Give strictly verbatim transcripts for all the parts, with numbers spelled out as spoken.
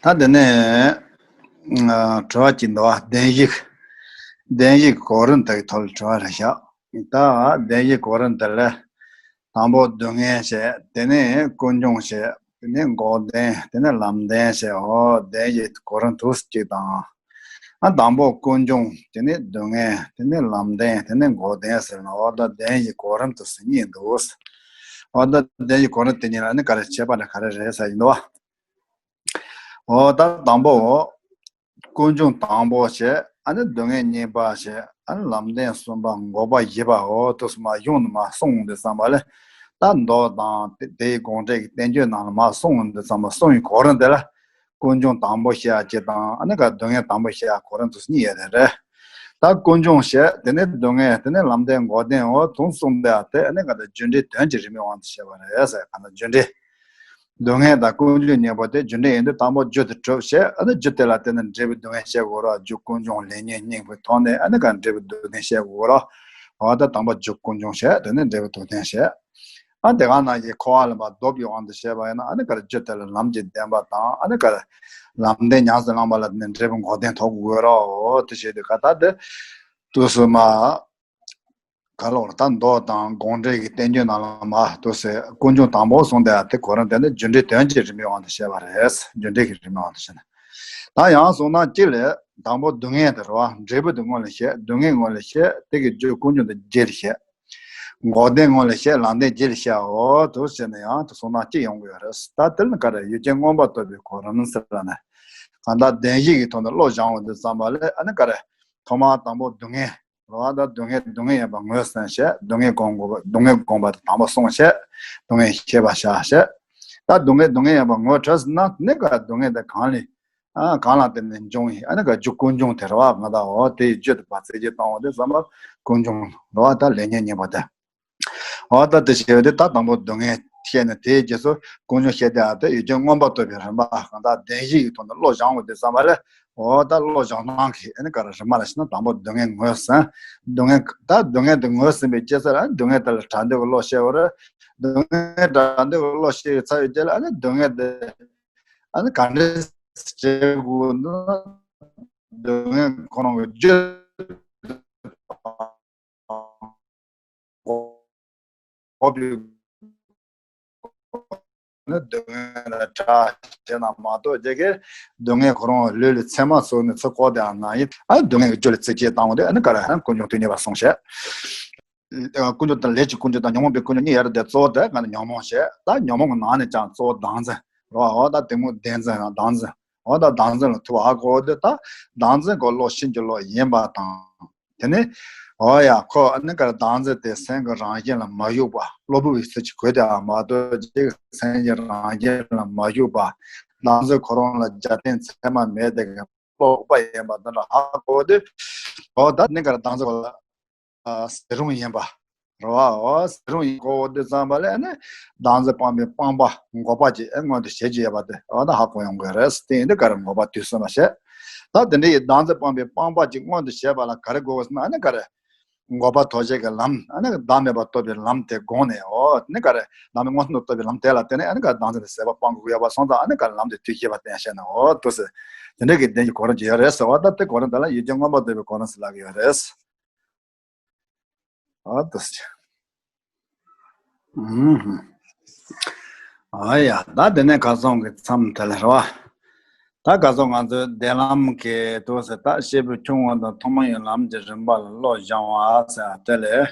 ད་དེ་ནས་ཨ་དྲི་བ་གཅིག་འདུག་བ། བདེན་བཞིའི་བདེན་བཞིའི་གོ་རིམ་དག་གི་ཐོག་ལ་དྲི་བ་རེ་བཞག་ད་བདེན་བཞིའི་གོ་རིམ་དེ་ལ་དང་པོ་སྡུག་བསྔལ་བྱས། དེ་ནས་ཀུན་འབྱུང་བྱས། དེ་ནས་འགོག་བདེན། དེ་ནས་ལམ་བདེན་བྱས། འོ་བདེན་བཞིའི་གོ་རིམ་དུ་གཅིག་དང་། ཨ་དང་པོ་ཀུན་འབྱུང་། དེ་ནས་སྡུག་བསྔལ། དེ་ནས་ལམ་བདེན། དེ་ནས་འགོག་བདེན་ཟེར་ན། འོ་ད་བདེན་བཞིའི་གོ་རིམ་དུ་གཉིས་འདུག་འོ་ད་བདེན་བཞིའི་གོ་རིམ་དེ་གཉིས་ལ་ནི་ག་རེ་ཁྱད་པར་ག་རེ་རེད་ཟེར་ཡིན་འདུག་བ། འོ་ད་དང་པོ་ཀུན་འབྱུང་དང་པོ་བྱས། ཨ་ནི་སྡུག་བསྔལ་གཉིས་པ་བྱས། ཨ་ནི་ལམ་བདེན་གསུམ་པ། འགོག་པ་བཞི་པ། འོ་དུས་སུ་མ་གཞུང་ནས་མ་གསུངས་དུས་ཙམ་པ་ལ། ད་མདོ་དང་དེ་དེའི་དགོངས་འགྲེལ་གྱི་བསྟན་བཅོས་ནང་ལ་མ་གསུངས་དུས་ཙམ་པ། གསུངས་པའི་གོ་རིམ་དེ་ལ་ཀུན་འབྱུང་དང་པོ་བཤད་ཅེས་དང་། ཨ་ནི་ག་སྡུག་བསྔལ་དང་པོ་བཤད་གོ་རིམ་དུ་གཉིས་ཡོད་རེད། ད་ཀུན་འབྱུང་བྱས། དེ་ནས་སྡུག་བསྔལ། དེ་ནས་ལམ་བདེན་འགོག་བདེན། འོ་དུས་གསུམ་དེ་ཨ་དེ་ཨ་ནི་ག་ད་རྒྱུ་འབྲས་དོན་གྱི་རིས་མེད་དབང་དུ་བྱས་པ་རེད་ཟེར། ག་ད་རྒྱུ་འབྲས། སྡུག་བསྔལ་དང་ཀུན་འབྱུང་གཉིས་པོ་དེ་རྒྱུ་འབྲས་ཡིན་དུས་དང་པོ་རྒྱུ་དེ་གྲུབ་བྱས། ཨ་ནི་རྒྱུ་དེ་ལ་བརྟེན་ནས་འབྲས་བུ་སྡུག་བསྔལ་བཤད་དགོས་རེད། རྒྱུ་ཀུན་འབྱུང་ལས་ཉོན་གཉིས་པོའི་ཐོག་ནས་ཨ་ནི་ག་འབྲས་བུ་སྡུག་བསྔལ་བཤད་དགོས་རེད། འོ་ད་དང་པོ་རྒྱུ་ཀུན་འབྱུང་བྱས། དེ་ནས་འབྲས་བུ་སྡུག་བསྔལ་བཤད། ཨ་དེ་ག་ནང་བཞིན་འཁོར་བ་ལ་མ་ལྡོག་པའི་དབང་དུ་བྱས་པ་ཡིན་ན། ཨ་ནི་ག་རྒྱུ་དེ་ལ་ལམ་གྱི་བདེན་པ་དང་། ཨ་ནི་ག་ལམ་བདེན་ཉམས་སུ་བླངས་པ་ལ་བརྟེན་ནས་འབྲས་བུ་འགོག་བདེན་ཐོབ་དགོས་རེད། འོ་དེ་བྱས་དུས་ག་ད་དེ་དུས་སུ་མ། ག་ལོར་ད་མདོ་དང་དགོངས་འགྲེལ་གྱི་བསྟན་བཅོས་ནང་ལ་མ་དུ་སེ་ཀུན་འབྱུང་དང་པོ་གསུངས་ཏེ། ཨ་དེ་གོ་རིམ་དེ་ནི་རྒྱུ་འབྲས་དོན་གྱི་རིས་མེད་དབང་དུ་བྱས་པ་རེད། རྒྱུ་འབྲས་ཀྱི་རིས་མེད་དབང་དུ་བྱས་ནས། ད་ཡང་གསུངས་ན་གཅིག་ལས་དང་པོ་སྡུག་བསྔལ་དེ་རེད་བ། འབྲས་བུ་དེ་སྔོན་ལ་བཤད། སྡུག་བསྔལ་སྔོན་ལ་བཤད། དེ་གི་རྒྱུ་ཀུན་འབྱུང་དེ་རྗེས་ལ་བཤད། འགོག་བདེན་སྔོན་ལ་བཤད། ལམ་བདེན་རྗེས་ལ་བཤད། འོ་དུ་བྱས་ན་ཡང་དུ་གསུངས་ན་གཅིག་ཡོང་གི་ཡོད་རེད། ད་དེ་ནི་ག་རེ། ཡུལ་ཅན་མངོན་པར་རྟོགས་པའི་གོ་རིམ་ཟེར་ལ་ནི། གང་ལྟར་བདེན་བཞི་གི་ཐོག་ནས་བློ་སྦྱང་བ་དུས་ཙམ་པ་ལ། ཨ་ནི་ག་རེ། ཐོག་མར་དང་པོ་སྡུག་བསྔལ། རེད་བ། ད་སྡུག་བསྔལ་སྡུག་བསྔལ་ཡིན་པ་ངོས་ཟིན་བྱས། སྡུག་བསྔལ་སྒོམ་དགོས་པ། སྡུག་བསྔལ་སྒོམ་པ་དེ་དང་པོ་སོང་བྱས། སྡུག་བསྔལ་ཤེས་པར་བྱ་བྱས། ད་སྡུག་བསྔལ་སྡུག་བསྔལ་ཡིན་པ་ངོས་འཕྲོད་ཟིན་ན། དེ་ནས་ག་སྡུག་བསྔལ་དེ་གང་ལས། ཨ་གང་ལ་བརྟེན་ནས་འབྱུང་ཡིན། ཨ་ནི་ག་རྒྱུ་ཀུན་འབྱུང་དེ་རེད་བ། ང་ད་འོ་དེ་ཡི་རྒྱུ་དེ་བ་ཚིག་གཅིག་བཏང་བ་དེ་ཙམ་པ་ཀུན་འབྱུང་རེད་བ། ད་ལས་ཉོན་གཉིས་པོ་དེ། འོ་ད་དེ་བྱས་ཏེ་ད་དང་པོ་སྡུག་བསྔལ་བཤད་ནས། དེའི་རྗེས་སུ་ཀུན་འབྱུང་བཤད་དེ། ཨ་དེ་ཡུལ་ཅན་མངོན་པར་རྟོགས་པའི་རིམ་པ། གང་ལྟར་བདེན་བཞི་ཡི་ཐོག་ནས་བློ་སྦྱང་བ་དུས་ཙམ་པ་ལ། འོ་ད་བློ་སྦྱང་སྟངས་ཀྱི་ཨ་ནི་ག་རེ་རིམ་པ་ལ་བྱས་ན། དང་པོ་སྡུག་བསྔལ་ངོས་ཟིན། སྡུག་བསྔལ། ད་སྡུག་བསྔལ་དེ་ངོས་ཟིན་པའི་རྗེས་སུ་ཨ་ནི་སྡུག་བསྔལ་དེ་ལ་གྲགས་འདོད་ཀྱི་བློ་སྐྱེ་བ་རེད། སྡུག་བསྔལ་གྲགས་འདོད་ཀྱི་བློ་སྐྱེ་བའི་ཚར་བའི་རྗེས་ལ་ཨ་ནི་སྡུག་བསྔལ་དེ་ཨ་ནི་ག་འདྲས་བྱེད་དགོས་ན། སྡུག་བསྔལ་ཁོ་རང་གི་རྒྱུ། འགོག་པའི་ནི་སྡུག་བསྔལ་ལ་གྲགས་བྱས་ན་མ་གཏོགས། རྒྱ་གར་སྡུག་བསྔལ་ཁོ་རང་ལུས་ལ་ཚེར་མ་ཚུགས་ནས་ཚུར་བཀོག་དེ་ཨ་ན་ཡིན། ཨ་སྡུག་བསྔལ་གྱི་རྒྱུ་ལ་རྩི་བྱེད་བཏང་བ་དེ་ཨ་ནི་ག་རེ། ཨ་ཀུན་འབྱུང་དུས་གཉིས་པ་སོང་བྱས། ཀུན་འབྱུང་དང་ལས་ཀྱི་ཀུན་འབྱུང་དང་ཉོན་མོངས་པའི་ཀུན་འབྱུང་གཉིས་ཡོད་རེད་དེ། གཙོ་བོ་དེ་ག་ནི་ཉོན་མོངས་བྱས། ད་ཉོན་མོངས་ཀྱི་ནང་ནས་ཀྱང་གཙོ་བོ་བདག་འཛིན་རེད་བ། འོ་ད་དེ་མོ་བདེན་འཛིན་རང་བདག་འཛིན། འོ་ད་བདག་འཛིན་ལ་ཐུག་པ་ཧ་གོ་དེ། ད་བདག་འཛིན་གོ་བློ་ཕྱིན་གྱི་བློ་ཡིན་པ་དང་། དེ་ནས་འོ་ཡ་ཁོ་ཨ་ནི་ག་རེ། བདག་འཛིན་དེ་སེམས་ཀྱི་རང་བཞིན་ལ་མ་ཞུགས་པ། གློ་བུར་བའི་ཚུལ་གྱིས་གོལ་དེ་ཨ་མ་གཏོགས། རྗེས་སེམས་ཀྱི་རང་བཞིན་ལ་མ་ཞུགས་པ། བདག་འཛིན་ཁོ་རང་ལ་རྒྱབ་རྟེན་ཚད་མ་མེད་དེ་གི་བློ་ལོག་པ་ཡིན་པ་འདི་འདྲ་ཧ་གོ་དུས། འོ་ད་ནི་ག་རེ། བདག་འཛིན་ཁོ་ལ་ཨ་ཟད་རུང་ཡིན་པ་རེད་བ། འོ་ཟད་རུང་ཡིན་གོ་དུས་ཙམ་པ་ལ་ཨ་ནི་བདག་འཛིན་སྤངས་པའི་སྤངས་པ་འགོག་པ་ཅིག་ཨ་མངོན་དུ་བྱེད་ཀྱི་ཡོད་པ་དེ་འོ་ད་ཧ་གོ་ཡོང་གི་རེད། དེ་ཡིན་དུས་ག་རེ། འགོག་པ་དུས་གསུམ་ལ་བཤད། ད་དེ་འདྲ་ཡི་བདག་འཛིན་སྤངས་པའི་སྤངས་པ་ཅིག་མངོན་དུ་བྱེད་པ་ལ་ག་རེ་དགོས་ཟེར་ན། ཨ་ནི་ག་རེ། འགོག་པ་དོར་བྱེད་ཀྱི་ལམ། ཨ་ནི་བདག་མེད་པར་རྟོགས་པའི་ལམ་དེ་དགོངས་ནས། འོ་ནི་ག་རེ། བདག་མེད་མངོན་སུམ་དུ་རྟོགས་པའི་ལམ་དེ་ལ་བརྟེན་ནས་ཨ་ནི་ག་རེ། བདག་འཛིན་དེ་ཟད་པ་སྤང་དགོས་ཀྱི་ཡོད་པ་སོང་ཙང་། ཨ་ནི་ག་རེ། ལམ་དེ་དུས་གཅིག་པ་བསྟན་བཤད་ན། འོ་དུས་སུ་དེ་འདྲ་གི་བདེན་གྱི་གོ་རིམ་ཅིག་ཡོད་རེད་ཟེར་བ། ད་དེ་གོ་རིམ་དེ་ལ་ཡུལ་ཅན་མངོན་པར་རྟོགས་པའི་གོ་རིམ་ཟེར་ལབ་ཀྱི་ཡོད་རེད། ཨ་ཏི་སི། ཨུམ། ཨ་ཡ། ད་དེ་ནས་ཁ་སང་གི་མཚམས་དེ་ལ་རེད་བ། ད་ཁ་སང་ང་ཚོའི་བདེན་ལམ་གྱི་དུས་སུ་ད་སྐྱེས་བུ་ཆུང་ངུ་དང་ཐུན་མོང་གི་ལམ་གྱི་རིམ་པ་ལ་བློ་སྦྱང་བ་ཟེར་བ་དེ་ལས།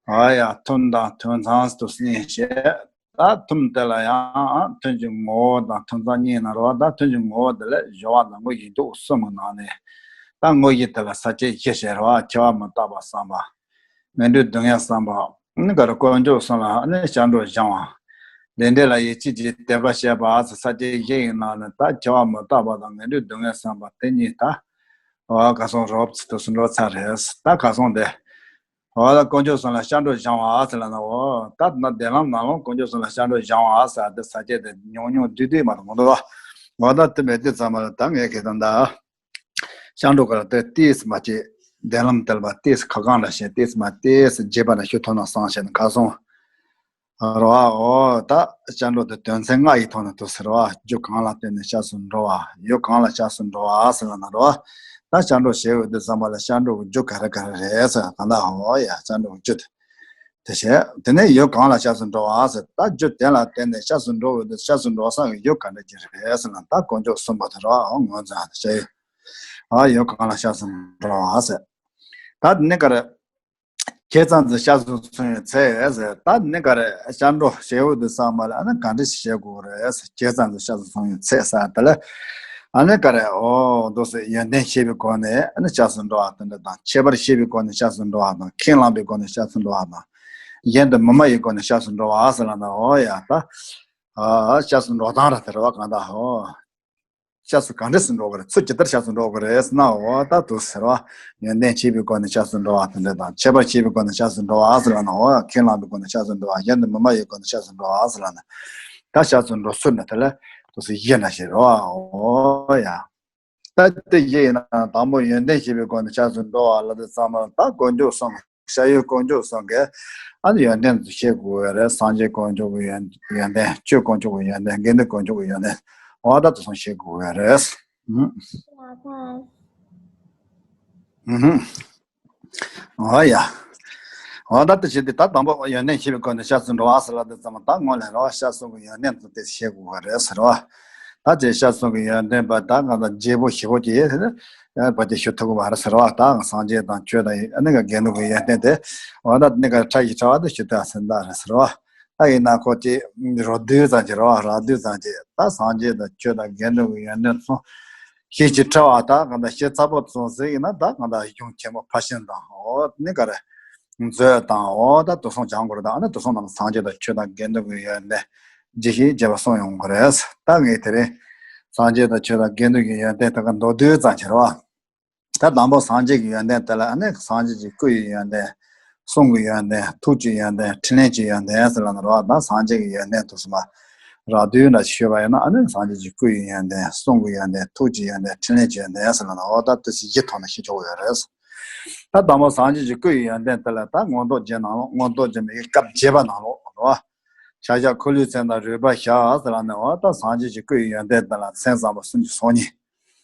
ཨ་ཡ། ཐུན་དང་ཐུན་མཚམས་དུ་གཉིས་བཤད། ད་ཐུན་དེ་ལ་ཡང་ཐུན་གྱི་ངོ་བོ་དང་ཐུན་མཚམས་གཉིས་ན་རེད་བ། ད་ཐུན་གྱི་ངོ་བོ་དེ་ལ་སྦྱོར་བ་དང་དངོས་གཞི་འདུག་གསུམ་གྱི་ནང་ནས། ད་དངོས་གཞི་དེ་ལ་ས་བཅད་བཞི་བཤད་རེད་བ། སྐྱེ་བ་མི་རྟག་པ་བསམ་པ། ངན་འགྲོའི་སྡུག་བསྔལ་བསམ་པ། ཨ་ནི་ག་རེ། དཀོན་མཆོག་གསུམ་ལ་ཨ་ནི་སྐྱབས་འགྲོ་སྦྱང་བ། ལས་འབྲས་ལ་ཡིད་ཆེས་ཀྱི་དད་པ་བྱེད་པ་ཟེར་ས་བཅད་བཞི་ཡི་ནང་ནས། ད་སྐྱེ་བ་མི་རྟག་པ་དང་ངན་འགྲོའི་སྡུག་བསྔལ་བསམ་པ་དེ་གཉིས་ད། འོ་ཁ་སང་རོབ་ཙམ་དུས་སུ་འགྲོ་ཚར་རེད། ད་ཁ་སང་དེ། འོ་ད་དཀོན་མཆོག་གསུམ་ལ་སྐྱབས་འགྲོ་སྦྱང་བ་ཟེར་ལབ་ན། འོ་ད་ན་བདེན་ལམ་ནང་ལ་དཀོན་མཆོག་གསུམ་ལ་སྐྱབས་འགྲོ་སྦྱང་བ་ཟེར་དེ་ས་བཅད་དེ་ཉུང་ཉུང་བསྡུས་བསྡུས་མ་གཏོགས་མི་འདུག་བ། འོ་ད་དེ་མེད་དུས་ཙམ་པ་ལ་ད་ངས་ཁེ་དང་ད། སྐྱབས་འགྲོ་ག་ལ་དེ་ཏིས་མ་བྱེད། བདེན་ལམ་དེ་ལ་བ་ཏིས་ཁ་གང་ལ་བྱེད། ཏིས་མ་ཏིས་རྗེས་པ་ན་ཤུ་ཐོ་ན་སང་བྱེད་ན་ཁ་སང་། རེད་བ། འོ་ད་སྐྱབས་འགྲོ་དེ་དོན་ཚན་ལྔ་ཡི་ཐོག་ནས་འདུག་ཟེར་བ། རྒྱུ་གང་ལ་བརྟེན་ནས་སྐྱབས་སུ་འགྲོ་བ། ཡུལ་གང་ལ་སྐྱབས་སུ་འགྲོ་བ་ཟེར་ལབ་ན་རེད་བ། ད་སྐྱབས་འགྲོ་ཞེས་པ་དེ་ཙམ་པ་ལ་སྐྱབས་འགྲོ་གི་རྒྱུ་ག་རེ་ག་རེ་རེད་ཟེར་གང་ལྟར། འོ་ཡ། སྐྱབས་འགྲོ་གི་རྒྱུ་དེ། དེ་བྱས་དེ་ནས་ཡུལ་གང་ལ་སྐྱབས་སུ་འགྲོ་བ་ཟེར། ད་རྒྱུ་དེ་ལ་བརྟེན་ནས་སྐྱབས་སུ་འགྲོ་བའི་དུས་སྐྱབས་སུ་འགྲོ་ས་གི་ཡུལ་ག་འདྲ་ཅིག་རེད་ཟེར་ན། ད་དཀོན་མཆོག་གསུམ་པོ་དེ་རེད་བ། འོ་ངོས་འཛིན་དེ་བྱས་ཡོད། ཨ་ཡུལ་གང་ལ་སྐྱབས་སུ་འགྲོ་བ་ཟེར། ད་དེ་ནས་ག་རེ། ཁྱེད་ཙམ་དུ་སྐྱབས་སུ་སོང་བའི་ཚེ་ཟེར། ད་ནི་ག་རེ། སྐྱབས་འགྲོ་ཞེས་པ་དེ་ཙམ་པ་ལ་ཨ་ནི་ག་འདྲ་ཞིག་བྱེད་དགོས་རེད་ཟེར། ཁྱེད་ཙམ་དུ་སྐྱབས་སུ་སོང་བའི་ཚེ་ཟེར་དེ་ལ། ཨ་ནི་ག་རེ། འོ་འདུག་སེ་ཡོན་ཏན་ཤེས་པའི་སྒོ་ནས་ཨ་ནི་སྐྱབས་སུ་འགྲོ་བ་དེ་འདྲ་དང་། ཁྱད་པར་ཤེས་པའི་སྒོ་ནས་སྐྱབས་སུ་འགྲོ་བ་དང་། ཁས་བླངས་པའི་སྒོ་ནས་སྐྱབས་སུ་འགྲོ་བ་དང་། གཞན་དུ་མི་སྨྲ་བའི་སྒོ་ནས་སྐྱབས་སུ་འགྲོ་བ་ཟེར་ལབ་ན། འོ་ཡ། ད་ཨ་སྐྱབས་སུ་འགྲོ་སྟངས་ར་དེ་རེད་བ། གང་ལྟར། འོ། སྐྱབས་སུ་གང་འདྲ་སེ་འགྲོ་དགོས་རེད། ཚུལ་ཇི་ལྟར་སྐྱབས་སུ་འགྲོ་དགོས་རེད་ཟེར་ན། འོ་ད་འདུག་ཟེར་བ། ཡོན་ཏན་ཤེས་པའི་སྒོ་ནས་སྐྱབས་སུ་འགྲོ་བ་དེ་འདྲ་དང་། ཁྱད་པར་ཤེས་པའི་སྒོ་ནས་སྐྱབས་སུ་འགྲོ་བ་ཟེར་ལབ་ན། འོ་ཁས་བླངས་པའི་སྒོ་ནས་སྐྱབས་སུ་འགྲོ་བ། གཞན་དུ་མི་སྨྲ་བའི་སྒོ་ནས་སྐྱབས་སུ་འགྲོ་བ་ཟེར་ལབ་ན། ད་སྐྱབས་སུ་འགྲོ་ཚུལ་ནི་དེ་ལ་འདུག་སེ་བཞི་འདྲ་ཞིག་རེད་བ། འོ་ཡ། ད་དེ་བཞི་ཡིན་ན་དང་པོ་ཡོན་ཏན་ཤེས་པའི་སྒོ་ནས་སྐྱབས་སུ་འགྲོ་བ་ལབ་དུས་ཙམ་པ་ལ། ད་དཀོན་མཆོག་གསུམ། བྱ་ཡུལ་དཀོན་མཆོག་གསུམ་གྱི་ཨ་ནི་ཡོན་ཏན་དེ་ཤེས་དགོས་པ་རེད། སངས་རྒྱས་དཀོན་མཆོག་གི་ཡོན་ཡོན་ཏན། ཆོས་དཀོན་མཆོག་གི་ཡོན་ཏན། དགེ་འདུན་དཀོན་མཆོག་གི་ཡོན་ཏན། འོ་ད་དེ་གསུམ་ཤེས་དགོས་པ་རེད། ཨུམ། ཨུམ། འོ་ཡ། འོ་ད་དེ་བྱས་ཏེ་ད་དང་པོ་ཡོན་ཏན་ཤེས་པའི་སྒོ་ནས་སྐྱབས་སུ་འགྲོ་བ་ཟེར་ལབ་དུས་ཙམ་པ། ད་སྔོན་ལ་རེད་བ། སྐྱབས་གསུམ་གྱི་ཡོན་ཏན་དེ་ཤེས་དགོས་པ་རེད་ཟེར་བ། ད་དེ་སྐྱབས་གསུམ་གྱི་ཡོན་ཏན་པ་ད་གང་ལྟར་བརྗེ་པོ་ཞེ་པོ་ཅིག་ཡོད་དེ། ཡང་བར་ཆད་ཞུ་ཐུབ་ཀྱི་མ་རེད་ཟེར་བ། ད་སངས་རྒྱས་དང་ཆོས་དང་ཨ་ནི་ག་དགེ་འདུན་གྱི་ཡོན་ཏན་དེ། འོ་ད་ནི་ག་ཕྲ་ཞིང་ཕྲ་བ་དེ་ཞུ་ཐུབ་ཟིན་ད་རེད་ཟེར་བ། ད་ཡིན་ན་ཁོ་ཅིག་རོ་བསྡུས་ཙམ་ཅིག་རེད་བ། རགས་བསྡུས་ཙམ་ཅིག། ད་སངས་རྒྱས་དང་ཆོས་དང་དགེ་འདུན་གྱི་ཡོན་ཏན་གསུམ་ཞེ་ཅིག་ཕྲ་བ། ད་གང་ལྟར་ཞེ་ཚ་པོ་གསུངས་ཟིན་ཡིན་ན། ད་གང་ལྟར་གཞུང་ཆེན་མོ་ཕར་ཕྱིན་དང་། འོ་ནི་ག་རེ། མཛོད་དང་། འོ་ད་དེ་གསུམ་སྦྱང་དགོས་རེད། ད་ཨ་ནི་དེ་གསུམ་ནང་སངས་རྒྱས་དང་ཆོས་དང་དགེ་འདུན་གྱི་ཡོན་ཏན་ཇི་བཞིན་རྒྱས་པ་གསུངས་ཡོང་གི་རེད། ད་ངས་དེ་རིང་སངས་རྒྱས་དང་ཆོས་དང་དགེ་འདུན་གྱི་ཡོན་ཏན་དེ་ག་མདོར་བསྡུས་ཙམ་ཅིག་རེད་བ། ད་དང་པོ་སངས་རྒྱས་ཀྱི་ཡོན་ཏན་དེ་ལ་ཨ་ནི་སངས་རྒྱས་ཀྱི་སྐུ་ཡི་ཡོན་ཏན། གསུང་གི་ཡོན་ཏན། ཐུགས་ཀྱི་ཡོན་ཏན། ཕྲིན་ལས་ཀྱི་ཡོན་ཏན་ཟེར་ལབ་ན་རེད་བ། ད་སངས་རྒྱས་ཀྱི་ཡོན་ཏན་དེ་གསུམ་པ་རགས་བསྡུས་འདྲ་ཞིག་ཞུས་པ་ཡིན་ན། ཨ་ནི་སངས་རྒྱས་ཀྱི་སྐུ་ཡི་ཡོན་ཏན། གསུང་གི་ཡོན་ཏན། ཐུགས་ཀྱི་ཡོན་ཏན། ཕྲིན་ལས་ཀྱི་ཡོན་ཏན་ཟེར་ལབ་ན། འོ་ད་དེ་ཚོ་བཞི་ཐོག་ནས་ཤེས་ཆོག་གི་ཡོད་རེད། ད་དང་པོ་སངས་རྒྱས་ཀྱི་སྐུ་ཡི་ཡོན་ཏན་དེ་ལ་ད་མངོན་རྟོགས་རྒྱན་ནང་ལོགས། མངོན་རྟོགས་རྒྱན་མའི་སྐབས་བརྒྱད་པ་ནང་ལོགས་རེད་བ། ཤཱཀྱ་འཁོར་ལོའི་མཚན་དང་རོལ་པ་བཞག་ཟེར་ལབ་ནས། འོ་ད་སངས་རྒྱས་ཀྱི་སྐུ་ཡི་ཡོན་ཏན་དེ་ལ་མཚན་བཟང་པོ་སུམ་ཅུ་སོ་གཉིས།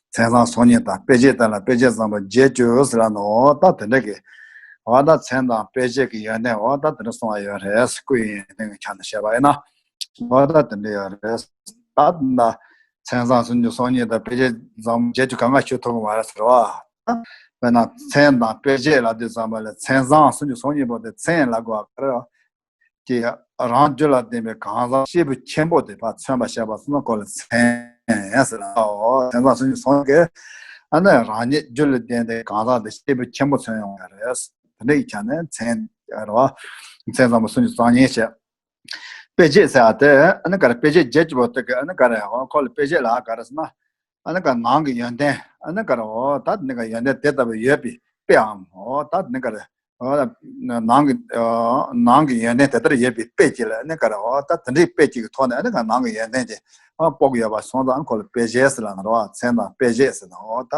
མཚན་བཟང་སོ་གཉིས་དང་དཔེ་བྱད་དེ་ལ་དཔེ་བྱད་བཟང་པོ་བརྒྱད་ཅུ་ཟེར་ལབ་ནས། འོ་ད་དེ་འདྲ་གི། འོ་ད་མཚན་དང་དཔེ་བྱད་ཀྱི་ཡོན་ཏན་འོ་ད་དེ་འདྲ་གསུངས་པ་ཡོད་རེད། སྐུ་ཡི་ཡོན་ཏན་གྱི་ཆ་ནས་བཤད་པ་ཡིན་ན། འོ་ད་དེ་འདྲ་ཡོད་རེད། ད་ད་མཚན་བཟང་སུམ་ཅུ་སོ་གཉིས་དང་དཔེ་བྱད་བཟང་པོ་བརྒྱད་ཅུ་གང་ག་ཞུ་ཐུབ་ཀྱི་མ་རེད་ཟེར་བ། དཔེར་ན་མཚན་དང་དཔེ་བྱད་ལབ་དུས་ཙམ་པ་ལ། མཚན་བཟང་སུམ་ཅུ་སོ་གཉིས་པོ་དེ། མཚན་ལབ་དགོས་པ་ག་རེ་རེད། ཀྱི་རང་རྒྱུད་ལ་ལྡན་པའི་གང་ཟག་སྐྱེས་བུ་ཆེན་པོ་དེ་ཕར་མཚོན་པར་བྱེད་པ་སོགས་ན་ཁོ་ལ་མཚན་ཟེར་ལ། འོ་མཚན་བཟང་སུམ་ཅུ་སོ་གཉིས་ཀྱི་ཨ་ནི་རང་ཉིད་རྒྱུད་ལ་ལྡན་པའི་གང་ཟག་དེ་སྐྱེས་བུ་ཆེན་པོ་མཚོན་ཡོང་བ་རེད། དེ་འདྲ་ཡི་ཆ་ནས་མཚན་རེད་བ། མཚན་བཟང་པོ་སུམ་ཅུ་རྩ་གཉིས་བྱས། དཔེ་བྱད་ཟེར་བ་དེ་ཨ་ནི་ག་རེ། དཔེ་བྱད་བརྒྱད་ཅུ་པོ་དེ་གི་ཨ་ནི་ག་རེ། འོ་ཁོ་ལ་དཔེ་བྱད་ལ་ག་རེ་ཟེར་ན། ཨ་ནི་ག་ནང་གི་ཡོན་ཏན་ཨ་ནི་ག་རེ། འོ་ད་ནི་ག་ཡོན་ཏན་དེ་ལྟ་བུ་ཡོད་པའི་དཔེའམ། འོ་ད་ནི་ག་རེ། འོ་ནང་གི་ནང་གི་ཡོན་ཏན་དེ་ལྟར་ཡོད་པའི་དཔེ་ཅིག་ལ་ཨ་ནི་ག་རེ། འོ་ད་དེ་འདྲའི་དཔེ་ཅིག་གི་ཐོག་ནས་ཨ་ནི་ག་ནང་གི་ཡོན་ཏན་ཅིག་ཨ་དཔོག་ཡོད་པ་སོང་ཙང་ཨ་ནི་ཁོ་ལ་དཔེ་བྱད་ཟེར་ལབ་ན་རེད་བ། མཚན་དང་དཔེ་བྱད་ཟེར་ན། འོ་ད་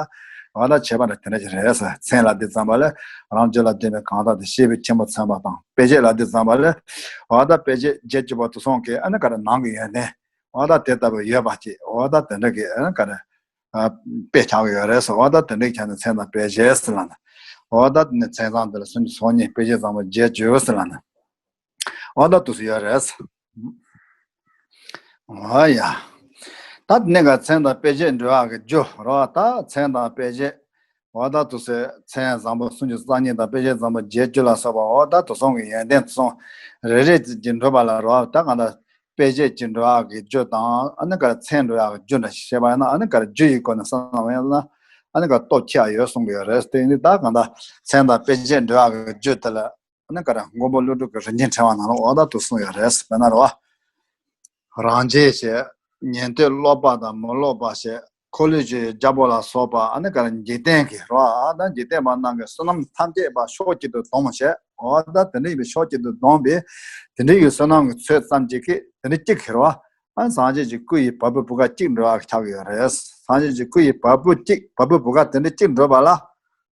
འོ་ད་ཁྱད་པར་དེ་འདྲ་ཅིག་རེད་ཟེར། མཚན་ལབ་དུས་ཙམ་པ་ལ་རང་རྒྱུད་ལ་ལྡན་པའི་གང་ཟག་དེ་སྐྱེས་བུ་ཆེན་པོ་མཚོན་པ་དང་། དཔེ་བྱད་ལབ་དུས་ཙམ་པ་ལ་འོ་ད་དཔེ་བྱད་བརྒྱད་ཅུ་པོ་དེ་ཚོ་གི་ཨ་ནི་ག་རེ་ནང་གི་ཡོན་ཏན། འོ་ད་དེ་ལྟ་བུ་ཡོད་པ་ཅིག་འོ་ད་དེ་འདྲ་གི་ཨ་ནི་ག་རེ། ཨ་དཔེ་ཆགས་ཀྱི་ཡོད་རེད་ཟེར། འོ་ད་དེ་འདྲའི་ཆ་ནས་མཚན་དང་དཔེ་བྱད་ཟེར་ལབ་ན། འོ་ད་དེ་ནས་མཚན་བཟང་དེ་ལ་སུམ་ཅུ་སོ་གཉིས། དཔེ་བྱད་བཟང་པོ་བརྒྱད་ཅུ་ཟེར་ལབ་ན། འོ་ད་དེ་ཚོ་ཡོད་རེད། འོ་ཡ། ད་དེ་ནས་ག་མཚན་དང་དཔེ་བྱད་འབྲེལ་བ་གི་རྒྱུ་རེད་བ། ད་མཚན་དང་དཔེ་བྱད། འོ་ད་དེ་ཚོ་མཚན་བཟང་པོ་སུམ་ཅུ་རྩ་གཉིས་དང་དཔེ་བྱད་བཟང་པོ་བརྒྱད་ཅུ་ལ་སོགས་པ། འོ་ད་དེ་ཚོ་གི་ཡོན་ཏན་དེ་ཚོ་རེ་རེ་ཅིག་འགྲུབ་པ་ལ་རེད་བ། ད་གང་ལྟར། དཔེ་བྱད་ཀྱི་འགྲོ་ཡག་གི་རྒྱུ་དང་ཨ་ནི་ག་རེ་མཚན་འགྲོ་ཡག་གི་རྒྱུ་འདྲ་ཞིག་བཤད་པ་ཡིན་ན། ཨ་ནི་ག་རེ་རྒྱུ་ཡི་སྒོ་ནས་བསམ་བློ་ཡིན་ན་ཨ་ནི་ག་རེ་སྟོབས་ཆེ་ཡག་ཡོད་གསུང་གི་ཡོད་རེད། དེ་ཡིན་དུས་ད་གང་ལྟར་མཚན་དང་དཔེ་བྱད་འགྲོ་ཡག་གི་རྒྱུ་དེ་ལ་ཨ་ནི་ག་རེ་མགོན་པོ་ཀླུ་སྒྲུབ་ཀྱི་རིགས་ལྔའི་ཕྲེང་བ་ནང་ལ་འོ་ད་དེ་གསུངས་ཡོད་རེད། དཔེར་ན་རེད་བ། རང་རྒྱལ་བྱས། ཉན་ཐོས་སློབ་པ་དང་མི་སློབ་པ་བྱས། འཁོར་ལོས་སྒྱུར་བའི་རྒྱལ་པོ་ལ་སོགས་པ་ཨ་ནི་ག་རེ་འཇིག་རྟེན་གྱི་རེད་བ། ཨ་ད་འཇིག་རྟེན་པ་རྣམས་ཀྱི་བསོད་ནམས་ཐམས་ཅད་པ་ཕྱོགས་གཅིག་ཏུ་བསྡོམས་བྱས། འོ་ད་དེ་འདྲ་ཡིན་པའི་ཕྱོགས་གཅིག་ཏུ་བསྡོམས་པའི་དེ་འདྲ་ཡི་བསོད་ནམས་ཀྱི་ཚོད་ཙམ་གཅིག་གིས་དེ་འདྲ་གཅིག་གིས་རེད་བ། ཨ་སངས་རྒྱས་ཀྱི་སྐུ་ཡི་བ་སྤུའི་བུ་ག་གཅིག་འགྲུབ་པ་ཆགས་ཀྱི་ཡོད་རེད། སངས་རྒྱས་ཀྱི་སྐུ་ཡི་བ་སྤུ་གཅིག་བ་སྤུའི་བུ་ག་དེ་འདྲ་གཅིག་འགྲུབ་པ་ལ།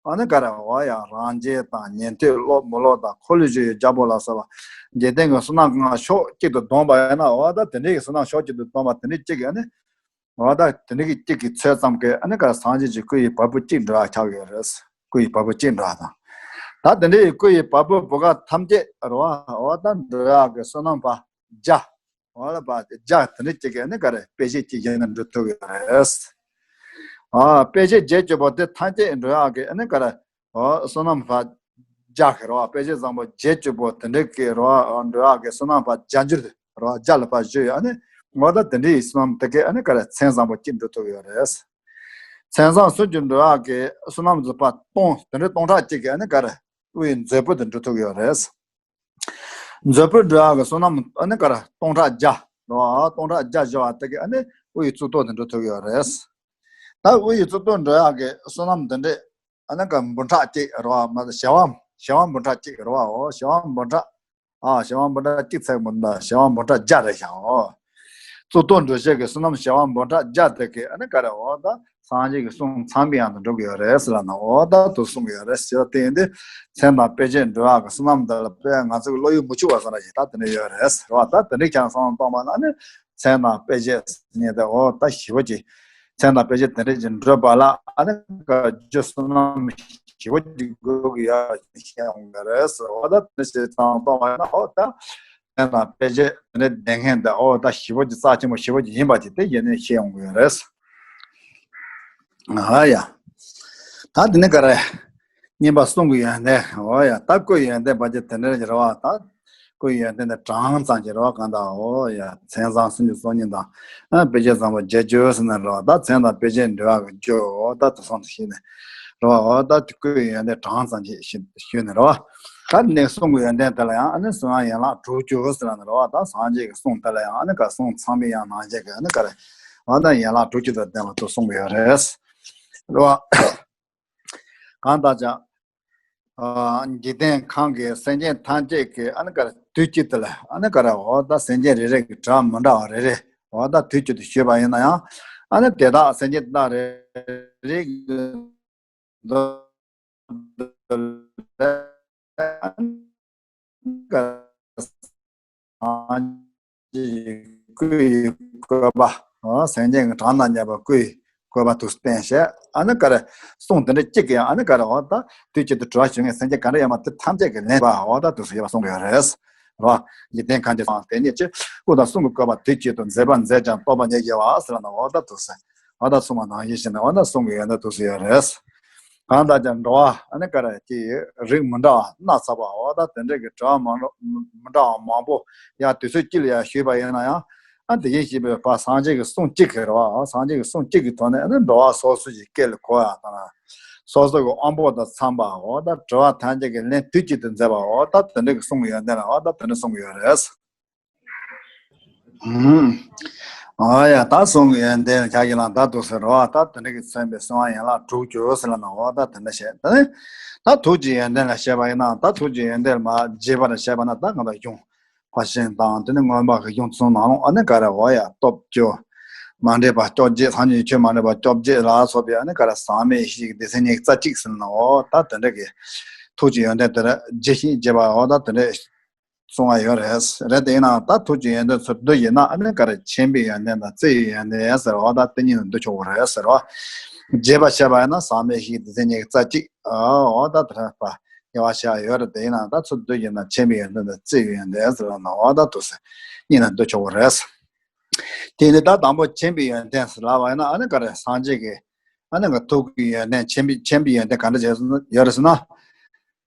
ཨ་ནི་ག་རེ་འོ་ཡ་རང་རྒྱལ་དང་ཉན་ཐོས་སློབ་མི་སློབ་དང་འཁོར་ལོས་སྒྱུར་བའི་རྒྱལ་པོ་ལ་སོགས་པ་འཇིག་རྟེན་གྱི་བསོད་ནམས་ལྔ་ཕྱོགས་གཅིག་ཏུ་བསྡོམས་པ་ཡིན་ན་འོ་ད་དེ་འདྲའི་གི་བསོད་ནམས་ཕྱོགས་གཅིག་ཏུ་བསྡོམས་པ་དེ་འདྲའི་གཅིག་གི་ཨ་ནི། འོ་ད་དེ་འདྲའི་གི་གཅིག་གི་ཚོད་ཙམ་གྱིས་ཨ་ནི་ག་རེ་སངས་རྒྱས་ཀྱི་སྐུ་ཡི་བ་སྤུ་གཅིག་འགྲོ་བ་ཆགས་ཡོད་རེད། སྐུ་ཡི་བ་སྤུ་གཅིག་འགྲོ་བ་དང་། ད་དེ་འདྲའི་སྐུ་ཡི་བ་སྤུ་བུ་ག་ཐམས་ཅད་རེད་བ་འོ་ད་འགྲོ་བ་གི་བསོད་ནམས་པ་བརྒྱ། འོ་ལ་པ་བརྒྱ་དེ་འདྲ་གཅིག་གིས་ཨ་ནི་ག་རེ་དཔེ་བྱད་གཅིག་བཞག་ན་འགྲོ་ཐུབ་ཡོད་རེད། ཨ་དཔེ་བྱད་བརྒྱད་ཅུ་པོ་དེ་ཐམས་ཅད་འགྲོ་བ་གི་ཨ་ནི་ག་རེ། ཨོ་བསོད་ནམས་པ་བརྒྱ་གི་རེད་བ། དཔེ་བྱད་བཟང་པོ་བརྒྱད་ཅུ་པོ་དེ་འདྲ་གི་རེད་བ། འགྲོ་བ་གི་བསོད་ནམས་པ་བརྒྱ་འགྱུར་རེད་བ། བརྒྱ་ལ་ཕར་བཞུགས་ཡོད་ཨ་ནི། འོ་ད་དེ་འདྲའི་བསོད་ནམས་དེ་གས་ཨ་ནི་ག་རེ་མཚན་བཟང་པོ་གཅིག་འགྲོ་ཐུབ་ཡོད་རེད། མཚན་བཟང་སུམ་ཅུ་འགྲོ་བ་གི་བསོད་ནམས་བཟང་པོ་སྟོང་དེ་འདྲ་སྟོང་ཕྲག་གཅིག་གིས་ཨ་ནི་ག་རེ་དབུ་ཡི་མཛོད་སྤུ་དེ་འགྲོ་ཐུབ་ཡོད་རེད། མཛོད་སྤུ་འགྲོ་བ་གི་བསོད་ནམས་ཨ་ནི་ག་རེ་སྟོང་ཕྲག་བརྒྱ་རེད་བ། སྟོང་ཕྲག་བརྒྱ་བཞག་པ་དེ་གས་ཨ་ནི་དབུ་ཡི་གཙུག་ཏོར་དེ་འགྲོ་ཐུབ་ཡོད་རེད། ད་དབུ་ཡི་གཙུག་ཏོར་འགྲོ་བ་གི་བསོད་ནམས་དེ་འདྲས། ཨ་ནི་ག་འབུམ་ཕྲག་གཅིག་རེད་བ། མ་གཏོགས་བྱེ་བ་བྱེ་བ་འབུམ་ཕྲག་གཅིག་རེད་བའོ། བྱེ་བ་འབུམ་ཕྲག་ཨ་བྱེ་བ་འབུམ་ཕྲག་གཅིག་ཚད་མི་འདུག་བྱེ་བ་འབུམ་ཕྲག་བརྒྱ་རེད་ཤག་འོ། གཙུག་ཏོར་འགྲོ་བྱེད་ཀྱི་བསོད་ནམས་བྱེ་བ་འབུམ་ཕྲག་བརྒྱ་དེ་གས་ཨ་ནི་ག་རེ་འོ་ད་སངས་རྒྱས་ཀྱི་གསུང་ཚངས་པའི་དབྱངས་དུ་འགྲོ་གི་ཡོད་རེད་ཟེར་ལ་ན་འོ་ད་དུ་གསུང་གི་ཡོད་རེད་ཟེར་བ་དེ་ཡིན་དུས་མཚན་དང་དཔེ་བྱད་འགྲོ་བ་གི་བསོད་ནམས་འདི་ལ་དཔེ་ང་ཚོ་གི་བློ་ཡུལ་མི་ཆུད་པ་བཟོ་འདྲ་ཞིག་ད་དེ་འདྲ་ཡོད་རེད་ཟེར་བ། ད་དེ་འདྲ་ཁྱེད་རང་བསམ་བློ་གཏོང་བ་ན་ཨ་ནི། མཚན་དང་དཔེ་བྱད་ཟེར་མཁན་དེ་འོ་ད་ཞེ་པོ་ཅིག་མཚན་དང་དཔེ་བྱད་དེ་འདྲ་ཅིག་འགྲོ་བ་ལ་ཨ་ནི་ག་རྒྱུ་བསོད་ནམས་ཞེ་པོ་ཅིག་དགོས་ཀྱི་ཡོད་ཤེས་ཡོང་གི་རེད་ཟེར་བ། ད་དེ་འདྲ་ཞིག་ཙང་གཏོང་བ་ན་འོ་ད་མཚན་དང་དཔེ་བྱད་དེ་འདྲ་ལྡན་མཁན་དེ་འོ་ད་ཞེ་པོ་ཅིག་རྩ་ཆེན་པོ་ཞེ་པོ་ཅིག་ཡིན་པ་ཅིག་དེ་ཡེ་ནས་ཤེས་ཡོང་གི་ཡོད་རེད། ཨ་ཡ། ད་དེ་ནི་ག་རེ། བསྙེན་པ་གསུང་གི་ཡོན་ཏན་འོ་ཡ། ད་སྐུ་ཡི་ཡོན་ཏན་བར་གྱི་དེ་འདྲ་རེད་བ། ད་སྐུ་ཡི་ཡོན་ཏན་དེ་གྲངས་ཙམ་གྱི་རེད་བ། གང་ལྟར་འོ་ཡ་མཚན་བཟང་སུམ་ཅུ་སོ་གཉིས་དང་ཨ་དཔེ་བྱད་བཟང་པོ་བརྒྱད་ཅུ་ཟེར་ན་རེད་བ། ད་མཚན་དང་དཔེ་བྱད་འབྲེལ་བ་གི་བརྗོད་འོ་ད་དེ་སོང་དུ་ཤེས་ནས་རེད་བ། འོ་ད་སྐུ་ཡི་ཡོན་ཏན་གྲངས་ཙམ་གྱི་ཞུས་ནས་རེད་བ། ད་ནི་གསུང་གི་ཡོན་ཏན་དེ་ལ་ཡང་ཨ་ནི་གསུང་ཡང་ཡན་ལག་དྲུག་ཅུ་ཟེར་ན་རེད་བ། ད་སངས་རྒྱས་ཀྱི་གསུང་དེ་ལ་ཡང་ཨ་ནི་ག་གསུང་ཚངས་པའི་དབྱངས་ནང་བཞིན་གྱི་ཨ་ནི་ག་རེ་འོ་ད་ཡན་ལག་དྲུག་ཅུ་དང་ལྡན་པ་དུ་གསུང་གི་ཡོད་རེད། རེད་བ། གང་ལྟར་ཀྱང་། ཨ་འཇིག་རྟེན་ཁམས་ཀྱི་སེམས་ཅན་ཐམས་ཅད་ཀྱི་ཨ་ནི་ག་རེ་དུས་གཅིག་ཏུ་ལ་ཨ་ནི་ག་རེ་འོ་ད་སེམས་ཅན་རེ་རེ་གི་གྲངས་མི་འདྲ་བ་རེ་རེ་འོ་ད་དུས་གཅིག་ཏུ་ཞུས་པ་ཡིན་ན་ཡང་ཨ་ནི་དེ་དག་སེམས་ཅན་དེ་དག་རེ་རེ་གི་མདུན་དུ་ལ་ཨ་ནི་ག་རེ་སངས་རྒྱས་ཀྱི་སྐུ་ཡི་བཀོད་པ། འོ་སེམས་ཅན་གྱི་གྲངས་དང་མཉམ་པའི་སྐུ་ཡི་བཀོད་པ་དུ་བསྟན་བྱས། ཨ་ནི་ག་རེ་གསུང་དེ་འདྲ་གཅིག་གིས་ཡང་ཨ་ནི་ག་རེ་འོ་ད་དུས་གཅིག་ཏུ་གྲོལ་བ་བྱུང་བའི་སེམས་ཅན་ག་འདྲ་ཡོད་མ་དེ་ཐམས་ཅད་ཀྱིས་ལེན་པ་འོ་ད་དུ་སུ་ཡོད་པ་གསུང་གི་ཡོད་རེད། རོ། འཇིག་རྟེན་ཁམས་ཀྱི་སངས་དེ་ཉིད་ཀྱི་སྐུ་དང་གསུང་གི་བཀོད་པ་དུས་གཅིག་ཏུ་མཛད་པ་མཛད་ཀྱང་རྟོགས་པ་ཉིད་དགེ་བ་ཟེར་ན་འོ་ད་དུ་སུ། འོ་ད་གསུང་བ་ནང་བཞིན་བྱས་ནས་འོ་ད་གསུང་གི་ཡོན་ཏན་དུ་སུ་ཡོད་རེད། གང་ལྟར་ཀྱང་འགྲོ་བ་ཨ་ནི་ག་རེ་ཀྱི་རིགས་མི་འདྲ་བ་སྣ་ཚོགས་པ་འོ་ད་དེ་འདྲ་གི་འགྲོ་བ་མང་མི་འདྲ་བ་མང་པོ་ཡང་དུས་ཚོད་གཅིག་ལ་ཡང་ཞུས་པ་ཡིན་ན་ཡང་ཨ་དེ་བཞིན་གཤེགས་པའི་དཔལ་སངས་རྒྱས་ཀྱི་གསུང་གཅིག་གི་རེད་བ། སངས་རྒྱས་ཀྱི་གསུང་གཅིག་གི་ཐོག་ནས་ཨ་ནི་འགྲོ་བ་སོ་སོ་ཡི་སྐད་ལ་གོ་ཡ་དང་སོ་སོ་གི་དབང་པོ་དང་འཚམས་པ་འོ་ད་གྲོལ་བ་ཐམས་ཅད་ཀྱི་ལན་དུས་གཅིག་ཏུ་མཛད་པ་འོ་ད་དེ་འདྲ་གི་གསུང་གི་ཡོན་ཏན་ལ་འོ་ད་དེ་འདྲ་གསུང་གི་ཡོད་རེད། ཨུམ། ཨ་ཡ་ད་གསུང་གི་ཡོན་ཏན་ཆ་གི་ལ་ད་དུ་ཟེར་རོ། ད་དེ་འདྲ་གི་མཚོན་པའི་གསང་བ་ཡན་ལག་དྲུག་ཅུ་ཟེར་ལ་ན་འོ་ད་དེ་འདྲ་བཤད་དེ་ནི་ད་ཐུགས་ཀྱི་ཡོན་ཏན་ལ་བཤད་པ་ཡིན་ན་ད་ཐུགས་ཀྱི་ཡོན་ཏན་མ་རྒྱས་པར་བཤད་པ་ན་ད་གང་ལྟར་གཞུང་ཕར་ཕྱིན་དང་དེ་ནི་མངོན་པ་གི་གཞུང་གསུམ་ནང་ལོགས་ཨ་ནི་ག་རེ་འོ་ཡ་སྟོབས་བཅུ། མ་འདྲེས་པ་བཅོ་བརྒྱད་སངས་རྒྱས་ཆོས་མ་འདྲེས་པ་བཅོ་བརྒྱད་ལ་སོགས་པའི་ཨ་ནི་ག་རེ་ཟག་མེད་བཞི་སྡེ་ཚན་ཉི་ཤུ་རྩ་གཅིག་ཟེར་ན་འོ་ད་དེ་འདྲ་གི་ཐུགས་ཀྱི་ཡོན་ཏན་དེ་ར་རྒྱས་ཤིང་རྒྱས་པ་འོ་ད་དེ་འདྲ། གསུང་བ་ཡོད་རེད། རེད་དེ་ཡིན་ནའང་ད་ཐུགས་ཀྱི་ཡོན་ཏན་ཚུར་བསྡུ་ཡིན་ན་ཨ་ནི་ག་རེ་མཁྱེན་པའི་ཡོན་ཏན་དང་བརྩེ་བའི་ཡོན་ཏན་ཟེར་བ་ད་དེ་གཉིས་ལ་བསྡུ་ཆོག་གི་རེད་ཟེར་བ། རྒྱས་པ་བཤད་པ་ཡིན་ན་ཟག་མེད་བཞི་སྡེ་ཚན་ཉི་ཤུ་རྩ་གཅིག་འོ་ད་དེ་རེད་པ། དབྱེ་བ་བྱ་ཡོད་རེད་དེ་ཡིན་ནའང་ད་ཚུར་བསྡུ་ཡིན་ན་མཁྱེན་པའི་ཡོན་ཏན་དང་བརྩེ་བའི་ཡོན་ཏན་ཟེར་བ་ན་འོ་ད་དུ་ཟེར་གཉིས་ལ་བསྡུ་ཆོག་གི་རེད། དེ་ནི་ད་དང་པོ་མཁྱེན་པའི་ཡོན་ཏན་ཟེར་ལབ་པ་ཡིན་ན་ཨ་ནི་ག་རེ་སངས་རྒྱས་ཀྱི་ཨ་ནི་ག་ཐུགས་ཀྱི་ཡོན་ཏན་མཁྱེན་པའི་མཁྱེན་པའི་ཡོན་ཏན་ག་འདྲ་ཡོད་རེད་ཟེར་ན།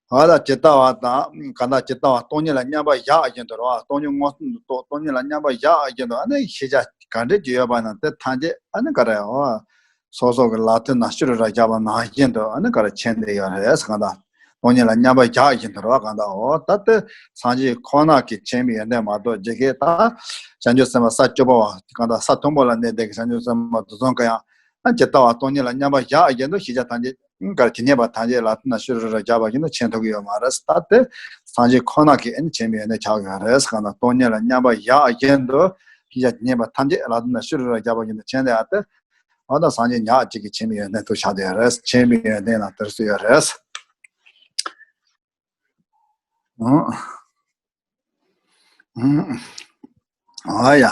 འོ་ད་ཇི་ལྟ་བ་དང་གང་ལྟར་ཇི་ལྟ་བ་སྟོང་ཉིད་ལ་མཉམ་པར་བཞག་བཞིན་དུ་རེད་བ། སྟོང་ཉིད་མངོན་སུམ་དུ་རྟོགས་སྟོང་ཉིད་ལ་མཉམ་པར་བཞག་བཞིན་དུ་ཨ་ནི་ཤེས་བྱ་ག་འདྲ་ཅིག་ཡོད་པ་ན་དེ་ཐམས་ཅད་ཨ་ནི་ག་རེ་འོ། སོ་སོ་གི་ལག་མཐིལ་ན་ཤུ་རུ་ར་བཞག་པ་ནང་བཞིན་དུ་ཨ་ནི་ག་རེ་མཁྱེན་བསྡད་ཡོད་རེད་ཟེར་གང་ལྟར། སྟོང་ཉིད་ལ་མཉམ་པར་བཞག་བཞིན་དུ་རེད་བ་གང་ལྟར་འོ་ད་དེ་སངས་རྒྱས་ཁོ་ན་གིས་མཁྱེན་པའི་ཡོན་ཏན་མ་གཏོགས་ཇི་སྐད་ད་བྱང་ཆུབ་སེམས་དཔའ་ས་བཅུ་པ་བ་གང་ལྟར་ས་མཐོན་པོ་ལ་གནས་བསྡད་ཀྱི་བྱང་ཆུབ་སེམས་དཔའ་དེ་ཚོ་ག་ཡང་། ཨ་ཇི་ལྟ་བ་སྟོང་ཉིད་ལ་མཉམ་པར་བཞག་བཞིན་དུ་ཤེས་བྱ་ཐམས་ཅད་གར་ཇི་སྙེད་པ་ཐམས་ཅད་ལ་ལྟ་ན་ཤུ་རུ་རུ་བཞག་པ་བཞིན་དུ་མཁྱེན་ཐུབ་ཀྱི་ཡོད་མ་རེད། ད་དེ་སངས་རྒྱས་ཁོ་ན་གིས་ཨ་ནི་མཁྱེན་པའི་ཡོན་ཏན་ཆགས་ཡོད་རེད། གང་ལྟར་སྟོང་ཉིད་ལ་མཉམ་པར་བཞག་བཞིན་དུ་ཤེས་བྱ་ཇི་སྙེད་པ་ཐམས་ཅད་ལ་ལྟ་ན་ཤུ་རུ་རུ་བཞག་པ་བཞིན་དུ་མཁྱེན་ཏེ་ཨ་དེ་ འོ་ད་སངས་རྒྱས་ཉག་གཅིག་གིས་མཁྱེན་པའི་ཡོན་ཏན་དུ་བཞག་བསྡད་ཡོད་རེད། མཁྱེན་པའི་ཡོན་ཏན་ལ་དེར་སུ་ཡོད་རེད། ཨང་། ཨང་། ཨ་ཡ།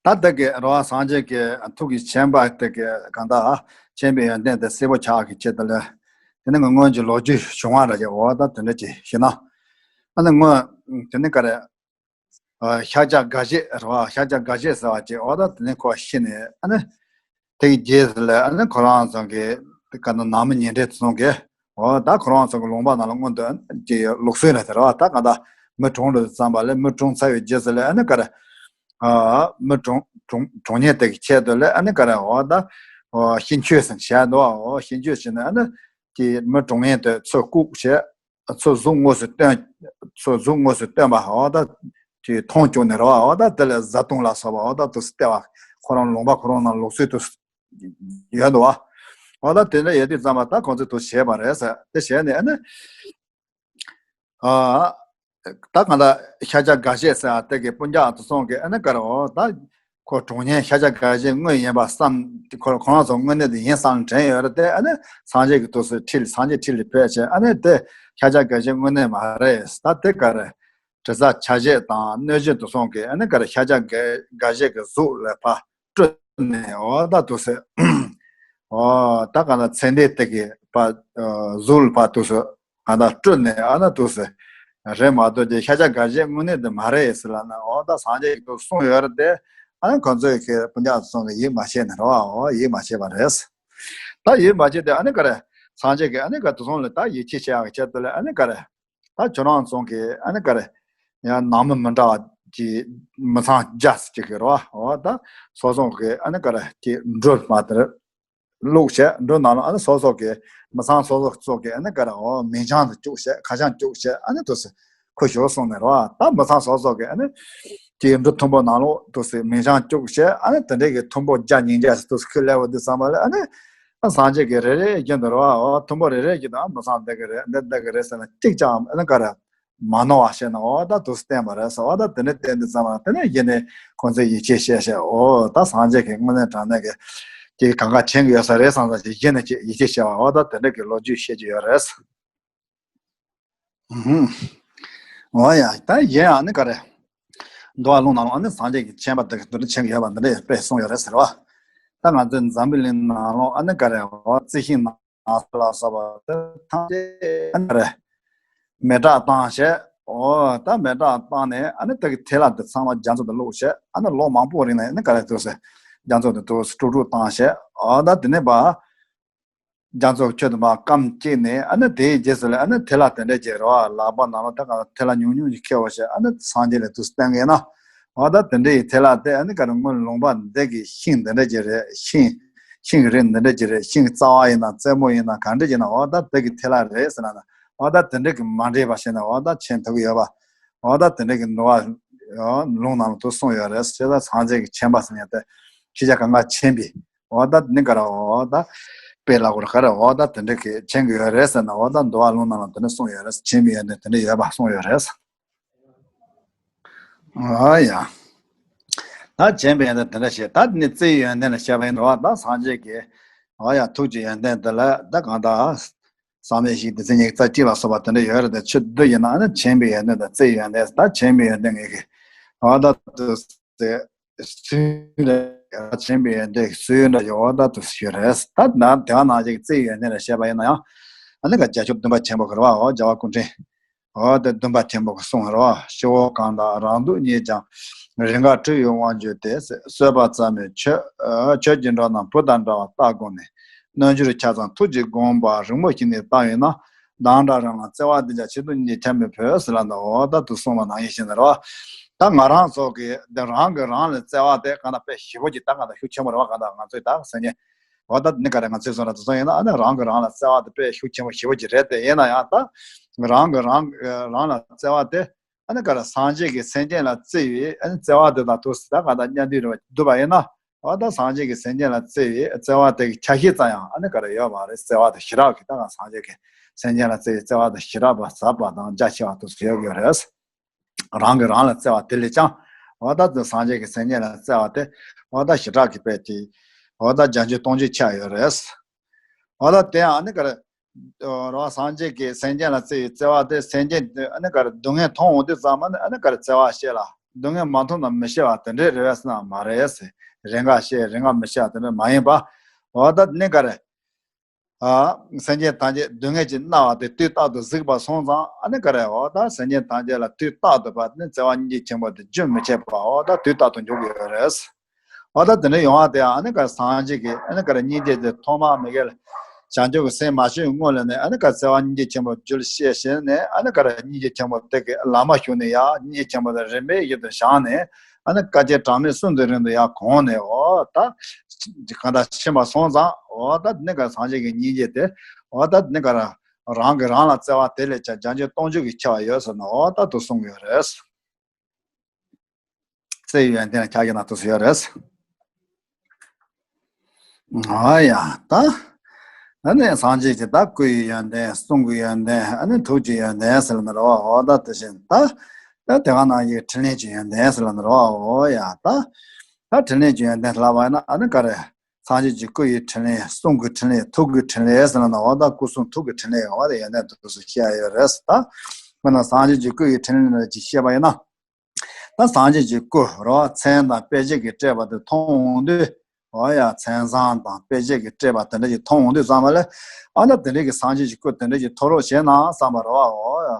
ད་དེ་གི་རོ་སངས་རྒྱས་ཀྱི་ཐུགས་ཀྱི་མཁྱེན་པ་དེ་གི་གང་ལྟར་མཁྱེན་པའི་ཡོན་ཏན་དེ་གསལ་པོ་ཆགས་ཀྱི་ཆེད་དུ་ལ། དེ་ནི་ང་སྔོན་གྱི་ལོ་རྒྱུས་བྱུང་བ་འདྲ་ཅིག་འོ་ད་དེ་འདྲ་ཅིག་ཤེས་ན། ཨ་ནི་སྔོན་དེ་ནི་ག་རེ། ཤཱཀྱ་ག་ཤེད་རེད་བ། ཤཱཀྱ་ག་ཤེད་ཟེར་བ་ཅིག་འོ་ད་དེ་ནས་ཁོ་ཤི་ནས་ཨ་ནི་དེ་གི་རྗེས་སུ་ལ་ཨ་ནི་ཁོ་རང་ཚོ་གི་ག་ན་ནང་མི་ཉེ་འབྲེལ་ཚོ་གི་འོ་ད་ཁོ་རང་ཚོ་གི་ལུང་པ་ནང་ལ་མངོན་དུ་ཅིག་ལུགས་སྲོལ་རེད་ཟེར་བ། ད་ག་ད་མི་གྲོངས་འགྲོ་དུས་ཙམ་པ་ལ་མི་གྲོངས་ཚར་བའི་རྗེས་སུ་ལ་ཨ་ནི་ག་རེ། མི་གྲོངས་གྲོངས་གྲོངས་ཉེན་དེ་གི་ཆེད་དུ་ལ་ཨ་ནི་ག་རེ་འོ་ད་ཤིན་ཆོས་ཟེར་བྱས་འདུག་འོ་ཤིན་ཆོས་ཟེར་ནས་ཨ་ནི་ཀྱི་མི་གྲོངས་ཉེན་དེ་ཚུར་བཀུག་བྱས། ཚུར་གཟུགས་དངོས་སུ་སྟོན། ཚུར་གཟུགས་དངོས་སུ་སྟོན་པ་འོ་ད་དེ་མཐོང་བཅུག་ནས་རེད་བ། འོ་ད་དེ་ལ་བཟའ་བཏུང་ལ་སོགས་པ་འོ་ད་དུ་སྟེར་བ། ཁོ་རང་ལུང་པ་ཁོ་རང་ནང་ལུགས་སྲོལ་དུ་ཡོད་འདུག་བ། འོ་ད་དེ་འདྲ་ཡོད་དུས་ཙམ་པ་ད་ཁོང་ཚོས་དུ་བྱས་པ་རེད་ཟེར། དེ་བྱས་ནས་ཨ་ནི། ཨ། ད་གང་ལྟར་ཤཱཀྱ་ག་ཤེད་ཟེར་བ་དེ་གི་སྤུན་ཀྱག་དེ་ཚོ་གིས་ཨ་ནི་ག་རེ་འོ་ད། ཁོ་གྲོངས་ཉེན་ཤཱཀྱ་ག་ཤེད་དངོས་ཡིན་པ་བསམ། ཁོ་ཁོ་རང་ཚོ་དངོས་གནས་དེ་ཡིན་བསམ་དྲན་ཡོད་རེད་དེ། ཨ་ནི་སངས་རྒྱས་ཀྱི་དུས་སུ་ཁྲིད། སངས་རྒྱས་ཁྲིད་ལ་ཕེབས་བྱས་ཨ་ནི་དེ་ཤཱཀྱ་ག་ཤེད་དངོས་གནས་མ་རེད། ད་དེ་ག་རེ་དྲི་ཟ་ཆ་བྱད་དང་གནོད་བྱེད་དུ་སོང་གི་ཨ་ནི་ག་རེ་ཤཱཀྱ་ག་ག་ཤེད་ཀྱི་གཟུགས་ལ་ཕར་སྤྲུལ་ནས་འོ་ད་དུས་སུ་འོ་ད་ག་ན་ཚེ་འདས་དེ་གི་ཕར་གཟུགས་ལ་ཕར་དུས་སུ། ང་དང་སྤྲུལ་ནས་ཨ་ན་དུས་སུ་རེད་མ་གཏོགས་ཀྱི་ཤཱཀྱ་ག་ཤེད་དངོས་གནས་དེ་མ་རེད་ཟེར་ལབ་ན། འོ་ད་སངས་རྒྱས་ཀྱིས་དུ་གསུངས་ཡོད་རེད་དེ། ཨ་ནི་ཁོ་ཚོས་ཀྱི་སྤུན་ཀྱག་ཚོ་གིས་ཡིད་མ་ཆེས་ནས་རེད་བ། འོ་ཡིད་མ་ཆེས་པ་རེད། ད་ཡིད་མ་ཆེས་ཏེ་ཨ་ནི་ག་རེ་སངས་རྒྱས་ཀྱིས་ཨ་ནི་ག་དུ་སོང་ལ་ད་ཡིད་ཆེས་བྱེད་ཡག་གི་ཆེད་དུ་ལ་ཨ་ནི་ག་རེ། ད་ཁྱོད་རང་ཚོ་གིས་ཨ་ནི་ག་རེ། ཡང་ནང་མི་མི་འདྲ་བ་ཀྱི་མི་ཚང་རྒྱ་ཟེར་གྱི་རེད་བ། འོ་ད་སོ་སོ་གི་ཨ་ནི་ག་རེ་ཀྱི་འགྲོ་མ་དེར། བླུགས་བྱས་འགྲོ་ནང་ལ་ཨ་ནི་སོ་སོ་གི་མི་ཚང་སོ་སོ་ཚོ་གི་ཨ་ནི་ག་རེ་འོ་མིང་བྱང་དུ་བཅུག་བྱས་ཁ་བྱང་བཅུག་བྱས་ཨ་ནི་དུ་སེ་ཁུ་ཞོ་སོང་ནས་རོ། ད་མི་ཚང་སོ་སོ་གི་ཨ་ནི་དེའི་འབྲུ་མཐོན་པོ་ནང་ལོགས་དུ་སེ་མིང་བྱང་བཅུག་བྱས་ཨ་ནི་དེ་འདྲའི་གི་མཐོན་པོ་བརྒྱ་ཉིས་བརྒྱ་ཞིག་དུ་སེ་ཁུ་ལེ་བ་དུ་བསམ་པ་ལ་ཨ་ནི་ཨ་སངས་རྒྱས་ཀྱི་རེ་རེ་བཞིན་དུ་རོ། འོ་མཐོན་པོ་རེ་རེ་བཞིན་དུ་ཨ་མི་ཚང་འདི་གི་རེད་འདི་འདི་གི་རེད་ཟེར་ན་གཅིག་ཀྱང་ཨ་ནི་ག་རེ། མ་ནོར་བ་བཤད་ན་འོ་ད་དུ་བསྟན་པ་རེད་ཟེར། འོ་ད་དེ་ནས་བསྟན་དུས་ཙམ་པ་དེ་ནས་གཞི་ནས་ཁོང་ཚོས་ཡིད་ཆེས་བྱས་བྱས་འོ་ད་སངས་རྒྱས་ཀྱི་དངོས་གནས་དྲང་གནས་ཀྱི་ཀྱི་གང་ག་མཁྱེན་གྱི་ཡོད་ས་རེད་བསམ་ས་ཅིག་གཞི་ནས་ཀྱི་ཡིད་ཆེས་བྱས་པ་འོ་ད་དེ་འདྲ་གི་ལོ་རྒྱུས་བཤད་ཀྱི་ཡོད་རེད། ཧུམ། འོ་ཡ་ད་གཞན་ཡང་ནི་ག་རེ། འདུལ་བ་ལུང་ནང་ལོགས་ཨ་ནི་སངས་རྒྱས་ཀྱི་མཁྱེན་པ་དེ་ག་དེ་འདྲ་མཁྱེན་གྱི་ཡོད་པ་འདི་འདྲ་དཔེ་གསུངས་ཡོད་རེད་ཟེར་བ། ད་ང་ཚོའི་འཛམ་བུའི་གླིང་ནང་ལོགས་ཨ་ནི་ག་རེ་འོ་རྩི་ཤིང་ནང་ལ་སོགས་པ་དེ་ཐམས་ཅད་ཨ་ནི་ག་རེ། མེ་སྲེག་བཏང་བྱས། འོ་ད་མེ་སྲེག་བཏང་ནས་ཨ་ནི་དེ་གི་ཐལ་བ་དེ་ཚང་མ་རྒྱ་མཚོ་དུ་བླུགས་བྱས་ཨ་ནི་ལོ་མང་པོ་རིང་ནས་ཨ་ནི་ག་རེ་དུས་སུ་རྒྱ་མཚོ་དུ་དུ་དཀྲུག་དཀྲུག་བཏང་བྱས། འོ་ད་དེ་ནས་པ་རྒྱ་མཚོ་ཁྱོད་དུ་མ་སྐམ་བཅད་ནས་ཨ་ནི་དེའི་རྗེས་སུ་ལ་ཨ་ནི་ཐལ་བ་དེ་འདྲ་བྱས་རོ། ལག་པ་ནང་ལ་ད་ག་ཐལ་བ་ཉུང་ཉུང་ཞིག་ཁྱེར་བ་བྱས་ཨ་ནི་སངས་རྒྱས་ལ་དུ་བསྟན་གྱི་ན། འོ་ད་དེ་འདྲ་ཡི་ཐལ་བ་དེ་ཨ་ནི་ག་རེ་སྔོན་ལུང་པ་འདི་གི་ཤིང་འདི་འདྲ་ཅིག་རེད། ཤིང་ཤིང་གི་རིགས་འདི་འདྲ་ཅིག་རེད། ཤིང་རྩ་བ་ཡིན་ན་རྩེ་མོ་ཡིན་ན་ག་འདྲ་ཅིག་ན་འོ་ད་དེ་གི་ཐལ་བ་རེད་ཟེར་ན་འོ་ད་དེ་འདྲ་གི་མ་འདྲེས་པ་བྱས་ན་འོ་ད་མཁྱེན་ཐུབ་ཀྱི་ཡོད་པ། འོ་ད་དེ་འདྲ་གི་འདུལ་བ་ལུང་ནང་ལ་དུ་གསུངས་ཡོད་རེད། བྱས་ཙང་སངས་རྒྱས་ཀྱི་མཁྱེན་པ་ཟེར་ཡ་དེ་ཤེས་བྱ་གང་ག་མཁྱེན་པའི་འོ་ད་ནི་ག་རེ་འོ་ད་དཔེ་ལ་གོ་ར་ག་རེ་འོ་ད་དེ་འདྲ་གི་མཁྱེན་གྱི་ཡོད་རེད་ཟེར་ན་འོ་ད་འདུལ་བ་ལུང་ནང་ལ་དེ་འདྲ་གསུངས་ཡོད་རེད། མཁྱེན་པའི་ཡོན་ཏན་དེ་འདྲ་ཡོད་པ་གསུངས་ཡོད་རེད། ཨ་ཡ། ད་མཁྱེན་པའི་ཡོན་ཏན་དེ་འདྲ་བཤད། ད་ནི་བརྩེའི་ཡོན་ཏན་ལ་བཤད་པ་ཡིན་ནོ། ད་སངས་རྒྱས་ཀྱི་ཨ་ཡ་ཐུགས་ཀྱི་ཡོན་ཏན་དེ་ལ་ད་གང་ལྟར་བསམ་ཡས་ཤིག་སྡེ་ཚན་ཉི་ཤུ་རྩ་གཅིག་ལ་སོགས་པ་དེ་འདྲ་ཡོད་རེད་དེ། ཆེད་དུ་ཡིན་ན་ཨ་ནི་མཁྱེན་པའི་ཡོན་ཏན་དང་བརྩེའི་ཡོན་ཏན། ད་མཁྱེན་པའི་ཡོན་ཏན་ངེས་ཀྱི་ཨ་ད་དུ་སུའི་འདྲ་མཁྱེན་པའི་ཡོན་ཏན་སུའི་འདྲ་ཡོད་ད་དུ་ཞུ་རེད། ད་ན་དེ་བ་ནང་བཞིན་བརྩེའི་ཡོན་ཏན་ལ་བཤད་པ་ཡིན་ན་ཡང་ཨ་ནི་ག་རྒྱལ་སྐྱོབ་སྟོན་པ་ཆེན་པོ་གི་རེད་བ། འོ་རྒྱལ་བ་སྐུ་ཕྲེང་འོ་དེ་སྟོན་པ་ཆེན་པོ་གི་གསུང་རེད་བ། སྤྱི་བོ་གང་དག་རང་སྡུག་བརྙེས་ཀྱང་། རེས་འགའ་འཁྲུལ་བའི་དབང་གྱུར་ཏེ། གསོལ་བ་རྩ་མེད་ཁྱོད་ཁྱོད་ཀྱི་འགྲོ་རྣམས་བུ་དང་འདྲ་བར་བལྟ་དགོངས་ནས། རྣལ་འབྱོར་ཆ་ཚང་ཐུགས་ཀྱིས་དགོངས་པ་རིང་མོ་ཞིག་ནས་བཏང་ཡོད་ན། སྡང་དགྲ་རང་ལ་བརྩེ་བ་འདི་ཀྱང་ཆེད་དུ་གཉེར་ཁྱབ་མི་ཕོད་ཟེར་ལབ་ན། འོ་ད་དུ་གསུངས་པ་ནང་བཞིན་བྱས་ནས་རེད་བ། ད་ང་རང་ཚོ་གི་འདི་རང་གི་རང་ལ་བརྩེ་བ་དེ་གང་ལྟར་དཔེ་ཞེ་པོ་ཅིག་ད་གང་ལྟར་ཤུགས་ཆེན་པོ་རེད་བ། གང་ལྟར་ང་ཚོས་ད་སེམས་ཉིད་འོ་ད་ནི་ག་རེ་ང་ཚོས་སོང་ན་དུ་སོང་ཡིན་ན་ཨ་ནི་རང་གི་རང་ལ་བརྩེ་བ་དེ་དཔེ་ཤུགས་ཆེན་པོ་ཞེ་པོ་ཅིག་རེད་དེ། ཡིན་ན་ཡང་ད་རང་གི་རང་རང་ལ་བརྩེ་བ་དེ་ཨ་ནི་ག་རེ་སངས་རྒྱས་ཀྱིས་སེམས་ཅན་ལ་བརྩེ་བའི་ཨ་ནི་བརྩེ་བ་དེ་དང་ཐུག་སྲིད་ད་ག་ད་མཉམ་དུ་རེ་བ་འདུག་པ་ཡིན་ན། འོ་ད་སངས་རྒྱས་ཀྱིས་སེམས་ཅན་ལ་བརྩེ་བའི་བརྩེ་བ་དེ་གི་ཆ་ཤས་ཙམ་ཡང་ཨ་ནི་ག་རེ་ཡོད་མ་རེད། བརྩེ་བ་དེ་ཞི་དྲག་གི་ད་ག་སངས་རྒྱས་ཀྱིས་སེམས་ཅན་ལ་བརྩེ་བའི་བརྩེ་བ་དེ་ཞི་དྲག་པ་ཟབ་པ་དང་རྒྱ་ཆེ་བ་དུ་ཡོད་ཡོད་རེད། རང་གིས་རང་ལ་བརྩེ་བ་དེ་ལས་ཀྱང་འོ་ད་དུ་སངས་རྒྱས་ཀྱིས་སེམས་ཅན་ལ་བརྩེ་བ་དེ་འོ་ད་ཞི་དྲག་གི་དཔེ་དེ་ འོ་ད་བརྒྱ་མཆོད་སྟོང་མཆོད་ཆགས་ཡོད་རེད། འོ་ད་དེ་ཡང་ཨ་ནི་ག་རེ། རོ་སངས་རྒྱས་ཀྱིས་སེམས་ཅན་ལ་བརྩེ་བའི་བརྩེ་བ་དེ་སེམས་ཅན་དེ་ཨ་ནི་ག་རེ་སྡུག་བསྔལ་མཐོང་འོང་དུས་ཙམ་པ་ནི་ཨ་ནི་ག་རེ་བརྩེ་བ་བཤད་ལ་སྡུག་བསྔལ་མ་མཐོང་ན་མི་ཤེས་པ་དེ་འདྲས་རེད་པས་ཟེར་ན་མ་རེད་ཟེར། རེས་འགའ་ཤེས་རེས་འགའ་མི་ཤེས་པ་དེ་འདྲས་མ་ཡིན་པ། འོ་ད་ནི་ག་རེ། ཨ། སེམས་ཅན་ཐམས་ཅད་སྡུག་བསྔལ་གྱིས་མནར་བ་དེ་དུས་རྟག་ཏུ་གཟིགས་པ་སོང་ཙང་ཨ་ནི་ག་རེ་འོ་ད་སེམས་ཅན་ཐམས་ཅད་ལ་དུས་རྟག་ཏུ་བ་ནི་བརྩེ་བ་སྙིང་རྗེ་ཆེན་པོ་དེ་རྒྱུན་མི་འཆད་པ་འོ་ད་དུས་རྟག་ཏུ་འཇུག་གི་ཡོད་རེད། འོ་ད་དེ་འདྲ་ཡོང་བ་དེ་ཨ་ནི་ག་སངས་རྒྱས་ཀྱིས་ཨ་ནི་ག་རེ་སྙིང་རྗེ་དེ་ཐོག་མ་མི་དགེ་ལ་བྱང་ཆུབ་ཀྱི་སེམས་མ་བྱུང་སྔོན་ལ་ནས་ཨ་ནི་ག་བརྩེ་བ་སྙིང་རྗེ་ཆེན་པོ་རྒྱུད་ལ་སྐྱེས་ཤིང་ནས་ཨ་ནི་ག་རེ་སྙིང་རྗེ་ཆེན་པོ་དེ་གི་ལམ་མ་ཞུགས་ནས་ཡ་སྙིང་རྗེ་ཆེན་པོ་དེ་རིམ་པས་ཡིད་དུ་བཞག་ནས་ཨ་ནི་དཀའ་སྤྱད་གྲངས་མེད་གསུམ་དུ་རིང་དུ་ཡ་གོམས་ནས་འོ་ད་གང་ལྟར་ཕྱིན་པ་སོང་ཙང་འོ་ད་ནི་ག་སངས་རྒྱས་ཀྱི་སྙིང་རྗེ་དེ་འོ་ད་ནི་ག་རང་གིས་རང་ལ་བརྩེ་བ་དེ་ལས་ཀྱང་བརྒྱ་མཆོད་སྟོང་མཆོད་ཀྱིས་ཆེ་བ་ཡོད་ཟེར་ན་འོ་ད་དུ་གསུང་གི་ཡོད་རེད། བརྩེ་བའི་ཡོན་ཏན་ལ་ཁྱབ་ཀྱི་ན་དུ་སུ་ཡོད་རེད། ཨ་ཡ་ད། ཨ་ནི་སངས་རྒྱས་ཀྱི་ད་སྐུ་ཡི་ཡོན་ཏན་གསུང་གི་ཡོན་ཏན་ཨ་ནི་ཐུགས་ཀྱི་ཡོན་ཏན་ཟེར་ལ་ནི་རོ་འོ་ད་དེ་བཞིན་ད། ད་དེ་ག་ནང་བཞིན་འཕྲིན་ལས་ཀྱི་ཡོན་ཏན་ཟེར་ལ་ནི་རོ་འོ་ཡ་ད། ད་འཕྲིན་ལས་ཀྱི་ཡོན་ཏན་ལབ་པ་ཡིན་ན་ཨ་ནི་ག་རེ། སངས་རྒྱས་ཀྱི་སྐུ་ཡི་འཕྲིན་ལས་གསུང་གི་འཕྲིན་ལས་ཐུགས་ཀྱི་འཕྲིན་ལས་ཟེར་ལ་ནི་འོ་ད་སྐུ་གསུང་ཐུགས་ཀྱི་འཕྲིན་ལས་འོ་ད་ཡོན་ཏན་དུ་སུ་བཤད་ཡོད་རེད་ད། དཔེར་ན་སངས་རྒྱས་ཀྱི་སྐུ་ཡི་འཕྲིན་ལས་ཅིག་བཤད་པ་ཡིན་ན། ད་སངས་རྒྱས་ཀྱི་སྐུ་རོ་མཚན་དང་དཔེ་བྱད་ཀྱིས་སྤྲས་པ་དེ་མཐོང་འོང་དུས། འོ་ཡ་མཚན་བཟང་དང་དཔེ་བྱད་ཀྱིས་སྤྲས་པ་དེ་འདྲ་ཞིག་མཐོང་འོང་དུས་ཙམ་པ་ལས། ཨ་ན་དེ་འདྲ་གི་སངས་རྒྱས་ཀྱི་སྐུ་དེ་འདྲ་ཞིག་ཐོབ་རོགས་བྱས་ན་བསམ་པ་རོ་འོ་ཡ།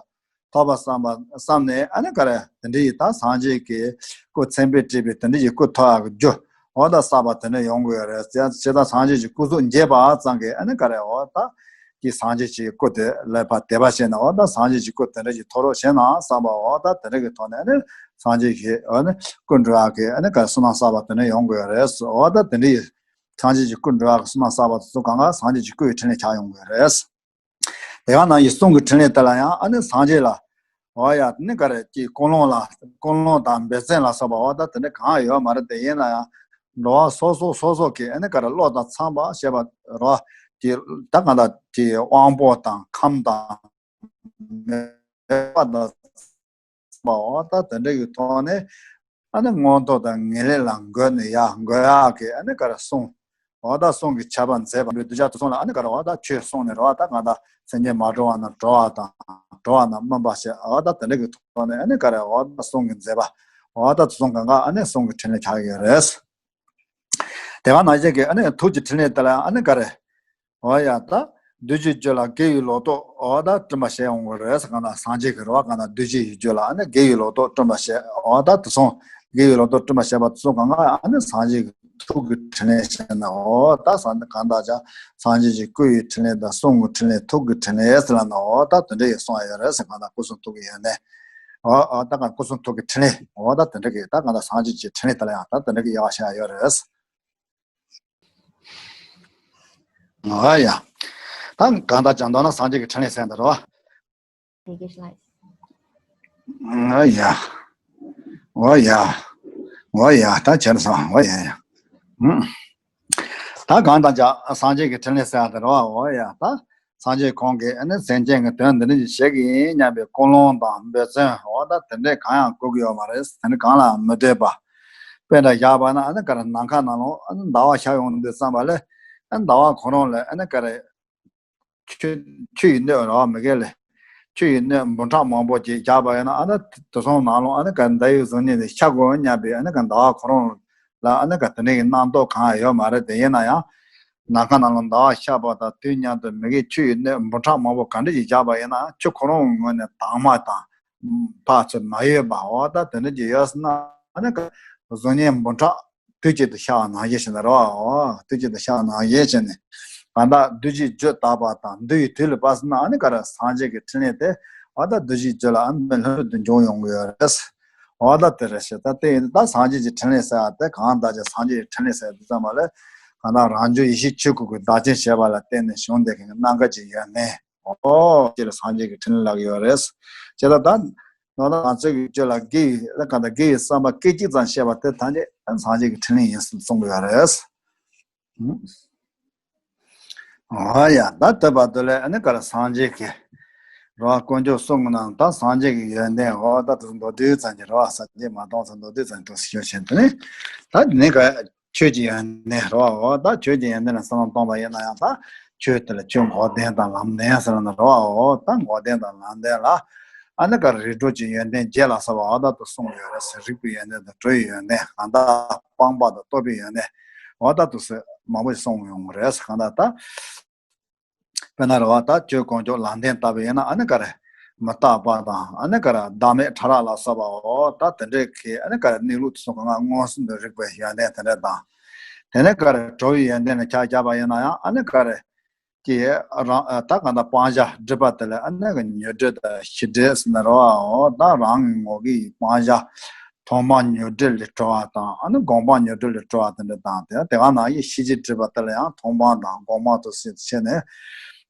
ཐོབ་པ་བསམ་པ་བསམ་ནས་ཨ་ནི་ག་རེ་དེ་འདྲ་ཡིག་ད་སངས་རྒྱས་ཀྱི་སྐུ་མཚན་དཔེས་སྤྲས་པའི་དེ་འདྲ་ཞིག་སྐུ་ཐོབ་ཡག་གི་རྒྱུ། འོ་ད་བསགས་པ་དེ་འདྲ་ཡོང་དགོས་རེད་ཟེར་ད་སངས་རྒྱས་ཀྱི་སྐུ་གཟུགས་མཇལ་བ་ཙམ་གྱིས་ཨ་ནི་ག་རེ་འོ་ད། ཀྱི་སངས་རྒྱས་ཀྱི་སྐུ་དེ་ལ་ཕར་དད་པ་བྱས་ན་འོ་ད་སངས་རྒྱས་ཀྱི་སྐུ་དེ་འདྲ་ཞིག་ཐོབ་རོགས་བྱས་ན་བསམ་པ་འོ་ད་དེ་འདྲ་གི་ཐོག་ནས་ནི་སངས་རྒྱས་ཀྱི་འོ་ནི་སྐུ་འགྲོ་ཡག་གི་ཨ་ནི་ག་བསོད་ནམས་བསགས་པ་དེ་འདྲ་ཡོང་དགོས་རེད། འོ་ད་དེ་འདྲ་ཡི་སངས་རྒྱས་ཀྱི་སྐུ་འགྲོ་ཡག་གི་བསོད་ནམས་བསགས་པ་དེ་ཚོ་གང་ག་སངས་རྒྱས་ཀྱི་སྐུ་ཡི་འཕྲིན་ལས་ཆགས་ཡོང་དགོས་རེད། དེ་ག་ནང་བཞིན་གསུང་གི་འཕྲིན་ལས་དེ་ལ་ཡང་ཨ་ནི་སངས་རྒྱས་ལ། འོ་ཡ་ནི་ག་རེ་ཀྱི་ཀུན་སློང་ལ་ཀུན་སློང་དང་འབད་བརྩོན་ལ་སོགས་པ་འོ་ད་དེ་འདྲ་གང་ཡོད་མ་རེད་དེ་ཡིན་ན་ཡང་འགྲོ་བ་སོ་སོ་སོ་སོ་གི་ཨ་ནི་ག་རེ་བློ་དང་འཚམས་པ་ཞེས་པ་རོ་ཀྱི་ད་གང་ལྟར་ཀྱི་དབང་པོ་དང་ཁམས་དང་མོས་པ་དང་འཚམས་པ་འོ་ད་དེ་འདྲ་གི་ཐོག་ནས། ཨ་ནི་མངོན་མཐོ་དང་ངེས་ལེགས་ལ་འགོད་ནས་ཡར་འགོད་ཡག་གི་ཨ་ནི་ག་རེ་གསུང་། འོ་ད་གསུང་གི་ཆ་བ་མཛད་པ་གདུལ་བྱ་དེ་ཚོ་ལ་ཨ་ནི་ག་རེ་འོ་ད་ཆོས་གསུངས་ནས་རེད་བ་ད་གང་ལྟར་སེམས་ཅན་མ་གྲོལ་བ་རྣམས་གྲོལ་བ་དང་གྲོལ་བ་རྣམས་སྨིན་པ་ཞེས་འོ་ད་དེ་འདྲ་གི་ཐོག་ནས་ཨ་ནི་ག་རེ་འོ་ད་གསུང་གི་མཛད་པ་འོ་ད་དེ་ཚོ་གང་ག་ཨ་ནི་གསུང་གི་འཕྲིན་ལས་ཆགས་ཡོད་རེད། དེ་ག་ནང་བཞིན་གྱི་ཨ་ནི་ཐུགས་ཀྱི་འཕྲིན་ལས་དེ་ལ་ཨ་ནི་ག་རེ། འོ་ཡ་ད། བདུད་ཀྱི་རྒྱུད་ལ་དགེ་བའི་ལོ་ཏོག་འོ་ད་བསྐྲུན་པ་བྱས་ཡོང་གི་རེད་ཟེར་གང་ལ་སངས་རྒྱས་ཀྱི་རེད་བ་གང་ལ་བདུད་ཀྱི་རྒྱུད་ལ་ཨ་ནི་དགེ་བའི་ལོ་ཏོག་བསྐྲུན་པ་བྱས་འོ་ད་དེ་སོང་དགེ་བའི་ལོ་ཏོག་བསྐྲུན་པ་བྱས་པ་དེ་སོང་གང་ལ་ཨ་ནི་སངས་རྒྱས་ཀྱི་ཐུགས་ཀྱི་འཕྲིན་ལས་བྱས་ན་འོ་ད་སངས་གང་ལྟར་ཀྱང་སངས་རྒྱས་ཀྱི་སྐུ་ཡི་འཕྲིན་ལས་དང་གསུང་གི་འཕྲིན་ལས་ཐུགས་ཀྱི་འཕྲིན་ལས་ཟེར་ལ་ན་འོ་ད་དེ་འདྲ་ཡི་གསུང་ཡ་ཡོད་རེད་ཟེར་གང་ལ་སྐུ་གསུང་ཐུགས་ཀྱི་ཡོན་ཏན་འོ་འོ་ད་གང་སྐུ་གསུང་ཐུགས་ཀྱི་འཕྲིན་ལས་འོ་ད་དེ་འདྲ་གི་ད་གང་ལྟར་སངས་རྒྱས་ཀྱི་འཕྲིན་ལས་དེ་ལ་ཡང་ད་དེ་འདྲ་གི་ཡག་བྱས་ཡ་ཡོད་རེད། ཨ་ཡ། ད་གང་ལྟར་ཀྱང་མདོར་ན་སངས་རྒྱས་ཀྱི་འཕྲིན་ལས་ཟེར་འདི་རོ། ཨ་ཡ། འོ་ཡ། འོ་ཡ་ད་བྱས་ན་སོང་འོ་ཡ་ཡ། ཧུམ། ད་གང་ལྟར་ཀྱང་སངས་རྒྱས་ཀྱི་འཕྲིན་ལས་ཟེར་འདི་རོ་འོ་ཡ་ད། སངས་རྒྱས་ཁོང་གིས་ཨ་ནི་སེམས་ཅན་གྱི་དོན་འདི་འདྲ་ཞིག་བྱེད་ཀྱི་ཡིན་སྙམ་པའི་ཀུན་སློང་དང་འབད་བརྩོན་འོ་ད་དེ་འདྲས་གང་ཡང་དགོས་ཀྱི་ཡོད་མ་རེད་དེ་འདྲ་གང་ལའང་མི་འདོད་པ། དཔེ་འདྲ་བཞག་པ་ན་ཨ་ནི་ག་རེ་ནམ་མཁའ་ནང་ལོགས་ཨ་ནི་ཟླ་བ་ཤར་ཡོང་དུས་ཙམ་པ་ལས་ཨ་ནི་ཟླ་བ་ཁོ་རང་ལས་ཨ་ནི་ག་རེ། ཆུ་ཆུ་ཡི་སྣོད་ར་བ་མི་དགེ་ལས། ཆུ་ཡི་སྣོད་འབུམ་ཕྲག་མང་པོ་ཅིག་བཞག་པ་ཡིན་ན་ཨ་ནི་དེ་ཚོའི་ནང་ལོགས་ཨ་ནི་ག་ཟླ་བའི་གཟུགས་བརྙན་དེ་ཤར་དགོས་སྙམ་པའི་ཨ་ནི་ག་ཟླ་བ་ཁོ་རང་ལ་ཨ་ནི་ག་དེ་འདྲ་གི་རྣམ་རྟོག་གང་ཡང་ཡོད་མ་རེད་དེ་ཡིན་ན་ཡང་། ནམ་མཁའ་ནང་ལ་ཟླ་བ་ཤར་བ་དང་དུས་མཉམ་དུ་མི་དགེ་ཆུ་ཡི་སྣོད་འབུམ་ཕྲག་མང་པོ་ག་འདྲ་ཞིག་བཞག་པ་ཡིན་ན་ཆུ་ཁོ་རང་ངོས་ནས་དྭངས་མ་དང་། ཕར་ཚུར་མ་གཡོས་པ་འོ་ད་དེ་འདྲ་ཅིག་ཡོད་ཟེར་ན་ཨ་ནི་ག་གཟུགས་བརྙན་འབུམ་ཕྲག་དུས་གཅིག་ཏུ་ཤར་བ་ནང་བཞིན་བྱས་ནས་རེད་བ་འོ་དུས་གཅིག་ཏུ་ཤར་བ་ནང་བཞིན་བྱས་ནས་གང་ལྟར་བདུད་ཀྱི་རྒྱུད་དག་པ་དང་འདུལ་བའི་དུས་ལ་བབས་ཟེར་ན་ཨ་ནི་ག་རེ་སངས་རྒྱས་ཀྱི་འཕྲིན་ལས་དེ་འོ་ད་བདུད་ཀྱི་རྒྱུད་ལ་ཨ་ནི་ལྷུན་གྲུབ་ཏུ་འབྱུང་ཡོང་གི་ཡོད་རེད། འོ་ད་དེ་རེད་ཤག་ད་དེ་ཡིན་ད་སངས་རྒྱས་ཀྱི་འཕྲིན་ལས་ཟེར་ཡ་དེ་གང་ལྟར་ཀྱང་སངས་རྒྱས་ཀྱི་འཕྲིན་ལས་ཟེར་ཡ་དེ་ཙམ་པ་ལས་གང་ལྟར་རང་བྱུང་ཡེ་ཤེས་ཆོས་སྐུ་གི་བདག་རྐྱེན་བྱས་པ་ལ་བརྟེན་ནས་བྱུང་བསྡད་མཁན་གྱི་རྣམ་དཀར་ཅིག་ཡོད་ནས། ཨོ། ཅེས་ལ་སངས་རྒྱས་ཀྱི་འཕྲིན་ལས་ལབ་ཀྱི་ཡོད་རེད། ཅེས་ལ་ད། ནོར་ལ་ང་ཚོའི་གི་སྤྱོད་ལ་དགེ་བའི་ལ་གང་ལྟར་དགེ་བའི་བསམ་པ་སྐད་ཅིག་ཙམ་བཤད་པ་དེ་ཐམས་ཅད་སངས་རྒྱས་ཀྱི་འཕྲིན་ལས་ཡིན་ཟེར་གསུངས་པ་ཡོད་རེད། ཨོ་ཡ་ད་དེ་བར་དུ་ལས་ཨ་ནི་ག་རེ་སངས་རྒྱས་ཀྱི་རེད་བ་དཀོན་མཆོག་གསུམ་གྱི་ནང་ད་སངས་རྒྱས་ཀྱི་ཡོན་ཏན་འོ་ད་དུ་མདོར་བསྡུས་ཙམ་གྱི་རེད་བ་སངས་རྒྱས་མ་གཏོང་ཙམ་མདོར་བསྡུས་ཙམ་དུ་ཞུ་བཞིན་དུ་ནི་ད་ནི་ག་ཆོས་ཀྱི་ཡོན་ཏན་རེད་བ། འོ་ད་ཆོས་ཀྱི་ཡོན་ཏན་ལ་བསམ་བློ་གཏོང་བ་ཡིན་ན་ཡང་ད་ཆོས་དེ་ལ་ཆོས་འགོག་བདེན་དང་ལམ་བདེན་ཟེར་ན་རེད་བ། འོ་ད་འགོག་བདེན་དང་ལམ་བདེན་ལ་ཨ་ནི་ཀ་རིགས་དྲུག་གི་ཡོན་ཏན་བརྒྱད་ལ་སོགས་པ་འོ་ད་དུ་གསུངས་ཡོད་རེད་ཟེར། རིགས་པའི་ཡོན་ཏན་དང་དྲུག་གི་ཡོན་ཏན་གང་ལྟར་སྤངས་པ་དང་རྟོགས་པའི་ཡོན་ཏན་འོ་ད་དུ་ཟེར་མང་པོ་ཞིག་གསུངས་ཡོང་གི་རེད་ཟེར། གང་ལྟར་ད། དཔེར་ན་རེད་བ། ད་ཆོས་དཀོན་མཆོག་ལམ་བདེན་ལྟ་བུ་ཡིན་ན་ཨ་ནི་ག་རེ། མི་རྟག་པ་དང་ཨ་ནི་ག་རེ། བདག་མེད་ཕྲ་རགས་ལ་སོགས་པའོ། ད་དེ་འདྲའི་གི་ཨ་ནི་ག་རེ་གནས་ལུགས་དེ་ཚོ་གང་ག་མངོན་སུམ་དུ་རིག་པའི་ཡོན་ཏན་དེ་འདྲ་དང་། དེ་ནས་ག་རེ་གྲོལ་བའི་ཡོན་ཏན་ལ་ཆ་བཞག་པ་ཡིན་ན་ཡང་ཨ་ནི་ག་རེ། ཀྱི་རང་ད་གང་ལྟར་སྤང་བྱ་སྒྲིབ་པ་དེ་ལ་ཨ་ནི་ག་ཉོན་སྒྲིབ་དང་ཞི་སྒྲིབ་ཟེར་ན་རེད་བའོ། ད་རང་གི་ངོ་གི་སྤང་བྱ། མཐོང་སྤང་ཉོན་སྒྲིབ་ལས་གྲོལ་བ་དང་ཨ་ནི་སྒོམ་སྤང་ཉོན་སྒྲིབ་ལས་གྲོལ་བ་དེ་འདྲ་དང་། དེ་དེ་ག་ནང་བཞིན་ཤེས་བྱའི་སྒྲིབ་པ་དེ་ལ་ཡང་མཐོང་སྤང་དང་སྒོམ་སྤང་དུ་ཕྱེ་ནས།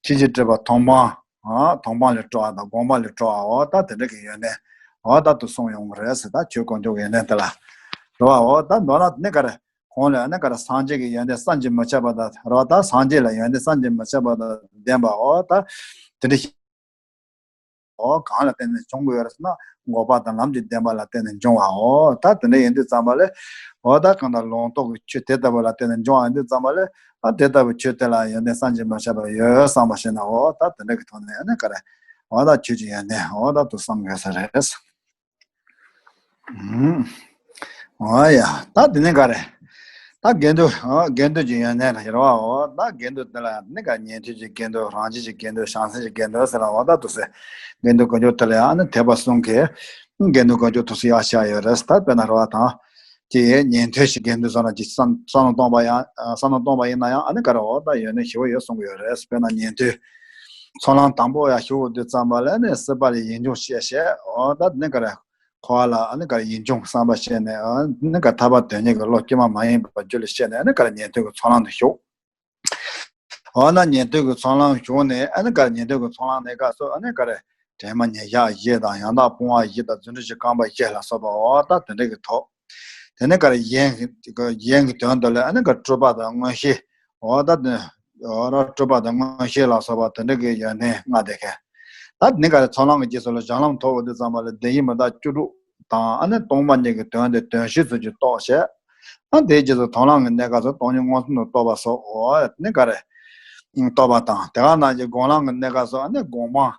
ཤེས་བྱའི་སྒྲིབ་པ་མཐོང་སྤང་། མཐོང་སྤང་ལས་གྲོལ་བ་དང་སྒོམ་སྤང་ལས་གྲོལ་བའོ། ད་དེ་འདྲ་གི་ཡོན་ཏན་འོ་ད་དུ་གསུངས་ཡོང་གི་རེད་ཟེར། ད་ཆོས་དཀོན་མཆོག་གི་ཡོན་ཏན་དེ་ལ་རེད་བའོ། ད་མདོར་ན་དེ་ནི་ག་རེ། གོང་ལ་ཨ་ནི་ག་རེ་སངས་རྒྱས་ཀྱི་ཡོན་ཏན་བསམ་གྱིས་མི་ཁྱབ་པ་དང་རེད་བ། ད་སངས་རྒྱས་ལ་ཡོན་ཏན་བསམ་གྱིས་མི་ཁྱབ་པ་དང་ལྡན་པའོ། ད་དེ་འདྲ་ཞིག་འོ་གང་ལ་བརྟེན་ནས་བྱུང་དགོས་ཡོད་རེད་ཟེར་ན། འགོག་པ་དང་ལམ་གྱི་བདེན་པ་ལ་བརྟེན་ནས་འབྱུང་བའོ། ད་དེ་འདྲ་ཡིན་དུས་ཙམ་པ་ལས་འོ་ད་གང་ལྟར་ལུང་རྟོགས་ཀྱི་ཆོས་དེ་ལྟ་བུ་ལ་བརྟེན་ནས་འབྱུང་བ་ཡིན་དུས་ཙམ་པ་ལས། ཨ་དེ་ལྟ་བུའི་ཆོས་དེ་ལ་ཡོན་ཏན་བསམ་གྱིས་མི་ཁྱབ་པ་ཡོད་བསམ་པ་ཞིག་ན་འོ་ད་དེ་འདྲ་གི་ཐོག་ནས་ཨ་ནི་ག་རེ། འོ་ད་ཆོས་ཀྱི་ཡོན་ཏན་འོ་ད་དུ་བསམ་དགོས་ས་རེད། ཨུམ། འོ་ཡ། ད་དེ་ནས་ག་རེ། ད་དགེ་འདུན། འོ་དགེ་འདུན་གྱི་ཡོན་ཏན་ལ་ཡོད་རེད་བ། འོ་ད་དགེ་འདུན་དེ་ལ་ནི་ག་ཉན་ཐོས་ཀྱི་དགེ་འདུན། རང་བཞིན་གྱི་དགེ་འདུན། བྱང་སེམས་ཀྱི་དགེ་འདུན་ཟེར་ལ་འོ་ད་དུ་ཟེར། དགེ་འདུན་དཀོན་མཆོག་དེ་ལ་ཡང་ནི་ཐེག་པ་གསུམ་གྱི་དགེ་འདུན་དཀོན་མཆོག་དུ་སུ་ཡག་ཤ་ཡོད་རེད། ད་དཔེར་ན་རེད་བ་དང་། ཀྱི་ཉན་ཐོས་ཀྱི་དགེ་འདུན་ཚོ་ལ་ཀྱི་བསམ་བསམ་བློ་གཏོང་བ་ཡང་བསམ་བློ་གཏོང་བ་ཡིན་ན་ཡང་ཨ་ནི་ག་རེ་འོ་ད་ཡོན་ཏན་ཞེ་པོ་ཡོད་གསུང་གི་ཡོད་རེད། དཔེར་ན་ཉན་ཐོས་ཚོགས་ལམ་དང་པོ་ཡང་ཞུ་དུས་ཙམ་པ་ལ་ནི་སྲིད་པ་ལས་ཡིད་འབྱུང་ཤེས་བྱས། འོ་ད་ནི་ག་རེ་འཁོར་བ་ལ་ཨ་ནི་ག་རེ་ཡིད་འབྱུང་བསམ་པ་བྱས་ནས་ཨ་ནི་ག་ཐར་པ་དོན་གཉེར་གྱི་བློ་སྐྱེ་མ་མ་ཡིན་པ་རྒྱུད་ལ་སྐྱེས་ནས་ཨ་ནི་ག་རེ་ཉན་ཐོས་ཀྱི་ཚོགས་ལམ་དུ་ཞུགས། འོ་ན་ཉན་ཐོས་ཀྱི་ཚོགས་ལམ་ཞུགས་ནས་ཨ་ནི་ག་རེ་ཉན་ཐོས་ཀྱི་ཚོགས་ལམ་གནས་སྐབས་སུ་ཨ་ནི་ག་རེ་དྲན་པ་ཉེར་བཞག་བཞི་དང་ཡང་དག་སྤོང་བ་བཞི་དང་རྫུ་འཕྲུལ་གྱི་རྐང་པ་བཞི་ལ་སོགས་པ་འོ་ད་དེ་འདྲ་གི་ཐོབ། དེ་ནས་ག་རེ་གཞན་གཞན་གྱི་དོན་དུ་ལ་ཨ་ནི་ག་རེ་སྤྲུལ་པ་དང་མངོན་ཤེས་འོ་ད་དེ་འོ་ད་སྤྲུལ་པ་དང་མངོན་ཤེས་ལ་སོགས་པ་དེ་འདྲ་གི་ཡོན་ཏན་ལྔ་དེ་ག་ད་དེ་ནས་ག་རེ་ཚོགས་ལམ་གྱི་རྗེས་སུ་ལ་གཞན་ལམ་ཐོབ་འོང་དུས་ཙམ་པ་ལ་བདེན་བཞི་མི་རྟག་བཅུ་དྲུག་དང་ཨ་ནི་སྟོང་པ་ཉིད་ཀྱི་དོན་དེ་དོན་བྱེད་ཚུལ་གྱིས་རྟོགས་བྱས། ཨ་དེའི་རྗེས་སུ་མཐོང་ལམ་གྱི་གནས་སྐབས་སུ་སྟོང་ཉིད་མངོན་སུམ་དུ་རྟོགས་པ་སོགས་འོ་ནི་ག་རེ། རྟོགས་པ་དང་དེ་ག་ནང་བཞིན་སྒོམ་ལམ་གྱི་གནས་སྐབས་སུ་ཨ་ནི་སྒོམ་སྤང་།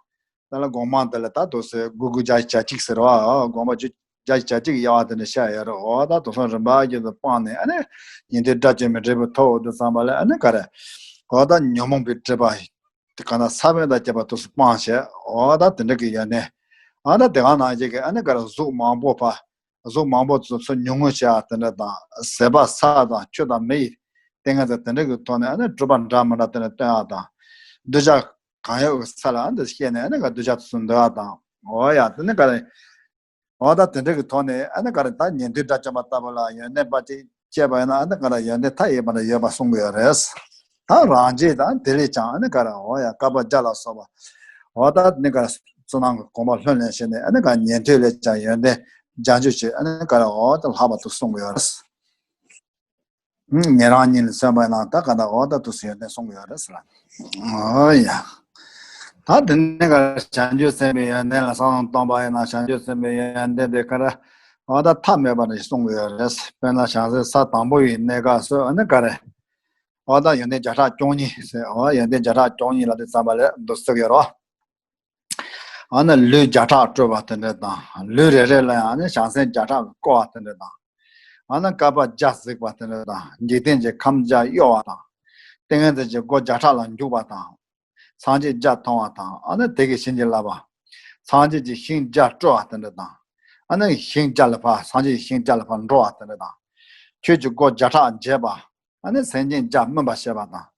དེ་ལ་སྒོམ་སྤང་དེ་ལ་ད་དུ་ཟེར་དགུ་དགུ་བརྒྱ་བརྒྱ་གཅིག་ཟེར་བ། སྒོམ་པ་བརྒྱ་བརྒྱ་གཅིག་གི་དབྱེ་བ་དེ་འདྲ་བཤད་ཡོད་རེད། འོ་ད་དུ་སོང་རིམ་པ་བཞིན་དུ་སྤངས་ནས་ཨ་ནི་ཉན་ཐོས་དགྲ་བཅོམ་པའི་འབྲས་བུ་ཐོབ་འོང་དུས་ཙམ་པ་ལ་ཨ་ནི་ག་རེ། འོ་ད་ཉོན་མོངས་པའི་སྒྲིབ་པ། དེ་ག་ན་ས་བོན་དང་བཅས་པ་དུ་སྤངས་བྱས། འོ་ད་དེ་འདྲ་གི་ཡོན་ཏན། ཨ་ད་དེ་ག་ནང་བཞིན་གྱི་ཨ་ནི་ག་རེ་གཟུགས་མང་པོ་ཕ། གཟུགས་མང་པོ་ཚོ་ཚོ་ཉུང་ངུ་བྱ་དེ་འདྲ་དང་ཟད་པ་ས་དང་ཆུ་དང་མེ་ཡི་ཏིང་ངེ་འཛིན་དེ་འདྲ་གི་ཐོག་ནས་ཨ་ནི་སྤྲུལ་པ་འདྲ་མི་འདྲ་དེ་འདྲ་སྟོན་ཡག་དང་། གདུལ་བྱ་གང་ཡོད་ཀྱི་ས་ལ་ཨ་འདི་སྐྱེས་ནས་ཨ་ནི་ག་གདུལ་བྱ་དེ་ཚོ་འདུལ་ཡག་དང་། འོ་ཡ་དེ་ནི་ག་རེ། འོ་ད་དེ་འདྲ་གི་ཐོག་ནས་ཨ་ནི་ག་རེ་ད་ཉན་ཐོས་དགྲ་བཅོམ་པ་ལྟ་བུ་ལ་ཡོན་ཏན་པ་ཅིག་སྐྱེས་པ་ཡིན་ན་ཨ་ནི་ག་རེ་ཡོན་ཏན་མཐའ་ཡས་པ་འདྲ་ཡོད་པ་གསུང་གི་ཡོད་རེད། ད་རང་རྒྱལ་དང་དེ་ལས་ཀྱང་ཨ་ནི་ག་རེ་འོ་ཡ་བསྐལ་པ་བརྒྱ་ལ་སོགས་པ། འོ་ད་ནི་ག་རེ་བསོད་ནམས་ཀྱི་གོ་འཕང་ལྷུར་ལེན་བྱས་ནས་ཨ་ནི་ག་ཉན་ཐོས་ལས་ཀྱང་ཡོན་ཏན་བརྒྱ་འཇུག་བྱེད་ཨ་ནི་ག་རེ་འོ་ད་ལྷག་པ་དུ་གསུང་གི་ཡོད་རེད། ཉན་རང་ཉིད་ལ་མཚོན་པ་ཡིན་ན་ད་ག་ད་འོ་ད་དུ་ཟེར་ཡོན་ཏན་གསུང་གི་ཡོད་རེད་ཟེར་ལ། འོ་ཡ། ད་དེ་ནས་ག་བྱང་ཆུབ་སེམས་དཔའི་ཡོན་ཏན་ལ་བསམ་བློ་གཏོང་པ་ཡིན་ན་བྱང་ཆུབ་སེམས་དཔའི་ཡོན་ཏན་དེ་ག་རེ། འོ་ད་མཐའ་མེད་པ་ནས་གསུང་གི་ཡོད་རེད། དཔེར་ན་བྱང་སེམས་ས་དང་པོ་ཡི་གནས་སྐབས་སུ་ཨ་ནི་ག་རེ། འོ་ད་ཡོན་ཏན་བརྒྱ་ཕྲག་བཅུ་གཉིས་ཟེར། འོ་ཡོན་ཏན་བརྒྱ་ཕྲག་བཅུ་གཉིས་ལ་དེ་ཙམ་པ་ལས་འདུ་བརྩི་གི་ཡོད་རེད། ཨ་ནི་ལུས་བརྒྱ་ཕྲག་སྤྲུལ་བ་དེ་འདྲ་དང་ལུས་རེ་རེ་ལ་ཡང་ཨ་ནི་བྱང་སེམས་བརྒྱ་ཕྲག་གིས་བསྐོར་བ་དེ་འདྲ་དང་། ཨ་ནི་བསྐལ་པ་བརྒྱ་གཟིགས་པ་དེ་འདྲ་དང་འཇིག་རྟེན་གྱི་ཁམས་བརྒྱ་གཡོ་བ་དང་། ཏིང་ངེ་འཛིན་གྱི་སྒོ་བརྒྱ་ཕྲག་ལ་འཇུག་པ་དང་། སངས་རྒྱས་བརྒྱ་མཐོང་བ་དང་ཨ་ནི་དེ་གི་བྱིན་གྱིས་བརླབས་པ། སངས་རྒྱས་ཀྱི་ཞིང་བརྒྱ་སྤྲུལ་བ་དེ་འདྲ་དང་། ཨ་ནི་ཞིང་བརྒྱ་ལ་ཕར་སངས་རྒྱས་ཀྱི་ཞིང་བརྒྱ་ལ་ཕར་འགྲོ་བ་དེ་འདྲ་དང་། ཆོས་ཀྱི་སྒོ་བརྒྱ་ཕྲག་འབྱེད་པ། ཨ་ནི་སེམས་ཅན་བརྒྱ་སྨིན་པར་བྱེད་པ་དང་།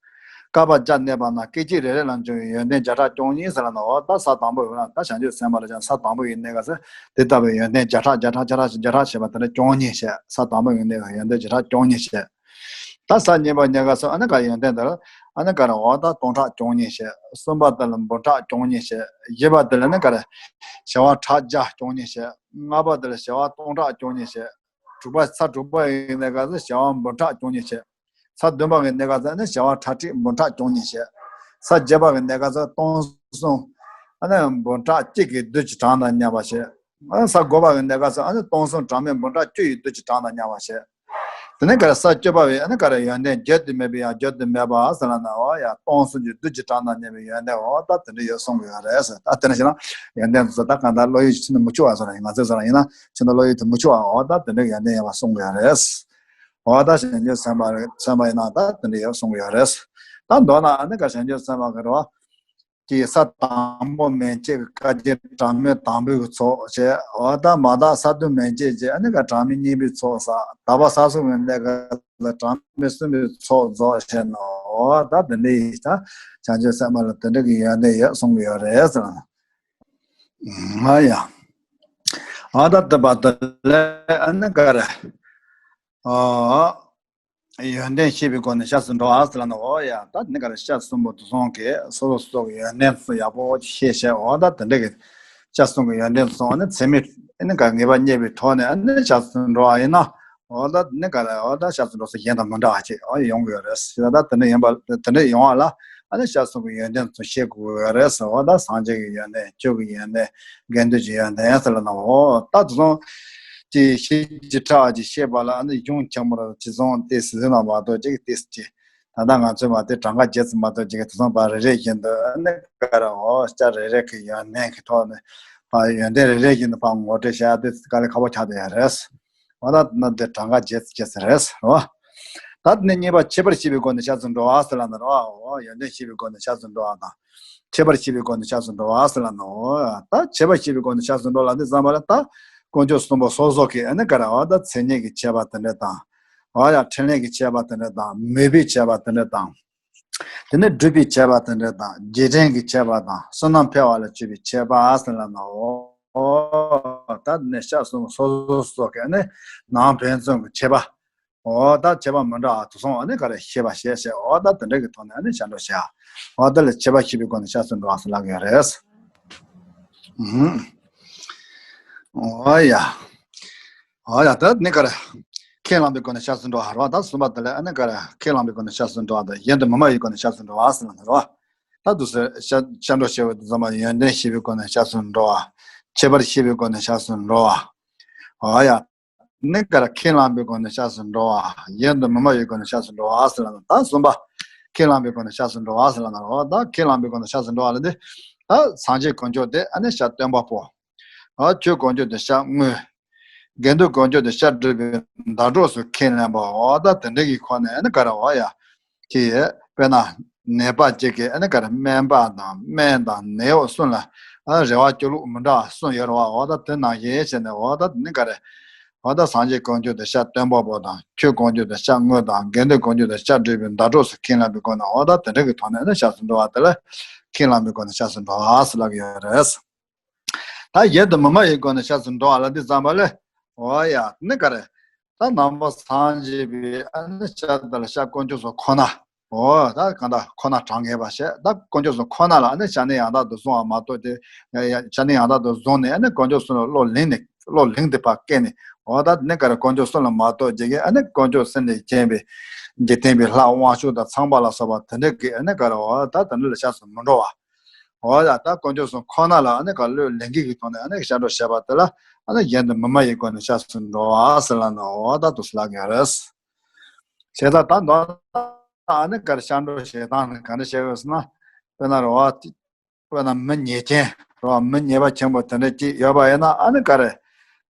བསྐལ་པ་བརྒྱ་གནས་པ་ན་སྐད་ཅིག་རེ་རེ་ལ་འབྱུང་བའི་ཡོན་ཏན་བརྒྱ་ཕྲག་བཅུ་གཉིས་ཟེར་ལ་ནོ། ད་ས་དང་པོ་ཡོད་ན་ད་བྱང་ཆུབ་སེམས་དཔའ་ལ་ཀྱང་ས་དང་པོ་ཡི་གནས་སྐབས་སུ་དེ་ལྟ་བུའི་ཡོན་ཏན་བརྒྱ་ཕྲག་བརྒྱ་ཕྲག་བརྒྱ་ཕྲག་བརྒྱ་ཕྲག་བྱས་པ་དེ་འདྲ་བཅུ་གཉིས་བྱས། ས་དང་པོ་ཡི་གནས་ཡོན་ཏན་བརྒྱ་ཕྲག་བཅུ་གཉིས་བྱས། ད་ས་གཉིས་པ་གནས་སྐབས་སུ་ཨ་ནི་ག་ཡོན་ཏན་དེ་ལ་ཨ་ནི་ག་རེ་འོ་ད་སྟོང་ཕྲག་བཅུ་གཉིས་བྱས། གསུམ་པ་དེ་ལ་འབུམ་ཕྲག་བཅུ་གཉིས་བྱས། བཞི་པ་དེ་ལ་ནི་ག་རེ་བྱེ་བ་ཕྲག་བརྒྱ་བཅུ་གཉིས་བྱས། ལྔ་པ་དེ་ལ་བྱེ་བ་སྟོང་ཕྲག་བཅུ་གཉིས་བྱས། དྲུག་པ་ས་དྲུག་པ་ཡི་གནས་སྐབས་སུ་བྱེ་བ་འབུམ་ཕྲག་བཅུ་གཉིས་བྱས། ས་བདུན་པ་གི་གནས་སྐབས་སུ་ནི་བྱེ་བ་ཁྲག་ཁྲིག་འབུམ་ཕྲག་བཅུ་གཉིས་བྱས། ས་བརྒྱད་པ་གི་གནས་སྐབས་སུ་སྟོང་གསུམ་ཨ་ནི་འབུམ་ཕྲག་གཅིག་གི་རྡུལ་གྱི་གྲངས་དང་མཉམ་པ་བྱས། ཨ་ས་དགུ་པ་གི་གནས་སྐབས་སུ་ཨ་ནི་སྟོང་གསུམ་གྲངས་མེད་འབུམ་ཕྲག་བཅུ་ཡི་རྡུལ་གྱི་གྲངས་དང་མཉམ་པ་བྱས། དེ་ནས་ག་རེ་ས་བཅུ་པ་བས་ཨ་ནི་ག་རེ་ཡོན་ཏན་བརྗོད་དུ་མེད་པའི་ཡང་བརྗོད་དུ་མེད་པ་ཟེར་ལ་ན་འོ་ཡ་སྟོང་གསུམ་གྱི་རྡུལ་གྱི་གྲངས་དང་མཉམ་པའི་ཡོན་ཏན་འོ་ད་དེ་འདྲ་ཡོད་གསུང་གི་ཡོད་རེད་ཟེར། ད་དེ་འདྲ་བྱས་ན་ཡོན་ཏན་དེ་ཚོ་ད་གང་ལྟར་བློ་ཡུལ་ཕྱིན་དུ་མི་ཆུད་པ་ཟེར་ལ་ང་ཚོས་ཟེར་ལ་ཡིན་ན་ཕྱིན་དུ་བློ་ཡུལ་དུ་མི་ཆུད་པ་འོ་ད་དེ་འདྲ་ཡོན་ཏན་ཡོད་པ་གསུང་གི་ཡོད་རེད། འོ་ད་གཞན་བརྗོད་ཚད་མ་ཚད་མ་ཡིན་ན་ད་དེ་འདྲ་ཡོད་གསུང་གི་ཡོད་རེད། ད་མདོར་ན་ཨ་ནི་ག་གཞན་བརྗོད་ཚད་མ་གི་རེད་བ། ཀྱི་ས་དང་པོ་མན་ཆད་ཀྱི་སྐད་ཅིག་གྲངས་མེད་དང་པོའི་ཚོགས་བྱས། འོ་ད་མ་དག་ས་བདུན་མན་ཆད་ཀྱི་ཨ་ནི་ག་གྲངས་མེད་གཉིས་པའི་ཚོགས་བསགས། ད་བ་ས་གསུམ་གྱི་གནས་སྐབས་ལ་གྲངས་མེད་གསུམ་པའི་ཚོགས་རྫོགས་བྱས་ནོ། འོ་ད་དེ་འདྲ་ཡིན་ད་བྱང་ཆུབ་སེམས་དཔའ་ལ་དེ་འདྲ་གི་ཡོན་ཏན་ཡོད་གསུང་གི་ཡོད་རེད་ཟེར། ང་ཡང་འོ་ད་དེ་བ་དེ་ལས་ཨ་ནི་ག་རེ། ཨོ། ཡོན་ཏན་ཤེས་པའི་སྒོ་ནས་སྐྱབས་སུ་འགྲོ་བ་ཟེར་ལ་ན་འོ་ཡ་ད་ནི་ག་རེ་སྐྱབས་གསུམ་པོ་དེ་ཚོ་གི་སོ་སོ་སོ་གི་ཡོན་ཏན་ཚོ་ཡག་པོ་ཤེས་བྱས་འོ་ད་དེ་འདྲ་གི་སྐྱབས་གསུམ་གི་ཡོན་ཏན་ཚོ་ནི་ཚད་མེད་ནི་ག་ངེས་པ་རྙེད་པའི་ཐོག་ནས་ནི་སྐྱབས་སུ་འགྲོ་བ་ཡིན་ན་འོ་ད་ནི་ག་རེ་འོ་ད་སྐྱབས་སུ་འགྲོ་ས་གཞན་དང་མི་འདྲ་བ་ཅིག་འོ་ཡོང་གི་ཡོད་རེད་ཟེར། ད་དེ་འདྲ་ཡིན་པ་དེ་འདྲ་ཡོང་བ་ལ་ཨ་ནི་སྐྱབས་གསུམ་གི་ཡོན་ཏན་ཚོ་ཤེས་དགོས་ཀྱི་ཡོད་རེད་ཟེར། འོ་ད་སངས་རྒྱས་ཀྱི་ཡོན་ཏན་ཆོས་ཀྱི་ཡོན་ཏན་དགེ་འདུན་གྱི་ཡོན་ཏན་ཟེར་ལ་ན་འོ་ད་དེ་ཚོ། ཅིག་ཤེས་ཀྱི་ཕྲ་བ་ཅིག་ཤེས་པ་ལ་ཨ་ནི་གཞུང་ཆེན་མོ་ར་ཅི་བཟང་ཏེ་ཟི་ན་མ་གཏོགས་ཅིག་ཏེ་ཟི་ཅི། ད་ལྟ་ང་ཚོས་མ་དེ་གྲངས་ཀ་བརྒྱད་ཙམ་མ་གཏོགས་ཅིག་དེ་ཚོ་པ་རེ་རེ་བཞིན་དུ་ཨ་ནི་ག་ར་འོ་སྐྱ་རེ་རེ་གི་ཡོན་ཏན་གི་ཐོག་ནས་པ་ཡོན་ཏན་རེ་རེ་བཞིན་དུ་པ་ངོ་སྤྲོད་བྱ་ཡ་དེ་དཀའ་ལས་ཁག་པོ་ཆགས་བསྡད་ཡ་རེད། འོ་ད་ན་དེ་གྲངས་ཀ་བརྒྱད་ཙམ་བྱས་ཟིན་རེད་རོ། ད་དེ་ནས་གཉིས་པ་ཁྱད་པར་ཤེས་པའི་སྒོ་ནས་སྐྱབས་སུ་འགྲོ་བ་ཟེར་ལ་ན་རོ། འོ་ཡོན་ཏན་ཤེས་པའི་སྒོ་ནས་སྐྱབས་སུ་འགྲོ་བ་དང་། ཁྱད་པར་ཤེས་པའི་སྒོ་ནས་སྐྱབས་སུ་འགྲོ་བ་ཟེར་ལ་ནོ། ད་ཁྱད་པར་ཤེས་པའི་སྒོ་ནས་སྐྱབས་སུ་འགྲོ་ལ་འདི་ཙམ་པ་ལ་ད་དཀོན་མཆོག་གསུམ་པོ་སོ་སོ་གི་ཨ་ནི་ག་ར་བ་ད་མཚན་ཉིད་ཀྱི་ཁྱད་པར་དེ་འདྲ་དང་། བ་ཡ་ཕྲིན་ལས་ཀྱི་ཁྱད་པར་དེ་འདྲ་དང་མོས་པའི་ཁྱད་པར་དེ་འདྲ་དང་། དེ་ནས་སྒྲུབ་པའི་ཁྱད་པར་དེ་འདྲ་དང་རྗེས་དྲན་གྱི་ཁྱད་པར་དང་བསོད་ནམས་འཕེལ་བ་ལ་སྤྱོད་པའི་ཁྱད་པར་ཟེར་ལ་ནོ། ད་དེ་ནས་སྐྱབས་གསུམ་སོ་སོ་སོ་གི་ཨ་ནི་ནང་ཕན་ཚུན་གྱི་ཁྱད་པར། འོ་ད་ཁྱད་པར་མི་འདྲ་བ་དེ་ཚོ་ཨ་ནི་ག་རེ་ཤེས་པ་ཤེས་ཤེས་འོ་ད་དེ་འདྲ་གི་ཐོག་ནས་ཨ་ནི་སྐྱབས་འགྲོ་བྱ། འོ་ད་ལ་ཁྱད་པར་ཤེས་པའི་སྒོ་ནས་སྐྱབས་སུ་འགྲོ་བ་སུ་ལགས་ཡོད་རེད། ཧུམ། འོ་ཡ། འོ་ཡ་ད་ནི་ག་རེ། ཁས་བླངས་པའི་སྒོ་ནས་སྐྱབས་སུ་འགྲོ་བ་རོ། ད་གསུམ་པ་དེ་ལ་ཨ་ནི་ག་རེ་ཁས་བླངས་པའི་སྒོ་ནས་སྐྱབས་སུ་འགྲོ་བ་དང་གཞན་དུ་མི་སྨྲ་བའི་སྒོ་ནས་སྐྱབས་སུ་འགྲོ་བ་སུ་ལགས་རོ། ད་དུ་སེ་སྐྱབས་འགྲོ་བྱེད་པ་དེ་ཚང་མ་ཡོན་ཏན་ཤེས་པའི་སྒོ་ནས་སྐྱབས་སུ་འགྲོ་བ། ཁྱད་པར་ཤེས་པའི་སྒོ་ནས་སྐྱབས་སུ་འགྲོ་བ། འོ་ཡ། ནི་ག་རེ་ཁས་བླངས་པའི་སྒོ་ནས་སྐྱབས་སུ་འགྲོ་བ། གཞན་དུ་མི་སྨྲ་བའི་སྒོ་ནས་སྐྱབས་སུ་འགྲོ་བ་ཟེར་ལ་ན་ད་གསུམ་པ། ཁས་བླངས་པའི་སྒོ་ནས་སྐྱབས་སུ་འགྲོ་བ་ཟེར་ལ་ན་རོ། ད་ཁས་བླངས་པའི་སྒོ་ནས་སྐྱབས་སུ་འགྲོ་བ་ལ་འདི། ད་སངས་རྒྱས་དཀོན་མཆོག་དེ་ཨ་ནི་སྐྱབས་སྟོན་པ་པོ། འོ་ཆོས་དཀོན་མཆོག་དེ་སྐྱབས་དངོས། དགེ་འདུན་དཀོན་མཆོག་དེ་སྐྱབས་སྒྲུབ་པའི་ཟླ་གྲོགས་སུ་ཁས་ལེན་པ་འོ་ད་དེ་འདྲ་གི་ཁོ་ནས་ཨ་ནི་ག་རེ་འོ་ཡ། ཅེས་དཔེར་ན། ནད་པ་གཅིག་གིས་ཨ་ནི་ག་རེ་སྨན་པ་དང་སྨན་དང་ནད་གཡོག་གསུམ་ལ་ཨ་རེ་བ་སྐྱོ་ལུགས་མི་འདྲ་བ་གསུམ་ཡོད་རེད་བ། འོ་ད་དེ་ནང་བཞིན་བྱས་ནས་འོ་ད་དེ་ནི་ག་རེ། འོ་ད་སངས་རྒྱས་དཀོན་མཆོག་དེ་སྐྱབས་སྟོན་པ་པོ་དང་ཆོས་དཀོན་མཆོག་དེ་སྐྱབས་དངོས་དང་དགེ་འདུན་དཀོན་མཆོག་དེ་སྐྱབས་སྒྲུབ་པའི་ཟླ་གྲོགས་སུ་ཁས་ལེན་པའི་སྒོ་ནས་འོ་ད་དེ་འདྲ་གི་ཐོག་ནས་ཨ་ནི་སྐྱབས་སུ་འགྲོ་བ་དེ་ལ་ཁས་བླངས་པའི་སྒོ་ནས་སྐྱབས་སུ་འགྲོ་བ་ཟེར་ལབ་ཀྱི་ཡོད་རེད། ད་གཞན་དུ་མི་སྨྲ་བའི་སྒོ་ནས་སྐྱབས་སུ་འགྲོ་བ་ལ་འདི་ཙམ་པ་ལས། འོ་ཡ་ནི་ག་རེ། ད་ནང་པ་སངས་རྒྱས་པའི་ཨ་ནི་སྐྱབས་དེ་ལ་སྐྱབས་དཀོན་མཆོག་གསུམ་ཁོ་ན། འོ་ད་གང་ལྟར་ཁོ་ན་དྲང་ངེས་པ་བྱས་ད་དཀོན་མཆོག་གསུམ་ཁོ་ན་ལ་ཨ་ནི་བྱ་ནི་ཡང་དག་ཏུ་བཟུང་བ་མ་གཏོགས་ཏེ། བྱ་ནི་ཡང་དག་ཏུ་བཟུང་ནས་ཨ་ནི་དཀོན་མཆོག་གསུམ་ལ་བློ་ལིང་ནས་བློ་ལིང་དེ་ཕར་བཀལ་ནས་འོ་ད་ནི་ག་རེ་དཀོན་མཆོག་གསུམ་ལ་མ་གཏོགས་ཀྱི་ཨ་ནི་དཀོན་མཆོག་གསུམ་ལས་གཞན་པའི་འཇིག་རྟེན་པའི་ལྷ་དབང་ཕྱུག་དང་ཚངས་པ་ལ་སོགས་པ་དེ་འདྲ་གི་ཨ་ནི་ག་རེ་འོ་ད་དེ་འདྲ་ལ་སྐྱབས་སུ་མི་འགྲོ་བ། འོ་ཡ་ད་དཀོན་མཆོག་གསུམ་ཁོ་ན་ལ་ཨ་ནི་ག་བློས་ལིང་གི་གི་ཐོག་ནས་ཨ་ནི་སྐྱབས་འགྲོ་བྱས་པ་དེ་ལ་ཨ་ནི་གཞན་དུ་མི་སྨྲ་བའི་སྒོ་ནས་སྐྱབས་སུ་འགྲོ་བ་ཟེར་ལ་ནི་འོ་ད་དུ་ཟེར་ལབ་ཀྱི་ཡོད་རེད། བྱས་ཙང་ད་མདོར་ན་ཨ་ནི་ག་རེ་སྐྱབས་འགྲོ་བྱེད་སྟངས་ནི་ག་འདྲ་བྱེད་དགོས་ཟེར་ན། དཔེར་ན་རེད་བ། དཔེར་ན་མི་ཉེས་ཅན་རེད་བ། མི་ཉེས་པ་ཆེན་པོ་དེ་འདྲ་ཅིག་ཡོད་པ་ཡིན་ན་ཨ་ནི་ག་རེ།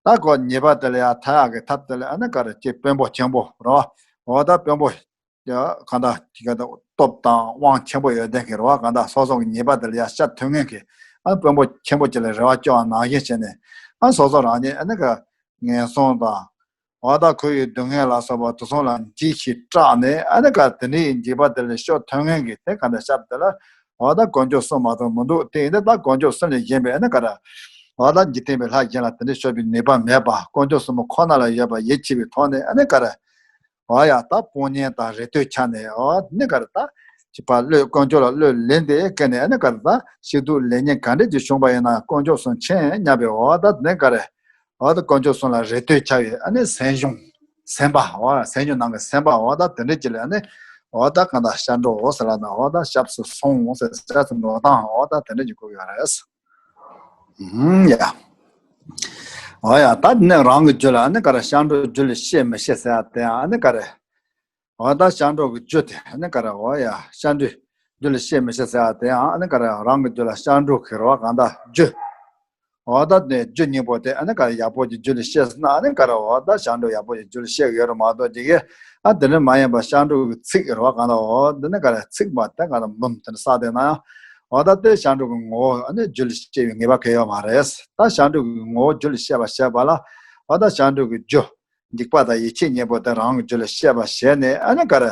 ད་ཁོ་ཉེས་པ་དེ་ལ་ཡང་ཐར་ཡག་གི་ཐབས་དེ་ལ་ཨ་ནི་ག་རེ་ཅིག་དཔོན་པོ་ཆེན་པོ་རེད་བ། འོ་ད་དཔོན་པོ། ཡ་གང་ལྟར་དེ་ག་ད་སྟོབས་དང་དབང་ཆེན་པོ་ཡོད་མཁན་གྱི་རེད་བ། གང་ལྟར་སོ་སོ་གི་ཉེས་པ་དེ་ལ་ཡ་ཤ་ཐུབ་མཁན་གྱི་ཨ་དཔོན་པོ་ཆེན་པོ་ཅིག་ལ་རེ་བ་བཅོལ་བ་ནང་བཞིན་བྱས་ནས་ཨ་སོ་སོ་རང་ཉིད་ཨ་ནི་ག་ངན་སོང་དང་འོ་ད་ཁོ་ཡི་སྡུག་བསྔལ་ལ་སོགས་པ་དེ་ཚོ་ལ་འཇིགས་ཤིང་སྐྲག་ནས་ཨ་ནི་ག་དེ་འདྲའི་འཇིགས་པ་དེ་ལས་སྐྱོབ་ཐུབ་མཁན་གྱི་དེ་ག་འདྲ་ཤ་དེ་ལ་འོ་ད་དཀོན་མཆོག་གསུམ་མ་གཏོགས་མི་འདུག་དེ་ཡིན་ན་ད་དཀོན་མཆོག་གསུམ་ལས་གཞན་པའི་ཨ་ནི་ག་ར་འོ་ད་འཇིག་རྟེན་པའི་ལྷ་གཞན་ལ་དེ་འདྲའི་སྐྱོབ་པའི་ནུས་པ་མེད་པ་དཀོན་མཆོག་གསུམ་པོ་ཁོ་ན་ལ་ཡོད་པ་ཡིད་ཆེས་པའི་ཐོག་ནས་ཨ་ནི་ག་ར། འོ་ཡ་ད་དཔུང་གཉེན་དང་རེ་ལྟོས་ཆགས་ནས་འོ་ནི་ག་རེ་ད། ཅི་པ་བློས་དཀོན་མཆོག་ལ་བློས་ལེན་ཏེ་བཀལ་ནས་ཨ་ནི་ག་རེ་ད་ཤི་སྡུག་ལེགས་ཉེས་ག་འདྲ་ཅིག་བྱུང་པ་ཡིན་ན་དཀོན་མཆོག་གསུམ་མཁྱེན་སྙམ་པའི་འོ་ད་དེ་ནས་ག་རེ། འོ་ད་དཀོན་མཆོག་གསུམ་ལ་རེ་ལྟོས་ཆགས་པའི་ཨ་ནི་སེམས་བྱུང་། སེམས་པ་འོ་སེམས་བྱུང་ནང་གི་སེམས་པ་འོ་ད་དེ་འདྲ་ཅིག་ལ་ཨ་ནི་འོ་ད་གང་ལྟར་སྐྱབས་འགྲོ་འོ་ཟེར་ལ་ན་འོ་ད་སྐྱབས་སུ་སོང་ཟེར་སྐྱབས་སུ་འགྲོ་སྟངས་འོ་ད་དེ་འདྲ་ཅིག་གོ་ཡོད་རེད། ཧུམ་ཡ། འོ་ཡ། ད་ནི་རང་གི་རྒྱུད་ལ་ནི་ག་རེ་ཤར་འགྲོའི་རྒྱུད་ལ་ཤེས་མི་ཤེས་ཟེར་ཡ་དེ་ཡང་ནི་ག་རེ། འོ་ད་ཤར་འགྲོ་གི་རྒྱུ་དེ་ནི་ག་རེ། འོ་ཡ། ཤར་འགྲོའི་རྒྱུ་ལ་ཤེས་མི་ཤེས་ཟེར་བ་དེ་ཡང་ཨ་ནི་ག་རེ། རང་གི་རྒྱུ་ལ་ཤར་འགྲོ་གི་རེད་བ། གང་ལྟར་རྒྱུ། འོ་ད་དེ་རྒྱུ་གཉིས་པོ་དེ་ཨ་ནི་ག་རེ་ཡག་པོ་ཅིག་རྒྱུ་ལ་ཤེས་ཟེར་ན་ཨ་ནི་ག་རེ། འོ་ད་ཤར་འགྲོ་ཡག་པོ་ཅིག་རྒྱུ་ལ་ཤེས་ཡོད་རེད་མ་གཏོགས་ཅིག་གི་ཨ་དེ་ནི་མ་ཡིན་པ་ཤར་འགྲོ་གི་ཚིག་རེད་བ། གང་ལྟར་འོ་དེ་ནི་ག་རེ་ཚིག་པ་དེ་གང་ལྟར་འབུམ་དེ་ནི་བསགས་དེ་ན་ཡང་འོ་ད་དེ་ཤར་འགྲོ་གི་ངོ་བོ་ཨ་ནི་རྒྱུ་ལ་ཤེས་པའི་ངེས་པ་གང་ཡོད་མ་རེད། ད་ཤར་འགྲོ་གི་ངོ་བོ་རྒྱུ་ལ་ཤེས་པ་བྱས་པ་ལ་འོ་ད་ཤར་འགྲོ་གི་རྒྱུ། འཇིགས་པ་དང་ཡིད་ཆེས་གཉིས་པོ་དེ་རང་གི་རྒྱུད་ལ་ཤེས་པ་བྱས་ནས་ཨ་ནི་ག་རེ།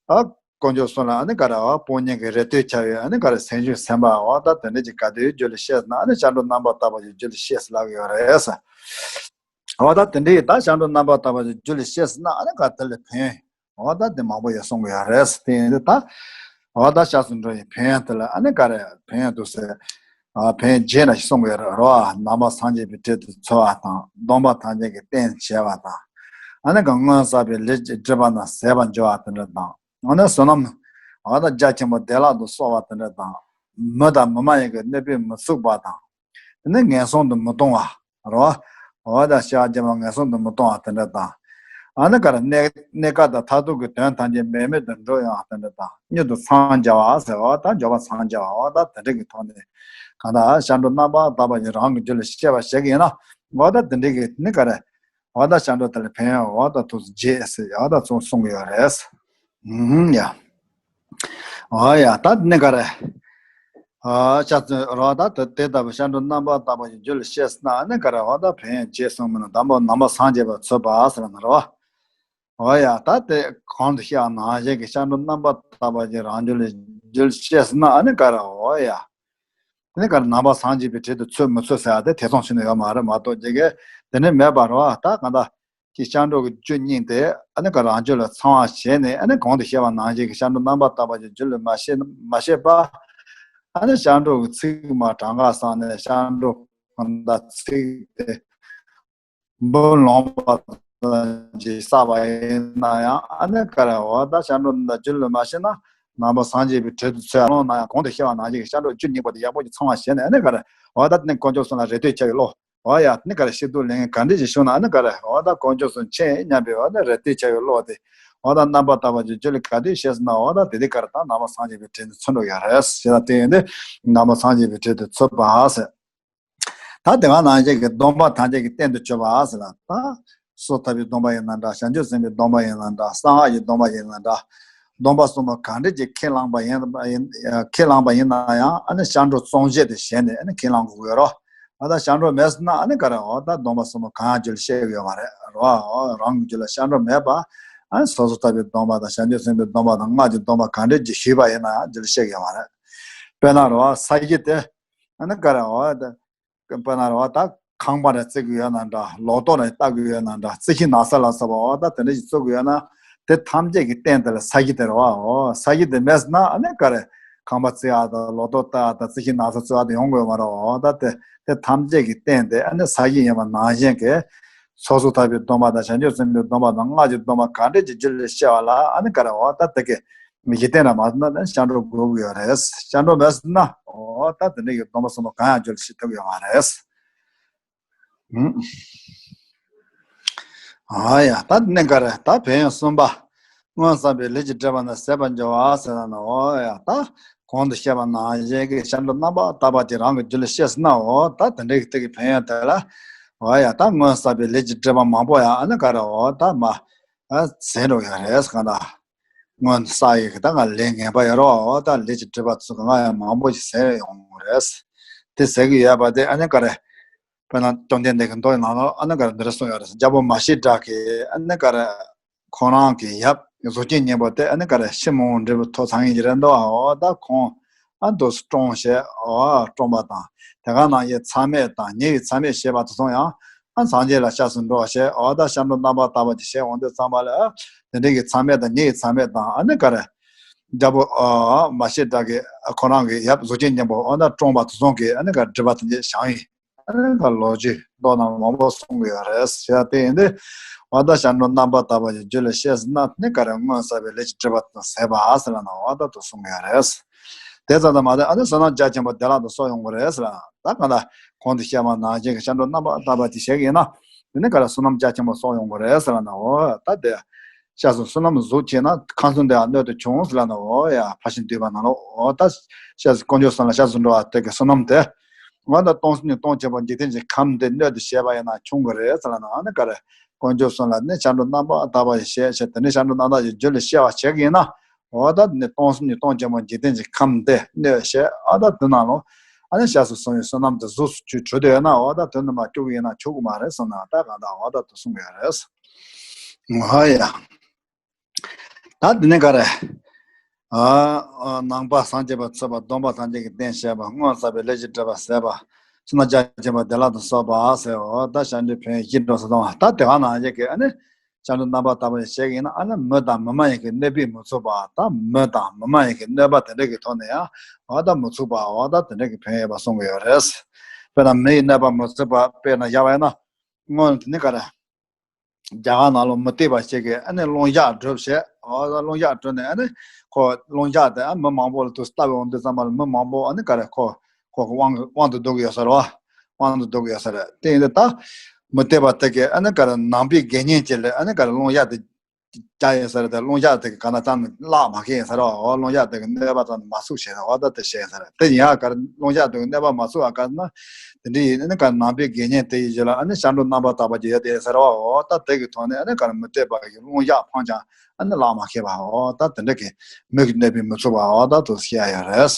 ཨ་དཀོན་མཆོག་གསུམ་ལ་ཨ་ནི་ག་རེ། ཨ་དཔུང་གཉེན་གྱི་རེ་ལྟོས་བྱ་བའི་ཨ་ནི་ག་རེ། སེམས་ཤུགས་ཟིན་པ། འོ་ད་དེ་འདྲ་ཅིག་ག་དུས་རྒྱུད་ལ་ཤེས་ཟེར་ན་ཨ་ནི་ཤར་འགྲོ་རྣམ་པར་དག་པ་ཅིག་རྒྱུད་ལ་ཤེས་ཟེར་ལབ་ཀྱི་ཡོད་རེད། འོ་ད་དེ་འདྲའི་ད་ཤར་འགྲོ་རྣམ་པར་དག་པ་ཅིག་རྒྱུད་ལ་ཤེས་ཟེར་ན་ཨ་ནི་ག་དེ་ལ་ཕན་འོ་ད་དེ་མང་པོ་ཡོད་གསུང་གི་ཡོད་རེད། དེ་ཡིན་དུས་ད་འོ་ད་ཤར་ཟུར་འགྲོ་ཡི་ཕན་ཡོན་དེ་ལ་ཨ་ནི་ག་རེ་ཕན་ཡོན་འདུག་ཟེར། ཨ་ཕན་ཡོན་རྗེས་ན་ཞིག་གསུང་གི་ཡོད་རེད་བ། ནང་པ་སངས་རྒྱས་པའི་གྲལ་དུ་ཚུད་པ་དང་། སྡོམ་པ་ཐམས་ཅད་ཀྱི་རྟེན་བྱེད་པ་དང་། ཨ་ནི་ག་སྔོན་བསགས་པའི་ལས་ཀྱི་སྒྲིབ་པ་རྣམས་ཟད་པར་འགྱུར་བ་དེ་འདྲ་དང་། ཨ་ནི་བསོད་ནམས་འོ་ད་རྒྱ་ཆེན་པོ་བདེ་བླག་ཏུ་གསོག་པ་དེ་འདྲ་དང་། མི་དང་མི་མ་ཡིན་གྱི་གནོད་པས་མི་ཚུགས་པ་དང་། དེ་ནས་ངན་སོང་དུ་མི་ལྟུང་བ་རེད་བ། འོ་ད་ཤི་བ་རྒྱུ་མ་ངན་སོང་དུ་མི་ལྟུང་བ་དེ་འདྲ་དང་། ཨ་ནི་ག་རེ་གནས་གནས་སྐབས་དང་མཐར་ཐུག་གི་དོན་ཐམས་ཅད་མེད་མེད་དུ་འགྲུབ་ཡོང་བ་དེ་འདྲ་དང་། མྱུར་དུ་འཚང་རྒྱ་བ་ཟེར་བ་དང་། འབྱོར་པ་འཚང་རྒྱ་བ། འོ་ད་དེ་འདྲ་གི་ཐོག་ནས་གང་ལྟར་ཤར་འགྲོ་རྣམ་པར་དག་པ་ཞིག་རང་གི་རྒྱུད་ལ་ཤེས་པ་ཞིག་ཡིན་ན་འོ་ད་དེ་འདྲ་གི་ནི་ག་རེ། འོ་ད་ཤར་འགྲོ་དེ་ལ་ཕན་ཡོན་འོ་ད་ཐུགས་སུ་རྗེས་ཟེར་འོ་ད་ཚུར་གསུང་གི་ཡོད་རེད། ཨུམ་ཡ། འོ་ཡ། ད་ནི་ག་རེ། ཨ་ཤར་ཚུན་རོ་ད་དེ་དེ་ལྟ་བུ་ཤར་འགྲོ་རྣམ་པར་དག་པ་ཞིག་རྒྱུད་ལ་ཤེས་ཟེར་ན་ཨ་ནི་ག་རེ། འོ་ད་ཕན་ཡོན་རྗེས་གསུངས་མིན་ན་དང་པོ་ནང་པ་སངས་རྒྱས་པར་ཚུད་པ་ཟེར་ན་རོ། འོ་ཡ། ད་དེ་གོང་དུ་བཤད་པ་ནང་བཞིན་གྱི་ཤར་འགྲོ་རྣམ་པར་དག་པ་ཞིག་རང་རྒྱུད་ལ་རྒྱུད་ལ་ཤེས་ཟེར་ན་ཨ་ནི་ག་རེ། འོ་ཡ། དེ་ནི་ག་རེ་ནང་པ་སངས་རྒྱས་པའི་གྲལ་དུ་ཚུད་མི་ཚུད་ཟེར་ཡ་དེ་ཐེ་ཚོམ་བྱེད་ནི་ཡོད་མ་རེད་མ་གཏོགས་ཅིག་གི་དེ་ནི་མེད་པ་རེད་བ། ད་གང་ལྟར་གྱི་ཤར་འགྲོ་གི་རྒྱུ་གཉིས་དེ་ཨ་ནི་ག་རང་རྒྱུད་ལ་ཚང་བ་བྱས་ནས་ཨ་ནི་གོང་དུ་བཤད་པ་ནང་བཞིན་གྱི་ཤར་འགྲོ་རྣམ་པར་དག་པ་ཞིག་རྒྱུད་ལ་མ་ཤེས་མ་ཤེས་པ། ཨ་ནི་ཤར་འགྲོ་གི་ཚིག་མ་གྲངས་ཀ་བསགས་ནས་ཤར་འགྲོ་གང་ལྟར་ཚིག་དེ་འབུམ་ལོངས་པ་ཙམ་ཞིག་བསགས་པ་ཡིན་ན་ཡང་ཨ་ནི་ག་རེ། འོ་ད་ཤར་འགྲོ་འདི་རྒྱུད་ལ་མ་ཤེས་ན་ནང་པ་སངས་རྒྱས་པའི་གྲལ་དུ་ཚུད་ཡ་ལོང་ན་ཡང་གོང་དུ་བཤད་པ་ནང་བཞིན་གྱི་ཤར་འགྲོ་རྒྱུ་གཉིས་པོ་དེ་ཡག་པོ་ཅིག་ཚང་བ་བྱས་ནས་ཨ་ནི་ག་རེ། འོ་ད་ནི་དཀོན་མཆོག་གསུམ་ལ་རེ་ལྟོས་བྱ་བའི་བློ། འོ་ཡ། ནི་ག་རེ་ཤེས་རྟོགས་ལས་ངན་ག་འདྲ་ཞིག་བྱུང་ན་ཨ་ནི་ག་རེ། འོ་ད་དཀོན་མཆོག་གསུམ་མཁྱེན་སྙམ་པའི་འོ་ད་རེ་ལྟོས་བྱ་བའི་བློ་དེ། འོ་ད་རྣམ་པར་དག་པ་ཅིག་རྒྱུད་ལ་ག་དུས་ཤེས་ཟེར་ན་འོ་ད་དེ་དུས་ག་རེ་ད་ནང་པ་སངས་རྒྱས་པའི་གྲལ་དུ་ཚུད་འགྲོ་ཡ་རེད་ཟེར། ད་དེ་ཡིན་དུས་ནང་པ་སངས་རྒྱས་པའི་གྲལ་དུ་ཚུད་པ་ཟེར། ད་དེ་ག་ནང་བཞིན་གྱི་སྡོམ་པ་ཐམས་ཅད་ཀྱི་རྟེན་དུ་གྱུར་པ་ཟེར་ལ། ད་སོ་ཐར་པའི་སྡོམ་པ་ཡིན་ན་འདྲ། བྱང་ཆུབ་སེམས་དཔའི་སྡོམ་པ་ཡིན་ན་འདྲ། གསང་སྔགས་ཀྱི་སྡོམ་པ་ཡིན་ན་འདྲ། སྡོམ་པ་གསུམ་པོ་གང་འདྲ་ཅིག་ཁས་བླངས་པ་ཡིན་ཡིན་ཁས་བླངས་པ་ཡིན་ན་ཡང་ཨ་ནི་ཤར་འགྲོ་བཙོང་བྱེད་དུ་བྱས་ནས་ཨ་ནི་ཁས་བླངས་དགོས་ཀྱི་ཡོད་རེད། ཨ་ད་ཤར་འགྲོ་མེད་ཟེར་ན་ཨ་ནི་ག་རེ། འོ་ད་སྡོམ་པ་གསུམ་པོ་གང་ཡང་རྒྱུད་ལ་བཤད་ཀྱི་ཡོད་མ་རེད་རོ། རང་གི་རྒྱུད་ལ་ཤར་འགྲོ་མེད་པ། ཨ་ནི་སོ་སོ་ཐར་པའི་སྡོམ་པ་དང་བྱང་ཆུབ་སེམས་དཔའི་སྡོམ་པ་དང་སྔགས་ཀྱི་སྡོམ་པ་གང་འདྲ་ཅིག་ཞུས་པ་ཡིན་ན་ཡང་རྒྱུད་ལ་བཤད་ཀྱི་ཡོད་མ་རེད། དཔེར་ན་རོ་ས་གཞི་དེ། ཨ་ནི་ག་རེ། འོ་ད་དཔེར་ན་རོ་ད་ཁང་པ་རེ་བརྩིགས་ཀྱི་ཡོད་ན་འདྲ། ལོ་ཏོག་རེ་བཏབ་ཀྱི་ཡོད་ན་འདྲ། རྩི་ཤིང་ནགས་ཚལ་ལ་སོགས་པ་འོ་ད་དེ་འདྲ་ཞིག་བཙུགས་ཀྱི་ཡོད་ན་དེ་ཐམས་ཅད་ཀྱི་རྟེན་དེ་ལ་ས་གཞི་དེ་རེད་བ། འོ་ས་གཞི་དེ་མེད་ཟེར་ན་ཨ་ནི་ག་རེ། ཁང་པ་བརྩིགས་ཡག་དང་ལོ་ཏོག་བཏབ་ཡག་དང་རྩི་ཤིང་ནགས་ཚལ་བཙུགས་ཡག་དེ་ཡོང་དགོས་མ་རེད། འོ་ད་དེ་དེ་ཐམས་ཅད་ཀྱི་རྟེན་དེ་ཨ་ནི་ས་གཞི་ཡིན་པ་ནང་བཞིན་གྱི་སོ་སོ་ཐར་པའི་སྡོམ་པ་དང་བྱང་ཆུབ་སེམས་དཔའི་སྡོམ་པ་དང་སྔགས་ཀྱི་སྡོམ་པ་གང་འདྲ་ཅིག་རྒྱུད་ལ་སྐྱེ་བ་ལ་ཨ་ནི་ག་རེ། འོ་ད་དེ་གི་གཞི་རྟེན་རང་མ་ཟེར་ན་ནི་ཤར་འགྲོ་དགོས་ཀྱི་ཡོད་རེད། ཤར་འགྲོ་མེད་ཟེར་ན་འོ་ད་དེ་འདྲ་གི་སྡོམ་པ་གསུམ་པོ་གང་ཡང་རྒྱུད་ལ་སྐྱེ་ཐུབ་ཀྱི་ཡོད་མ་རེད། ཨ་ཡ། ད་ནི་ག་རེ། ད་ཕན་ཡོན་གསུམ་པ། སྔོན་བསགས་པའི་ལས་ཀྱི་སྒྲིབ་པ་རྣམས་ཟད་པར་འགྱུར་བ་ཟེར་ན་ནི། འོ་ཡ། ད་གོང་དུ་བཤད་པ་ནང་བཞིན་གྱི་ཤར་འགྲོ་རྣམ་པར་དག་པ་དེ་རང་གི་རྒྱུད་ལ་སྐྱེས་ཟེར་ན། འོ་ད་དེ་འདྲའི་གི་དེ་གི་ཕན་ཡོན་དེ་ལ། འོ་ཡ། ད་སྔོན་བསགས་པའི་ལས་ཀྱི་སྒྲིབ་པ་མང་པོ་ཡང་ཨ་ནི་ག་རེ། འོ་ད་མ་ཟད་འགྲོ་ཡོད་རེད་གང་ལྟར། སྔོན་བསགས་ཡི་གི་ད་ང་ལས་ངན་པ་ཡོད་རེད་བ། འོ་ད་ལས་ཀྱི་སྒྲིབ་པ་ཚོ་གང་ཡང་མང་པོ་ཞིག་ཟད་ཡོང་གི་རེད། དེ་ཟད་ཀྱི་ཡོད་པ་དེ་ཨ་ནི་ག་རེ། དཔེར་ན་བཅོམ་ལྡན་འདས་ཀྱི་མདོ་ཡི་ནང་ལ་ཨ་ནི་ག་རེ་འདི་འདྲ་གསུངས་ཡོད་རེད། རྒྱལ་པོ་མ་སྐྱེས་དགྲ་གིས་ཨ་ནི་ག་རེ། ཁོང་རང་གི་ཡབ་གཟུགས་ཅན་སྙིང་པོ་དེ་ཨ་ནི་ག་རེ་ཤི་མ་འོངས་འབྲས་བུ་ཐོབ་ཚར་མཁན་ཞིག་རེད་འདུག་འོ་ད་ཁོང་ཨ་འདུག་སེ་བཀྲོངས་བྱས། འོ་བཀྲོངས་པ་དང་དེ་ག་ནང་བཞིན་མཚམས་མེད་དང་ཉེ་བའི་མཚམས་མེད་ཞེས་པ་དེ་ཚོ་ཡང་ཨ་སངས་རྒྱས་ལ་སྐྱབས་སུ་འགྲོ་བྱས། འོ་ད་ཤར་འགྲོ་རྣམ་པར་དག་པ་ཅིག་བྱས་འོང་དུས་ཙམ་པ་ལ་དེ་འདྲའི་གི་མཚམས་མེད་དང་ཉེ་བའི་མཚམས་མེད་དང་ཨ་ནི་ག་རེ། རྒྱལ་པོ་ཨ་མ་སྐྱེས་དགྲ་གིས་ཁོ་རང་གི་ཡབ་གཟུགས་ཅན་སྙིང་པོ་འོ་ད་བཀྲོངས་པ་དེ་ཚོ་གི་ཨ་ནི་ག་རེ་སྒྲིབ་པ་དེ་འདྲ་བྱང་ཡིན། ཨ་ནི་ག་ལོ་རྒྱུས་མདོ་ནང་མང་པོ་གསུང་གི་ཡོད་རེད་ཟེར་ཡ་དེ་ཡིན་དུས། འོ་ད་ཤར་འགྲོ་རྣམ་པར་དག་པ་ཞིག་རྒྱུད་ལ་སྐྱེས་ཟེར་ན་ནི་ག་རེ། སྔོན་བསགས་པའི་ལས་ཀྱི་སྒྲིབ་པ་དེ་ཟད་པ་ཟེར་ལབ་ན་འོ་ད་དེ་གསུང་གི་ཡོད་རེད། དེ་ཙམ་དུ་མ་ཟད་ཨ་ནི་བསོད་ནམས་རྒྱ་ཆེན་པོ་བདེ་བླག་ཏུ་གསོག་ཡོང་གི་རེད་ཟེར། ད་གང་ལྟར་གོང་དུ་བཤད་པ་ནང་བཞིན་གྱི་སྐྱབས་འགྲོ་རྣམ་པར་དག་པ་ཅིག་བྱེད་ཀྱི་ཡིན་ན། དེ་ནི་ག་རེ་བསོད་ནམས་རྒྱ་ཆེན་པོ་གསོག་ཡོང་གི་རེད་ཟེར་ལབ་ན། འོ་ད་དེ་སྐྱབས་སུ་བསོད་ནམས་གཟུགས་ཆེ་ན་ཁམས་གསུམ་འདིའང་སྣོད་དུ་ཆུང་ཟེར་ལབ་ན། འོ་ཡ་ཕར་ཕྱིན་བསྡུས་པ་ནང་ལོགས། འོ་ད་སྐྱབས་སུ་དཀོན་མཆོག་གསུམ་ལ་སྐྱབས་སུ་འགྲོ་བ་དེ་གི་བསོད་ནམས་དེ། འོ་ད་སྟོང་གསུམ་གྱི་སྟོང་ཆེན་པོ་འཇིག་རྟེན་གྱི་ཁམས་འདི་སྣོད་དུ་བྱས་པ་ཡིན་ན་ཆུང་གི་རེད་ཟེར་ལབ་ན། ཨ་ནི་ག་རེ་དཀོན་མཆོག་གསུམ་ལ་ནི་སྐྱབས་འགྲོ་རྣམ་པར་དག་པ་ཞིག་བྱས་བྱས། དེ་ནི་སྐྱབས་འགྲོ་རྣམ་དག་ཅིག་རྒྱུད་ལ་སྐྱེ་བ་བྱེད་ཀྱི་ཡིན་ན། འོ་ད་ནི་སྟོང་གསུམ་གྱི་སྟོང་ཆེན་པོ་འཇིག་རྟེན་གྱི་ཁམས་འདི་སྣོད་བྱས། ཨ་ད་དེ་ནང་ལོགས་ཨ་ནི་སྐྱབས་སུ་སོང་བའི་བསོད་ནམས་དེ་གཟུགས་སུ་ཆུད་བྲོས་དེ་ཡོད་ན། འོ་ད་དོན་དུ་མ་སྐྱུག་གི་ཡིན་ན་ཆོག་གི་མ་རེད་གསུངས་ན། ད་གང་ལྟར་འོ་ད་དེ་གསུང་གི་ཡོད་རེད། ཧ་ཡ། ད་དེ་ནས་ག་རེ། ཨ་ཨ་ནང་པ་སངས་རྒྱས་པ་ཚུད་པ། སྡོམ་པ་སངས་རྒྱས་ཀྱི་རྟེན་བྱས་པ། སྔོན་བསགས་པའི་ལས་ཀྱི་སྒྲིབ་པ་ཟད་པ། བསོད་ནམས་རྒྱ་ཆེན་པོ་བདེ་བླག་ཏུ་གསོག་པ་ཟེར། འོ་ད་སྐྱབས་འགྲོའི་ཕན་ཡོན་བཞི་འགྲོ་ས་དང་། ད་དེ་ག་ནང་བཞིན་གྱི་ཨ་ནི་སྐྱབས་འགྲོ་རྣམ་པར་དག་པ་ཞིག་བྱེད་ཀྱི་ཡིན་ན། ཨ་ནི་མི་དང་མི་མ་ཡིན་གྱི་གནོད་པས་མི་ཚུགས་པ། ད་མི་དང་མི་མ་ཡིན་གྱི་གནོད་པ་དེ་འདྲ་གི་ཐོག་ནས་ཡང་འོ་ད་མི་ཚུགས་པ། འོ་ད་དེ་འདྲ་གི་ཕན་ཡོན་ཡོད་པ་གསུང་གི་ཡོད་རེད། དཔེར་ན་མི་ཡི་གནོད་པ་མི་ཚུགས་པ། དཔེར་ན་བཞག་པ་ཡིན་ན། སྔོན་དེ་ནི་ག་རེ། རྒྱ་གར་ནང་ལོགས་མུ་སྟེགས་པ་ཞིག་གིས་ཨ་ནི་རླུང་ལྕག་གྲུབ་བྱས། འོ་ད་རླུང་ལྕག་གྲུབ་ནས་ཨ་ནི་ཁོ་རླུང་ལྕག་དེ་ཨ་མི་མང་པོ་ལ་དུ་ལྟ་བའི་འོང་དུས་ཙམ་པ་ལ། མི་མང་པོ་ཨ་ནི་ག་རེ་ཁོ་ཁོ་གི་དབང་དབང་དུ་བསྡུ་གི་ཡོད་ས་རེད་བ། དབང་དུ་བསྡུ་གི་ཡོད་ས་རེད། དེ་ཡིན་དུས་ད་མུ་སྟེགས་པ་དེ་གིས་ཨ་ནི་ག་རེ་ནང་པའི་དགེ་བསྙེན་ཅིག་ལ་ཨ་ནི་ག་རེ་རླུང་ལྕག་དེ་བརྒྱབ་ཡོད་ས་རེད། དེ་རླུང་ལྕག་དེ་གིས་ག་ན་ཙམ་བརླག་མ་ཁེལ་ཡོད་ས་རེད་བ། འོ་རླུང་ལྕག་དེ་གིས་གནོད་པ་ཙམ་མ་ཚུགས་བྱས་ནས། འོ་ད་དེ་བྱས་ཡོད་ས་རེད། དེ་ཡིན་ཡང་ག་རེ་རླུང་ལྕག་དེ་གིས་གནོད་པ་མ་ཚུགས་པ་ག་ན། དེ་འདྲ་ཡིན་ནི་ག་ནང་པའི་དགེ་བསྙེན་དེ་ཡི་རྗེས་ལ་ཨ་ནི་སྐྱབས་འགྲོ་རྣམ་པར་དག་པ་ཅིག་ཡོད་དེ་ཟེར་བ། འོ་ད་དེ་གི་ཐོག་ནས་ཨ་ནི་ག་རེ་མུ་སྟེགས་པ་གིས་རླུང་ལྕག་འཕངས་ཀྱང་ཨ་ནི་བརླག་མ་ཁེལ་བ། འོ་ད་དེ་འདྲ་གི་མི་གི་གནོད་པས་མི་ཚུགས་པ། འོ་ད་དུ་བཤད་ཡོད་རེད།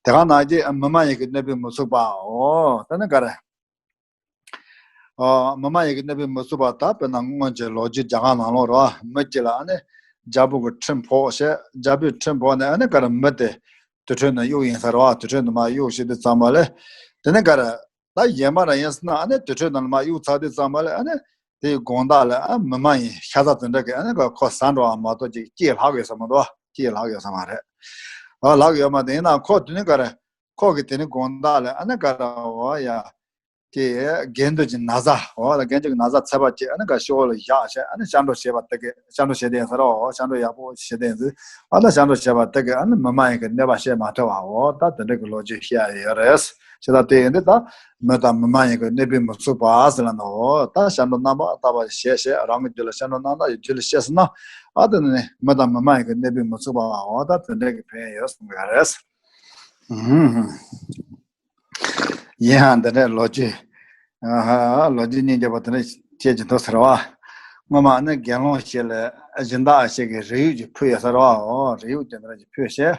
དེ་ག་ནང་བཞིན་མི་མ་ཡིན་གྱི་གནོད་པས་མི་ཚུགས་པ། འོ་ད་ནི་ག་རེ། འོ་མི་མ་ཡིན་གྱི་གནོད་པས་མི་ཚུགས་པ། ད་དཔེར་ན་སྔོན་གྱི་ལོ་རྒྱུས་རྒྱ་གར་ནང་ལོགས་རེད་བ། མི་གཅིག་ལ་ཨ་ནི་རྒྱལ་པོ་གིས་ཁྲིམས་ཕོག་བྱས། རྒྱལ་པོས་ཁྲིམས་ཕོག་ནས་ཨ་ནི་ག་རེ་མི་དེ་དུར་ཁྲོད་ནང་གཡུགས་ཡིན་ས་རེད་བ། དུར་ཁྲོད་ནང་མར་གཡུགས་བྱས་དུས་ཙམ་པ་ལ། དེ་ནས་ག་རེ། ད་གཞན་པ་རང་ཡིན་ཟེར་ན་ཨ་ནི་དུར་ཁྲོད་ནང་ལ་མར་གཡུགས་ཚར་དུས་ཙམ་པ་ལ་ཨ་ནི་དེའི་དགོང་དག་ལ་ཨ་མི་མ་ཡིན་ཤ་ཚ་དེ་འདྲ་གིས་ཨ་ནི་ག་ཁོ་ཟ་འགྲོ་བ་མ་གཏོགས་ཅིག་སྐྱེས་ལྷག་ཡོད་ས་མི་འདུག་བ། སྐྱེས་ལྷག་ཡོད་ས་མ་རེད། ཨ་ལྷག་ཡོད་མ་རེད། ཡིན་ནའང་ཁོ་དེ་ནི་ག་རེ། ཁོ་གིས་དེ་ནི་དགོང་དག་ལ་ཨ་ནི་ག་རེ། འོ་ཡ། དེ་དགེ་འདུན་གྱི་ན་བཟའ། འོ་ད་དགེ་འདུན་གྱི་ན་བཟའ་ཚད་པ་ཅིག་ཨ་ནི་ག་ཤོག་ལ་བཞག་བྱས། ཨ་ནི་སྐྱབས་འགྲོ་བྱེད་པ་དེ་གིས། སྐྱབས་འགྲོ་བྱེད་དེ་ཡིན་ས་རེད། འོ་སྐྱབས་འགྲོ་ཡག་པོ་བྱེད་དེ་ཡིན་ཟེར། ཨ་ད་སྐྱབས་འགྲོ་བྱེད་པ་དེ་གིས་ཨ་ནི་མི་མ་ཡིན་གྱི་གནོད་པ་བྱེད་མ་ཐུབ་པ། འོ་ད་དེ་འདྲ་གི་ལོ་རྒྱུས་བཤད་ཡོད་རེད། བྱས་ཙང་དེ་ཡིན་དུས་ད་མི་དང་མི་མ་ཡིན་གྱི་གནོད་པས་མི་ཚུགས་པ་ཟེར་ལབ་ན། འོ་ད་སྐྱབས་འགྲོ་རྣམ་པར་དག་པ་ཞིག་བྱས་བྱས། རང་གི་རྒྱུད་ལ་སྐྱབས་འགྲོ་རྣམ་དག་གི་རྒྱུད་ལ་སྐྱེས་ཟེར་ན། ཨ་དེ་ནི་མི་དང་མི་མ་ཡིན་གྱི་གནོད་པས་མི་ཚུགས་པ། འོ་ད་དེ་འདྲ་གི་ཕན་ཡོན་ཡོད་གསུང་གི་ཡོད་རེད། ཨུམ། ཡིན་ཡང་འདི་འདྲའི་ལོ་རྒྱུས། ཨ་ཧ། ལོ་རྒྱུས་སྙིང་རྗེ་པོ་དེ་འདྲ་བཤད་ཀྱི་འདུག་ཟེར་བ། སྔོན་མ་ནི་དགེ་སློང་ཞིག་ལ་སྦྱིན་བདག་ཞིག་གིས་རས་ཡུག་ཅིག་ཕུལ་ཡོད་ཟེར་བ། འོ་རས་ཡུག་དེ་འདྲ་ཅིག་ཕུལ་བྱས།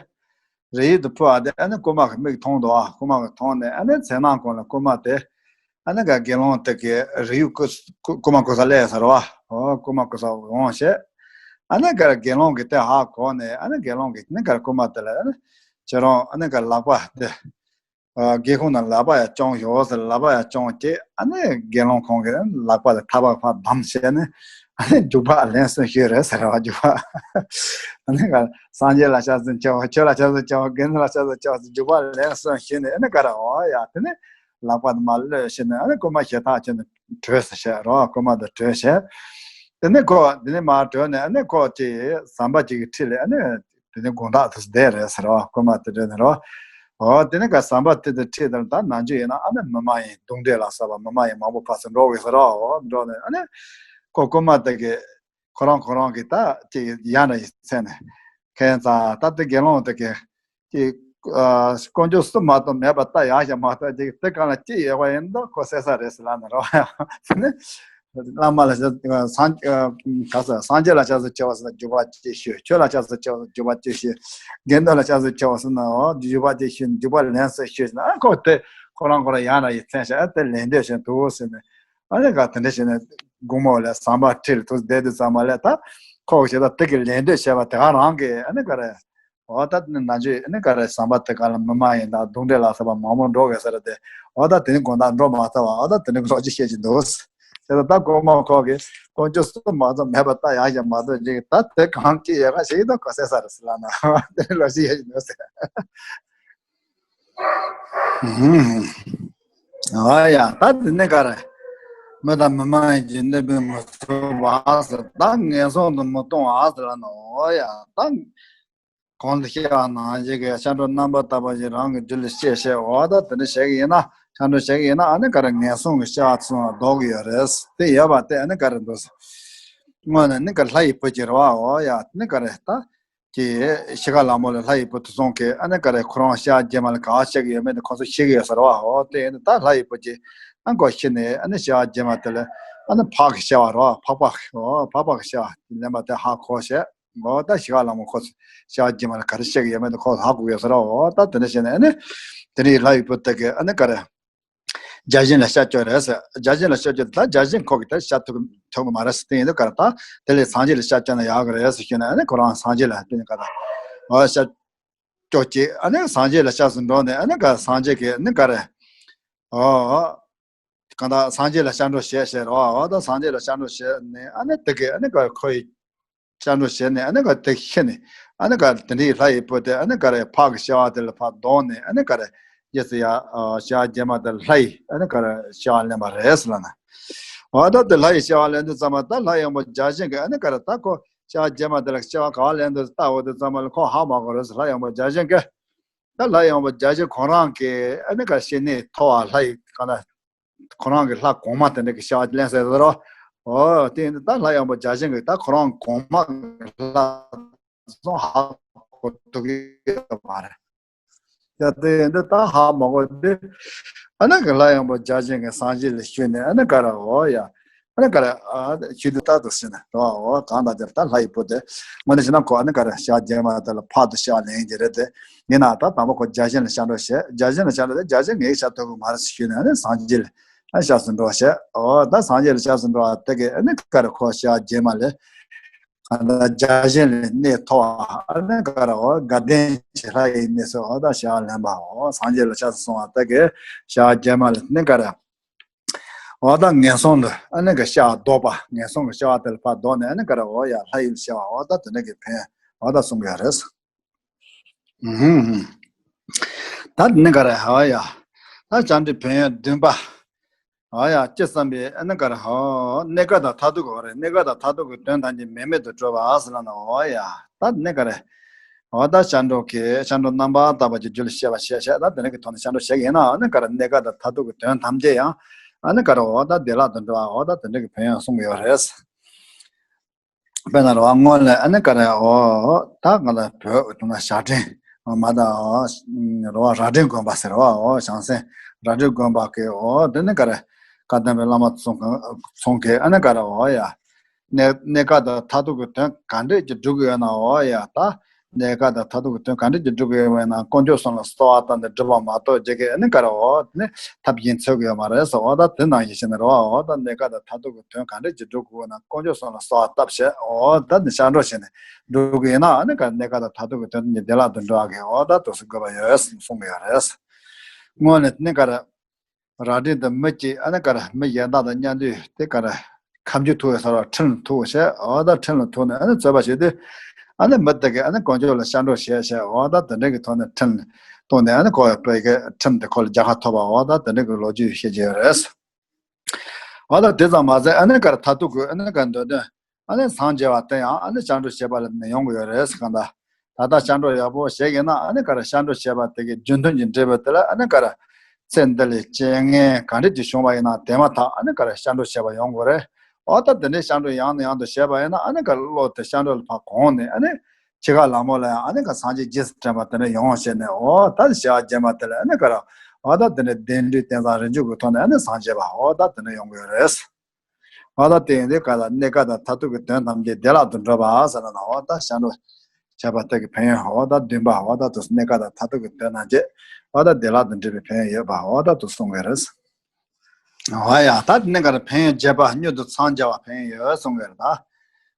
རས་ཡུག་དེ་ཕུལ་བ་དེ་ཨ་ནི་རྐུན་མ་གིས་མིག་མཐོང་འདུག་བ། རྐུན་མ་གིས་མཐོང་ནས་ཨ་ནི་མཚན་ནག་གུང་ལ་རྐུན་མ་དེ་ཨ་ནི་ག་དགེ་སློང་དེ་གི་རས་ཡུག་རྐུ་རྐུ་མ་རྐུ་ས་སླེབས་ཟེར་བ། འོ་རྐུན་མ་རྐུ་ས་འོང་བྱས། ཨ་ནི་ག་དགེ་སློང་གིས་དེ་ཧ་གོ་ནས། ཨ་ནི་དགེ་སློང་གིས་ནི་ག་རྐུན་མ་དེ་ལ་ཨ་ནི་ཁྱེད་རང་ཨ་ནི་ག་ལག་པ་དེ། ཨ་སྒེའུ་ཁུང་ནང་ལག་པ་ཡར་བརྐྱངས་ཤོག་ཟེར། ལག་པ་ཡར་བརྐྱངས་བྱས། ཨ་ནི་དགེ་སློང་ཁོང་གིས་ལག་པ་དེ་ཐག་པ་ཕར་བསྡམས་བྱས་ནས། ཨ་ནི་འཇུག་པ་ལན་གསུམ་ཞུས་རེད་ཟེར་བ། འཇུག་པ། ཨ་ནི་ག་སངས་རྒྱས་ལ་སྐྱབས་སུ་མཆིའོ། ཆོས་ལ་སྐྱབས་སུ་མཆིའོ། དགེ་འདུན་ལ་སྐྱབས་སུ་མཆིའོ་ཟེར། འཇུག་པ་ལན་གསུམ་ཞུས་ནས། ཨ་ནི་ག་རེ། འོ་ཡ། དེ་ནས་ལག་པ་དེ་མར་གློད་བྱས་ནས། ཨ་ནི་རྐུན་མ་ཞེད་ཐག་ཆོད་ནས་བྲོས་ཟེར་བྱས་རོ། རྐུན་མ་དེ་བྲོས་བྱས། དེ་ནས་ཁོ་དེ་ནས་མར་བྲོས་ནས། ཨ་ནི་ཁོ་ཅིག་ཟམ་པ་ཅིག་གི་འཁྲིས་ལ་ཨ་ནི། དེ་ནས་དགོང་དག་དེ་བསྡད་རེད་ཟེར་བ། རྐུན་མ་དེ་བྲོས་ནས་རོ། འོ་དེ་ནས་ག་ཟམ་པ་དེ་དེ་འཁྲིས་དེར་ད་ནམ་རྒྱུན་ཡིན་ན་ཨ་ནི་མི་མ་ཡིན་གདོན་འདྲེ་ལ་སོགས་པ་མི་མ་ཡིན་མང་པོ་ཕར་ཚུར་འགྲོ་གི་ཟེར་རོ། འོ་འགྲོ་ནས་ཨ་ནི་ཁོ་རྐུན་མ་དེ་གིས་ཁོ་རང་ཁོ་རང་གི་ད་ཅིག་ཡ་འདྲ་ཞིག་འཚོལ་ནས། ཁྱེད་ཚོ་ད་དེ་དགེ་སློང་དེ་གིས་ཅིག་ཨ་དཀོན་མཆོག་གསུམ་མ་གཏོགས་མེད་པ་ལྟ་ཡག་ཞིག་མ་གཏོགས་ཅིག་དེ་གང་ལ་ཅི་ཡོད་པ་ཡིན་མདོག་ཁོ་གསལ་ས་རེད་ཟེར་ལབ་ནས་རོ། དེ་ནས། བླ་མ་ལ་སྐྱབས། སངས། ག་ས། སངས་རྒྱས་ལ་སྐྱབས་སུ་མཆིའོ་ཟེར་ན་འཇུག་པ་གཅིག་ཞུ། ཆོས་ལ་སྐྱབས་སུ་མཆིའོ་ཟེར་ན་འཇུག་པ་གཅིག་ཞུ། དགེ་འདུན་ལ་སྐྱབས་སུ་མཆིའོ་ཟེར་ན་འོ་འཇུག་པ་གཅིག་ཞུ། འཇུག་པ་ལན་གསུམ་ཞུ་ཟེར་ན། ཨ་ཁོ་དེ་ཁོ་རང་ཁོ་རང་ཡ་ར་ཡི་མཚན་ཞིག་ཨ་དེ་ལན་འདེབས་བྱས་འདུག་ཟེར་ནས། ཨ་ནི་ག་དེ་འདྲ་བྱས་ནས་དགོང་མོ་ལ་ཟམ་པ་འཁྲིས་ལ་ཐུག་བསྡད་དུས་ཙམ་པ་ལ་ད་ཁོ་གིས་ད་དེ་གི་ལན་འདེབས་བྱས་པ་དེ་ག་རང་གིས་ཨ་ནི་ག་རེ། འོ་ད་ནི་ནམ་རྒྱུན་ནི་ག་རེ་ཟམ་པ་དེ་ག་ལ་མི་མ་ཡིན་དང་གདོན་འདྲེ་ལ་སོགས་པ་མང་པོ་འགྲོ་གི་ས་རེད་དེ། འོ་ད་དེ་ནི་དགོང་དག་འགྲོ་མ་ཚར་བ། འོ་ད་དེ་ནི་ལོ་རྒྱུས་བཤད་ཀྱི་འདུག་དེ་ད་ད་དཀོན་མཆོག་ཁོ་གིས་དཀོན་མཆོག་གསུམ་མ་གཏོགས་མེད་པ་ལྟ་ཡག་ཞིག་མ་གཏོགས་ཅིག་ད་དེ་གང་ཅི་ཡོད་ག་ཞིག་ད་གོ་སེ་ས་རེད་ཟེར་ལབ་ན། དེ་ནི་ལོ་རྒྱུས་བཤད་ཀྱི་འདུག་ཟེར། ཨ་ཡ། ད་དེ་ནི་ག་རེ། མི་དང་མི་མ་ཡིན་གྱི་གནོད་པས་མི་ཚུགས་པ་ཟེར། ད་ངན་སོང་དུ་མི་ལྟུང་བ་ཟེར་ལབ་ན། འོ་ཡ། ད། གོང་དུ་བཤད་པ་ནང་བཞིན་གྱི་སྐྱབས་འགྲོ་རྣམ་པར་དག་པ་ཞིག་རང་གི་རྒྱུད་ལ་སྐྱེས་བྱས། འོ་ད་དེ་འདྲ་བྱེད་ཀྱི་ཡིན་ན། སྐྱབས་འགྲོ་བྱེད་ཀྱི་ཡིན་ན། ཨ་ནི་ག་རེ་ངན་སོང་གི་སྐྱེ་བ་ཚང་བ་ལྡོག་གི་ཡོད་རེད། དེ་ཡོད་པ་དེ་ཨ་ནི་ག་རེ་འདུག་སྔོན་ནས་ནི་ག་ལྷ་ཡི་བུ་ཅིག་རེད་བ། འོ་ཡ་ནི་ག་རེ་ད། ཀྱི་ཤི་ཁ་ལ་མོ་ལ་ལྷ་ཡི་བུ་དེ་ཚོ་གིས་ཨ་ནི་ག་རེ་ཁོ་རང་སྐྱེ་བ་རྗེས་མ་ལ་ག་བ་བྱེད་ཀྱི་ཡོད་མེད་དེ་ཁོ་ཚོ་ཤེས་ཀྱི་ཡོད་ས་རེད་བ། འོ་དེ་ཡིན་ད་ལྷ་ཡི་བུ་ཅིག་ཨ་ནི་ཁོ་ཤི་ནས་ཨ་ནི་སྐྱེ་བ་རྗེས་མ་དེ་ལ་ཨ་ནི་ཕག་གི་སྐྱེ་བ་རེད་བ། ཕག་པ། འོ་ཕག་པ་གི་སྐྱེ་བ་ལེན་པ་དེ་ཧ་གོ་བྱས། འོ་ད་ཤི་ཁ་ལ་མོ་ཁོ་ཚོ་སྐྱེ་བ་རྗེས་མ་ལ་ག་རེ་བྱེད་ཀྱི་ཡོད་མེད་དེ་ཁོ་ཧ་གོ་གི་ཡོད་ས་རེད་བ། འོ་ད་དེ་འདྲ་བྱས་ནས་ཨ་ནི་དེ་རིང་ལྷ་ཡི་བུ་དེ་གིས་ཨ་ནི་ག་རེ། བརྒྱ་བྱིན་ལ་ཤ་བཅོས་རེད་ཟེར། བརྒྱ་བྱིན་ལ་ཤ་བཅོས་ད་བརྒྱ་བྱིན་ཁོ་གིས་ད་ཤ་ཐུབ་ཐུབ་གི་མ་རེད་ཟེར། དེ་ཡིན་དུས་ག་རེ་ད་དེ་ལས་སངས་རྒྱས་ལ་ཤ་བཅོས་ན་ཡག་གི་རེད་ཟེར་ཞུས་ནས་ཨ་ནི་ཁོ་རང་སངས་རྒྱས་ལ་བསྟན་ནས་ག་ད་འོ་ཤ་བཅོས་ཀྱི་ཨ་ནི་སངས་རྒྱས་ལ་སྐྱབས་སུ་འགྲོ་ནས་ཨ་ནི་ག་སངས་རྒྱས་ཀྱིས་ཨ་ནི་ག་རེ་འོ་གང་ད་སངས་རྒྱས་ལ་སྐྱབས་འགྲོ་བྱས་བྱས་རོ། འོ་ད་སངས་རྒྱས་ལ་སྐྱབས་འགྲོ་བྱས་ནས་ཨ་ནི་དེ་གིས་ཨ་ནི་ག་ཁོ་ཡི་སྐྱབས་འགྲོ་བྱས་ནས་ཨ་ནི་ག་དེ་ཤི་ནས་ཨ་ནི་ག་དེ་འདྲའི་ལྷ་ཡི་བུ་དེ་ཨ་ནི་ག་རེ་ཕག་གི་སྐྱེ་བ་དེ་ལ་ཕར་ལྡོག་ནས་ཨ་ནི་ག་རེ་རྗེས་སུ་ཡ་སྐྱེ་བ་རྗེས་མ་དེ་ལྷ་ཡི་ཨ་ནི་ག་རེ་སྐྱེ་བ་ལེན་པ་རེད་ཟེར་ལབ་ན། འོ་ད་དེ་ལྷ་ཡི་སྐྱེ་བ་ལེན་དུས་ཙམ་པ་ད་ལྷ་ཡི་དབང་པོ་བརྒྱ་བྱིན་གྱིས་ཨ་ནི་ག་རེ་ད་ཁོ་སྐྱེ་བ་རྗེས་མ་དེ་ལ་སྐྱེ་བ་ག་བ་ལེན་འདུག་ལྟ་འོ་དུས་ཙམ་པ་ལ་ཁོ་ཧ་མ་གོ་རེད་ཟེར། ལྷ་ཡི་དབང་པོ་བརྒྱ་བྱིན་གྱིས། ད་ལྷ་ཡི་དབང་པོ་བརྒྱ་བྱིན་ཁོ་རང་གིས་ཨ་ནི་ག་ཤི་ནས་ཐོ་བ་ལྷ་ཡི་ག་ན་ཁོ་རང་གི་ལྷ་གོང་མ་དེ་འདྲ་གི་སྐྱེ་བ་ལེན་ཟེར་ཟེར་རོ། འོ་དེ་ཡིན་དུས་ད་ལྷ་ཡི་དབང་པོ་བརྒྱ་བྱིན་གྱིས་ད་ཁོ་རང་གོང་མ་གི་ལྷ་ཚོ་ཧ་གོ་ཐུབ་ཀྱི་ཡོད་མ་རེད། ཡ་དེ་ཡིན་དུས་ད་ཧ་མ་གོ་དུས་ཨ་ནི་གི་ལྷ་ཡི་དབང་པོ་བརྒྱ་བྱིན་གྱིས་སངས་རྒྱས་ལ་ཞུས་ནས་ཨ་ནི་ག་རེ་འོ་ཡ། ཨ་ནི་ག་རེ་ཨ་ཞུས་དུས་ད་དུ་ཟེར་ན་རོ། འོ་གང་ལྟར་དེར་ད་ལྷ་ཡི་བུ་དེ་དངོས་གནས་བྱས་ན་ཁོ་ཨ་ནི་ག་རེ་སྐྱེ་བ་རྗེས་མ་དེ་ལ་ཕར་དུ་སྐྱེ་བ་ལེན་གྱི་རེད་དེ། ཡིན་ན་ད་དང་པོ་ཁོ་བརྒྱ་བྱིན་ལ་སྐྱབས་འགྲོ་བྱས། བརྒྱ་བྱིན་ལ་སྐྱབས་འགྲོ་དེ་བརྒྱ་བྱིན་ངས་ཤ་ཐུབ་ཀྱི་མ་རེད་ཟེར་ཞུས་ནས་ཨ་ནི་སངས་རྒྱས་ལ་ཨ་སྐྱབས་སུ་འགྲོ་བྱས། འོ་ད་སངས་རྒྱས་ལ་སྐྱབས་སུ་འགྲོ་བ་དེ་གིས་ཨ་ནི་ག་རེ་ཁོ་སྐྱེ་བ་རྗེས་མ་ལ་གང་ལྟར་བརྒྱ་བྱིན་ལ་གནས་ཐོབ་པ་ཨ་ནི་ག་རེ་འོ་དགའ་ལྡན་གྱི་ལྷ་ཡི་གནས་སུ་འོ་ད་སྐྱེ་བ་ལེན་པ། འོ་སངས་རྒྱས་ལ་སྐྱབས་སུ་སོང་བ་དེ་གིས་སྐྱེ་བ་རྗེས་མ་ལ་ནི་ག་རེ་འོ་ད་ངན་སོང་དུ་ཨ་ནི་ག་སྐྱེ་བ་ལྡོག་པ། ངན་སོང་གི་སྐྱེ་བ་དེ་ལ་ཕར་ལྡོག་ནས་ཨ་ནི་ག་རེ་འོ་ཡ་ལྷ་ཡུལ་སྐྱེ་བ་འོ་ད་དེ་འདྲ་གི་ཕན་འོ་ད་གསུང་གི་ཡོད་རེད། ཨུ་ཧུམ། ད་དེ་ནི་ག་རེ་ཧ་ཡ། ད་བྱང་འགྲོའི་ཕན་ཡོན་བདུན་པ། ཧ་ཡ་ཅི་བསམ་པའི་ཨ་ནི་ག་རེ་ཧ། གནས་སྐབས་དང་མཐར་ཐུག་གི་ཧ་རེ། གནས་སྐབས་དང་མཐར་ཐུག་གི་དོན་ཐམས་ཅད་མེད་མེད་དུ་གྲུབ་པ་ཟེར་ལབ་ན་ཧ་ཡ། ད་དེ་ནི་ག་རེ། འོ་ད་སྐྱབས་འགྲོ་གི་སྐྱབས་འགྲོ་རྣམ་པར་དག་པ་གི་རྒྱུད་ལ་སྐྱེ་བ་བྱས་བྱས་ད་དེ་ནི་གི་ཐོག་ནས་སྐྱབས་འགྲོ་བྱེད་ཀྱི་ཡིན་ན་ཨ་ནི་ག་རེ་གནས་སྐབས་དང་མཐར་ཐུག་གི་དོན་ཐམས་ཅད་ཡང་ཨ་ནི་ག་རེ་འོ་ད་བདེ་བླག་ཏུ་འགྲོ་བ་འོ་ད་དེ་འདྲ་གི་ཕན་ཡོན་གསུང་གི་ཡོད་རེད། དཔེར་ན་རེད་བ། སྔོན་ལ་ཨ་ནི་ག་རེ་འོ་ད་ང་ལ་བོད་དུ་ན་ཞྭ་སྒྲེང་མ་ད་འོ་རེད་བ། རྭ་སྒྲེང་དགོན་པ་ཟེར་བ། འོ་བྱང་སེམས་རྭ་སྒྲེང་དགོན་པ་གི་འོ་དེ་ནི་ག་རེ་བཀའ་གདམས་པའི་བླ་མ་ཚོ་ཚང་གི་ཨ་ནི་ག་རེ་འོ་ཡ། གནས་གནས་སྐབས་དང་མཐར་ཐུག་གི་དོན་ག་འདྲས་ཀྱི་སྒྲུབ་ཀྱི་ཡོད་ན་འོ་ཡ། ད་གནས་སྐབས་དང་མཐར་ཐུག་གི་དོན་ག་འདྲས་ཀྱི་སྒྲུབ་ཀྱི་ཡོད་ན་དཀོན་མཆོག་གསུམ་ལ་གསོལ་བ་བཏབ་ནས་སྒྲུབ་པ་མ་གཏོགས་རྒྱ་སྐད་ཨ་ནི་ག་རེ་འོ་དེ་ནི་ཐབས་གཞན་འཚོལ་གི་ཡོད་མ་རེད་ཟེར། འོ་ད་དེ་ནང་བཞིན་བྱས་ནས་རེད་བ། འོ་ད་གནས་སྐབས་དང་མཐར་ཐུག་གི་དོན་ག་འདྲས་ཀྱི་སྒྲུབ་དགོས་ན་དཀོན་མཆོག་གསུམ་ལ་གསོལ་བ་བཏབ་བྱས། འོ་ད་ནི་སྐྱབས་འགྲོ་བྱས་ནས་སྒྲུབ་ཀྱི་ཡིན་ན་ཨ་ནི་ག་གནས་སྐབས་དང་མཐར་ཐུག་གི་དོན་དེ་ཉིད་བདེ་བླག་ཏུ་འགྲོ་བ་གི་འོ་ད་དུ་སུ་དགོས་པ་ཡོད་གསུང་གི་ཡོད་རེད། སྔོན་ནས་ནི་ག་རེ། རྭ་སྒྲེང་དུ་མི་གཅིག་ཨ་ནི་ག་རེ་མི་གཞན་དག་དང་མཉམ་དུ་དེ་ག་རེ་ཁ་མཆུ་ཐུག་ཡོད་ས་རེད་བ། ཁྲིམས་ལ་ཐུག་བྱས། འོ་ད་ཁྲིམས་ལ་ཐུག་ནས་ཨ་ནི་རྩོད་པ་བྱེད་དུས་ཨ་ནི་མི་དེ་གིས་ཨ་ནི་དཀོན་མཆོག་ལ་སྐྱབས་འགྲོ་བྱས་བྱས། འོ་ད་དེ་འདྲ་གི་ཐོག་ནས་ཁྲིམས་ལ་ཐུག་ནས་ཨ་ནི་ཁོ་བོད་ཀྱི་ཁྲིམས་དེ་ཁོ་ལ་རྒྱལ་ཁ་ཐོབ་པ། འོ་ད་དེ་འདྲ་གི་ལོ་རྒྱུས་བཤད་ཀྱི་ཡོད་རེད། འོ་ད་དེ་ཙམ་མ་ཟད་ཨ་ནི་ག་རེ་མཐར་ཐུག་གི་ཨ་ནི་ག་འདོད་དོན་ཨ་ནི་སངས་རྒྱས་པ་དེ་ཡང་ཨ་ནི་སྐྱབས་འགྲོ་བྱེད་པ་ལ་ནི་ཡོང་གི་ཡོད་རེད་ཟེར་གང་ལྟར། ད་ལྟ་སྐྱབས་འགྲོ་ཡག་པོ་བྱེད་ཀྱི་ན་ཨ་ནི་ག་རེ་སྐྱབས་འགྲོ་བྱེད་པ་དེ་གི་རྒྱུ་མཐུན་གྱི་འབྲས་བུ་དེ་ལ་ཨ་ནི་ག་རེ་ཚེ་འདི་ལ་རྐྱེན་ངན་ག་འདྲས་ཀྱི་བྱུང་བ་ཡིན་ན་དེ་མ་ཐག་ཨ་ནི་ག་རེ་སྐྱབས་འགྲོ་བྱེད་པ་ཡོང་དགོས་རེད། འོ་ད་དེ་འདྲའི་སྐྱབས་འགྲོ་ཡང་ནས་ཡང་དུ་བྱེད་པ་ཡིན་ན་ཨ་ནི་ག་རེ་བློ་དེ་སྐྱབས་འགྲོ་ལ་ཕར་གོང་ནས་ཨ་ནི་འཆི་ཁ་ལ་མོ་ལ་ཡང་ཨ་ནི་ག་སངས་རྒྱས་རྗེས་སུ་དྲན་པ་དེ་འདྲ་ཡོང་བྱས་ནས། འོ་ད་བྱ་བ་རྗེས་མ་དེ་ལ་ཨ་ནི་ག་རེ་འོ་ད་དེ་འདྲའི་བདེ་འབྲས་རྟེན་བཟང་རིགས་འཇུག་གི་ཐོག་ནས་ཨ་ནི་སངས་རྒྱས་པ་འོ་ད་དེ་འདྲ་ཡོང་གི་ཡོད་རེད། འོ་ད་དེ་ཡིན་དུས་ག་ལ་གནས་སྐབས་དང་མཐར་ཐུག་གི་དོན་ཐམས་ཅད་བདེ་བླག་ཏུ་འགྲུབ་པ་ཟེར་ན་འོ་ད་སྐྱབས་འགྲོ་བྱས་པ་དེ་གི་ཕན་ཡོན་འོ་ད་བདུན་པ་འོ་ད་དུ་གནས་སྐབས་དང་མཐར་ཐུག་གི་དོན་ཐམས་ཅད་འོ་ད་བདེ་བླག་ཏུ་འགྲུབ་པའི་ཕན་ཡོན་ཡོད་པ་འོ་ད་དུ་གསུང་གི་རེད། འོ་ཡ་ད་དེ་ནས་ག་རེ་ཕན་ཡོན་བརྒྱད་པ་མྱུར་དུ་འཚང་རྒྱ་བ་ཕན་ཡོན་ཡོད་གསུང་གི་རེད་ད།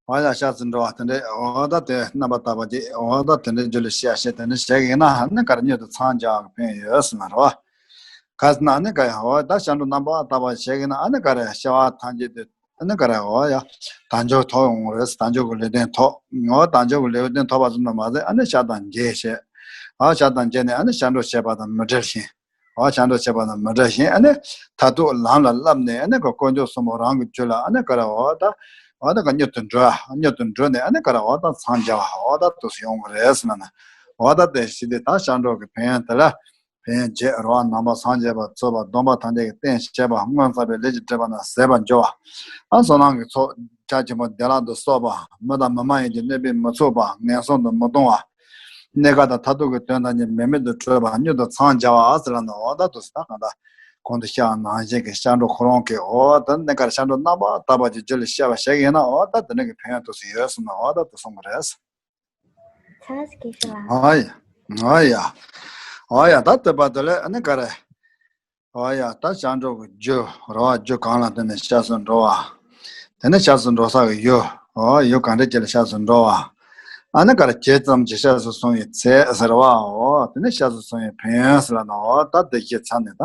འོ་ཡ་སྐྱབས་སུ་འགྲོ་བ་དེ་འདྲས་འོ་ད་དེ་རྣམ་པར་དག་པ་ཅིག་འོ་ད་དེ་འདྲས་རྒྱུད་ལ་བཤད་བཤད་དེ་འདྲས་བྱེད་ཀྱི་ཡིན་ན་ཨ་ནི་ག་རེ་མྱུར་དུ་འཚང་རྒྱ་བ་ཕན་ཡོན་ཡོད་གསུང་གི་རེད་བ། ག་ཟེར་ན་ཨ་ནི་ག་ཡ་འོ་ད་སྐྱབས་འགྲོ་རྣམ་པར་དག་པ་བྱེད་ཀྱི་ན་ཨ་ནི་ག་རེ་སྐྱེ་བ་ཐམས་ཅད་དེ་ཨ་ནི་ག་རེ་འོ་ཡ་དལ་འབྱོར་ཐོབ་ཡོང་གི་རེད། དལ་འབྱོར་གྱི་ལེགས་ལྡན་ཐོབ། འོ་དལ་འབྱོར་གྱི་ལེགས་ལྡན་ཐོབ་པ་ཙམ་དུ་མ་ཟད་ཨ་ནི་བྱ་དང་བྱེད་བྱེད། འོ་བྱ་དང་བྱེད་ནས་ཨ་ནི་སྐྱབས་འགྲོ་བྱེད་པ་དང་མི་འབྲལ་ཞིང་། འོ་སྐྱབས་འགྲོ་བྱེད་པ་དང་མི་འབྲལ་ཞིང་ཨ་ནི་མཐར་ཐུག་ལམ་ལ་བསླབས་ནས་ཨ་ནི་ག་དཀོན་མཆོག་གསུམ་པོ་རང་གི་རྒྱུད་ལ་ཨ་ནི་ག་རེ་འོ་ད་འོ་ད་ག་མྱུར་དུ་འགྲོ་མྱུར་དུ་འགྲོ་ནས་ཨ་ནི་ག་རེ་འོ་ད་འཚང་རྒྱ་བ་འོ་ད་དུ་ཡོང་གི་རེད་ཟེར་ན་ན། འོ་ད་དེ་ཞི་དེ་ད་སྐྱབས་འགྲོ་གི་ཕན་ཡོན་དེ་ལ། ཕན་ཡོན་བརྒྱད་རོ། ནང་པ་སངས་རྒྱས་པ་ཚུལ་པ། སྡོམ་པ་ཐམས་ཅད་ཀྱི་རྟེན་བྱེད་པ། སྔོན་བསགས་པའི་ལས་ཀྱི་སྒྲིབ་པ་རྣམས་ཟད་པར་འགྱུར་བ། ཨ་བསོད་ནམས་ཀྱི་ཚོགས་རྒྱ་ཆེན་པོ་བདེ་བླག་ཏུ་གསོག་པ། མི་དང་མི་མ་ཡིན་གྱི་གནོད་པས་མི་ཚུགས་པ། ངན་སོང་དུ་མི་ལྟུང་བ། གནས་སྐབས་དང་མཐར་ཐུག་གི་དོན་ཐམས་ཅད་མེད་མེད་དུ་གྲོལ་བ། མྱུར་དུ་འཚང་རྒྱ་བ་ཟེར་ལབ་ནས། འོ་ད་དུ་ཟེར་ད་གང་ལྟར་གོང་དུ་བཤད་པ་ནང་བཞིན་གྱི་སྐྱབས་འགྲོ་ཁོ་རང་གིས། འོ་ད་གནས་སྐབས་སྐྱབས་འགྲོ་རྣམ་པར་དག་པ་གྱི་རྒྱུད་ལ་སྐྱེ་བ་བྱེད་ཀྱི་ཡིན་ན། འོ་ད་དེ་འདྲ་གི་ཕན་ཡོན་དུ་ཟེར་ཡོད་ཟེར་ན། འོ་ད་དུ་གསུང་གི་རེད། ཚ་སྐད་ཤོད་ལ། ཨ་ཡ། ཨ་ཡ། ཨ་ཡ། ད་དེ་བར་དུ་ལས་ཨ་ནི་ག་རེ། ཨ་ཡ། ད་སྐྱབས་འགྲོ་གི་རྒྱུ་རོ། རྒྱུ་གང་ལ་བརྟེན་ནས་སྐྱབས་སུ་འགྲོ་བ། དེ་ནས་སྐྱབས་སུ་འགྲོ་ས་གི་ཡུལ། ཨོ་ཡུལ་གང་འདྲ་ཅིག་ལ་སྐྱབས་སུ་འགྲོ་བ། ཨ་ནི་ག་རེ་ཇི་ཙམ་གྱིས་སྐྱབས་སུ་སོང་བའི་ཚད་ཟེར་བའོ། དེ་ནས་སྐྱབས་སུ་སོང་བའི་ཕན་ཡོན་ཟེར་ལབ་ན། ཨོ་ད་དེ་བཞི་ཚར་ནས་ད།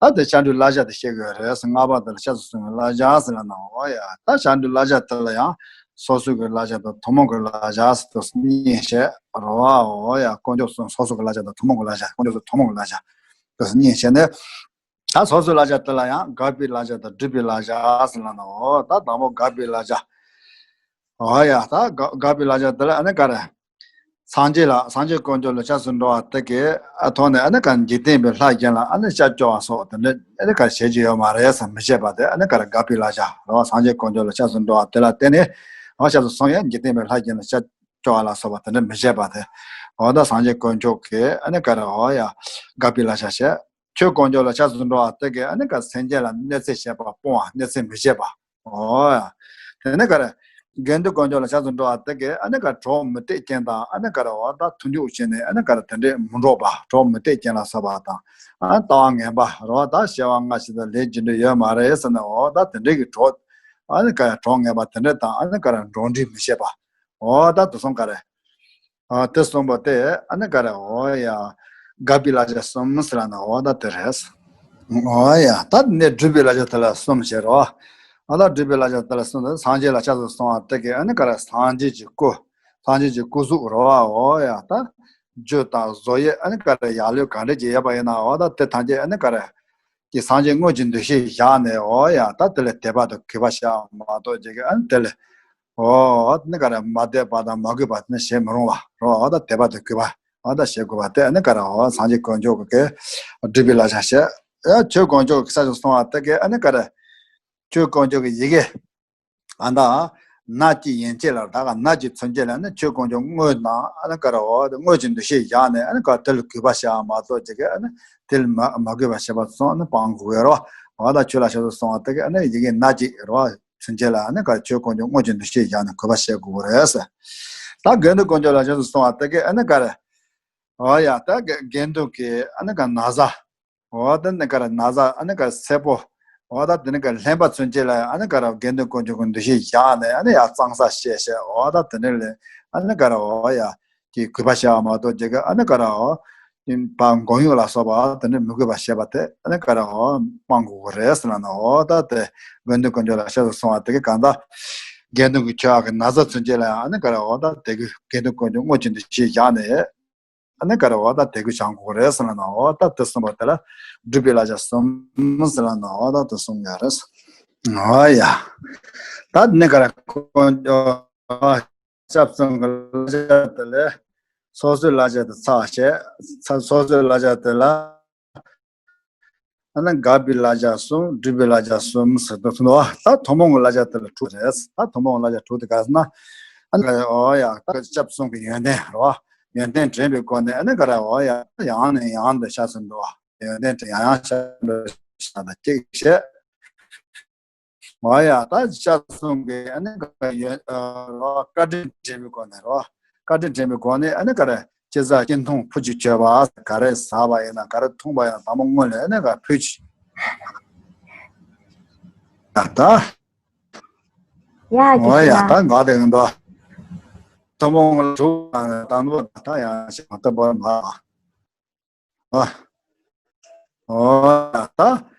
ད་དེ་སྐྱབས་འགྲོའི་བསླབ་བྱ་དེ་བཤད་དགོས་རེད། ལྔ་པ་དེ་ལ་སྐྱབས་སུ་སོང་བའི་བསླབ་བྱ་ཟེར་ལབ་ན། ཨོ་ཡ། ད་སྐྱབས་འགྲོའི་བསླབ་བྱ་དེ་ལ་ཡང་སོ་སོའི་གི་བསླབ་བྱ་དང་ཐུན་མོང་གི་བསླབ་བྱ་ཟེར་དུ་གཉིས་བཤད་རེད་བ། ཨོ་ཡ། དཀོན་མཆོག་གསུམ། སོ་སོ་གི་བསླབ་བྱ་དང་ཐུན་མོང་གི་བསླབ་བྱ། དཀོན་མཆོག་གསུམ་ཐུན་མོང་གི་བསླབ་བྱ་དེ་གཉིས་བཤད་ནས། ད་སོ་སོའི་བསླབ་བྱ་དེ་ལ་ཡང་དགག་པའི་བསླབ་བྱ་དང་སྒྲུབ་པའི་བསླབ་བྱ་ཟེར་ལབ་ན། འོ་ད་དང་པོ་དགག་པའི་བསླབ་བྱ། འོ་ཡ། ད་དགག་དགག་པའི་བསླབ་བྱ་དེ་ལ་ཨ་ནི་ག་རེ། སངས་རྒྱས་ལ། སངས་རྒྱས་དཀོན་མཆོག་ལ་སྐྱབས་སུ་འགྲོ་བ་དེ་གའི་ཨ་ཐོག་ནས་ཨ་ནི་ག་འཇིག་རྟེན་པའི་ལྷ་གཞན་ལ་ཨ་ནི་སྐྱབས་བཅོལ་བ་སོགས་དེ་འདྲ་ཨ་ནི་ག་རེ་བྱེད་རྒྱུ་ཡོད་མ་རེད་ཟེར་མི་བྱེད་པ་དེ་ཨ་ནི་ག་རེ། དགག་པའི་བསླབ་བྱ་རེད་བ། སངས་རྒྱས་དཀོན་མཆོག་ལ་སྐྱབས་སུ་འགྲོ་བ་དེ་ལ་བརྟེན་ནས། འོ་སྐྱབས་སུ་སོང་ཡང་འཇིག་རྟེན་པའི་ལྷ་གཞན་ལ་སྐྱབས་བཅོལ་བ་ལ་སོགས་པ་དེ་འདྲ་མི་བྱེད་པ་དེ། འོ་ད་སངས་རྒྱས་དཀོན་མཆོག་གིས་ཨ་ནི་ག་རེ། འོ་ཡ། དགག་པའི་བསླབ་བྱ་བྱས། ཆོས་དཀོན་མཆོག་ལ་སྐྱབས་སུ་འགྲོ་བ་དེ་གིས་ཨ་ནི་ག་རེ། སེམས་ཅན་ལ་གནོད་འཚེ་བྱེད་པ་སྤོང་བ། གནོད་འཚེ་མི་བྱེད་པ། འོ་ཡ། དེ་ནི་ག་རེ། དགེ་འདུན་དཀོན་མཆོག་ལ་སྐྱབས་སུ་འགྲོ་བ་དེ་གིས་ཨ་ནི་ག་རེ། གྲོགས་མུ་སྟེགས་ཅན་དང་ཨ་ནི་ག་རེ། འོ་ད་མཐུན་འཇུག་བྱས་ནས་ཨ་ནི་ག་རེ། དེ་འདྲས་མི་འགྲོགས་པ། གྲོགས་མུ་སྟེགས་ཅན་ལ་སོགས་པ་དང་། ཨ་ལྟ་བ་ངན་པ་རེད་བ། ད་སྐྱེ་བ་སྔ་ཕྱི་དང་ལས་རྒྱུ་འབྲས་ཡོད་མ་རེད་ཟེར་ནས། འོ་ད་དེ་འདྲས་ཀྱི་གྲོགས། ཨ་ནི་ག་རེ། གྲོགས་ངན་པ་དེ་འདྲས་དང་ཨ་ནི་ག་རེ། འགྲོགས་འདྲིས་མི་བྱེད་པ། འོ་ད་དེ་གསུམ་ག་རེ། ཨ་དེ་གསུམ་པོ་དེ་ཨ་ནི་ག་རེ། འོ་ཡ། དགག་པའི་བསླབ་བྱ་གསུམ་ཟེར་ལབ་ན་འོ་ད་དེ་རེད། འོ་ཡ། ད་ནི་སྒྲུབ་པའི་བསླབ་བྱ་དེ་ལ་གསུམ་བཤད་རོ། ཨ་ད་སྒྲུབ་པའི་བསླབ་བྱ་དེ་ལ་གསུམ་དེ། སངས་རྒྱས་ལ་སྐྱབས་སུ་སོང་བ་དེ་གིས་ཨ་ནི་ག་རེ། སངས་རྒྱས་ཀྱི་སྐུ། སངས་རྒྱས་ཀྱི་སྐུ་གཟུགས་རེད་བ། འོ་ཡ། ད་རྒྱུ་དང་བཟོ་ཡས་ཨ་ནི་ག་རེ། ཡ་ལོས་ག་འདྲ་ཅིག་ཡོད་པ་ཡིན་ན། འོ་ད་དེ་ཐམས་ཅད་ཨ་ནི་ག་རེ། ཀྱི་སངས་རྒྱས་དངོས་ཀྱི་འདུ་ཤེས་བཞག་ནས། འོ་ཡ། ད་དེ་ལ་དད་པ་དང་གུས་པ་བྱ་མ་གཏོགས་ཅིག་གི་ཨ་ནི་དེ་ལ། འོ་ནི་ག་རེ། མ་དད་པ་དང་མ་གུས་པ་དེ་ནི་བྱེད་མི་རུང་བ་རོ། འོ་ད་དད་པ་དང་གུས་པ་འོ་ད་བྱེད་དགོས་པ་དེ་ཨ་ནི་ག་རེ། འོ་སངས་རྒྱས་དཀོན་མཆོག་གི་སྒྲུབ་པའི་བསླབ་བྱ་བྱས། ཡ་ཆོས་དཀོན་མཆོག་གི་ས་ཕྱོགས་སོང་བ་དེ་གིས་ཨ་ནི་ག་རེ། ཆོས་དཀོན་མཆོག་གི་ཡི་གེ། ཨ་ད་ནག་གི་ཡན་ཆད་ལ། ད་ག་ནག་གི་ཚུན་ཆད་ལ་ནི་ཆོས་དཀོན་མཆོག་དངོས་དང་ཨ་ནི་ག་རེ། འོ་དངོས་ཀྱི་འདུ་ཤེས་བཞག་ནས་ཨ་ནི་ག་དེ་ལ་གུས་པ་བྱ་མ་གཏོགས་ཅིག་གི་ཨ་ནི་དེ་ལ་མ་མ་གུས་པ་བྱེད་པ་སོང་ཨ་ནི་སྤང་དགོས་རོ། འོ་ད་ཆོས་ལ་སྐྱབས་སུ་སོང་བ་དེ་གིས་ཨ་ནི་ཡི་གེ་ནག་གི་རོ། ཚུན་ཆད་ལ་ཨ་ནི་ག་རེ། ཆོས་དཀོན་མཆོག་དངོས་ཀྱི་འདུ་ཤེས་བཞག་ནས་གུས་པ་བྱེད་དགོས་རེད་ཟེར། ད་དགེ་འདུན་དཀོན་མཆོག་ལ་སྐྱབས་སུ་སོང་བ་དེ་གིས་ཨ་ནི་ག་རེ། འོ་ཡ། ད་དགེ་དགེ་འདུན་གྱི་ཨ་ནི་ག་ན་བཟའ། འོ་ད་ནི་ག་རེ། ན་བཟའ་ཨ་ནི་ག་རེ། སེར་པོ། འོ་ད་དེ་ནི་ག་རེ། ལེན་པ་ཚུན་ཆད་ལ་ཨ་ནི་ག་རེ། དགེ་འདུན་དཀོན་མཆོག་གི་འདུ་ཤེས་བཞག་ནས་ཨ་ནི་ཡ་གཙང་སྦྱར་བྱས་བྱས། འོ་ད་དེ་ནི་ལས་ཨ་ནི་ག་རེ། འོ་ཡ། ཀྱི་གུས་པ་བྱ་བ་མ་གཏོགས་ཅིག་གི་ཨ་ནི་ག་རེ། འོ་ཡིན་པ་མགོ་གཡོག་ལ་སོགས་པ་དེ་འདྲ་མི་དགོས་པ་བྱེད་པ་དེ་ཨ་ནི་ག་རེ། འོ་སྤང་དགོས་ཀྱི་རེད་ཟེར་ལབ་ན། འོ་ད་དེ་དགེ་འདུན་དཀོན་མཆོག་ལ་སྐྱབས་སུ་སོང་བ་དེ་གིས་གང་ལྟར་དགེ་འདུན་གྱི་ཆོས་ཀྱི་ན་བཟའ་ཚུན་ཆད་ལ་ཨ་ནི་ག་རེ། འོ་ད་དེ་གི་དགེ་འདུན་དཀོན་མཆོག་དངོས་ཀྱི་འདུ་ཤེས་བཞག་ནས་ཨ་ནི་ག་རེ། འོ་ད་དེ་གི་བྱང་དགོས་ཀྱི་རེད་ཟེར་ལབ་ན། འོ་ད་དེ་གསུམ་པོ་དེ་ལ་སྒྲུབ་པའི་བསླབ་བྱ་གསུམ་ཟེར་ལབ་ན། འོ་ད་དེ་གསུམ་ཡོད་རེད། འོ་ཡ། ད་ནི་ག་རེ། དཀོན་མཆོག་སྐྱབས་སོང་གི་བསླབ་བྱ་དེ་ལས་སོ་སོའི་བསླབ་བྱ་དེ་ཚར་བྱས། ཚར་སོ་སོའི་བསླབ་བྱ་དེ་ལ་ཨ་ནི་དགག་པའི་བསླབ་བྱ་གསུམ། སྒྲུབ་པའི་བསླབ་བྱ་གསུམ་ཟེར་དུ་གསུངས་འདུག་ད་ཐུན་མོང་གི་བསླབ་བྱ་དེ་ལ་དྲུག་རེད། ད་ཐུན་མོང་གི་བསླབ་བྱ་དྲུག་དེ་ག་རེ་ཟེར་ན། ཨ་ནི་འོ་ཡ། ད་སྐྱབས་སོང་གི་ཡོན་ཏན་རེད་བ། ཡོན་ཏན་དྲན་པའི་སྒོ་ནས་ཨ་ནི་ག་རེ། འོ་ཡ། ཡང་ནས་ཡང་དུ་སྐྱབས་སུ་འགྲོ་བ། ཡོན་ཏན་དྲན་ཡང་ཡང་སྐྱབས་འགྲོ་བྱ་དང་གཅིག་བྱས། འོ་ཡ། ད་སྐྱབས་སོང་གི་ཨ་ནི་ག་རེ། ཡོན་ཨ་རོ། བཀའ་དྲིན་དྲན་པའི་སྒོ་ནས་རོ། བཀའ་དྲིན་དྲན་པའི་སྒོ་ནས་ཨ་ནི་ག་རེ། སྤྱི་བསགས་སྤྱི་འཐུང་ཕུད་ཀྱིས་མཆོད་པ། ག་རེ་ཟ་བ་ཡིན་ན་ག་རེ་འཐུང་བ་ཡིན་ན་དང་པོ་སྔོན་ལ་ཨ་ནི་ག་རེ། ཕུད་ཀྱིས། ད་ད། ཡ་འོ་ཡ། ད་ང་དེ་ག་འདུག་ཐུན་མོང་ལ་དྲུག་དང་དང་པོ་ད་ཡང་ཞིག་མ་བཏབ་པར་མ། ཨ། འོ་ད་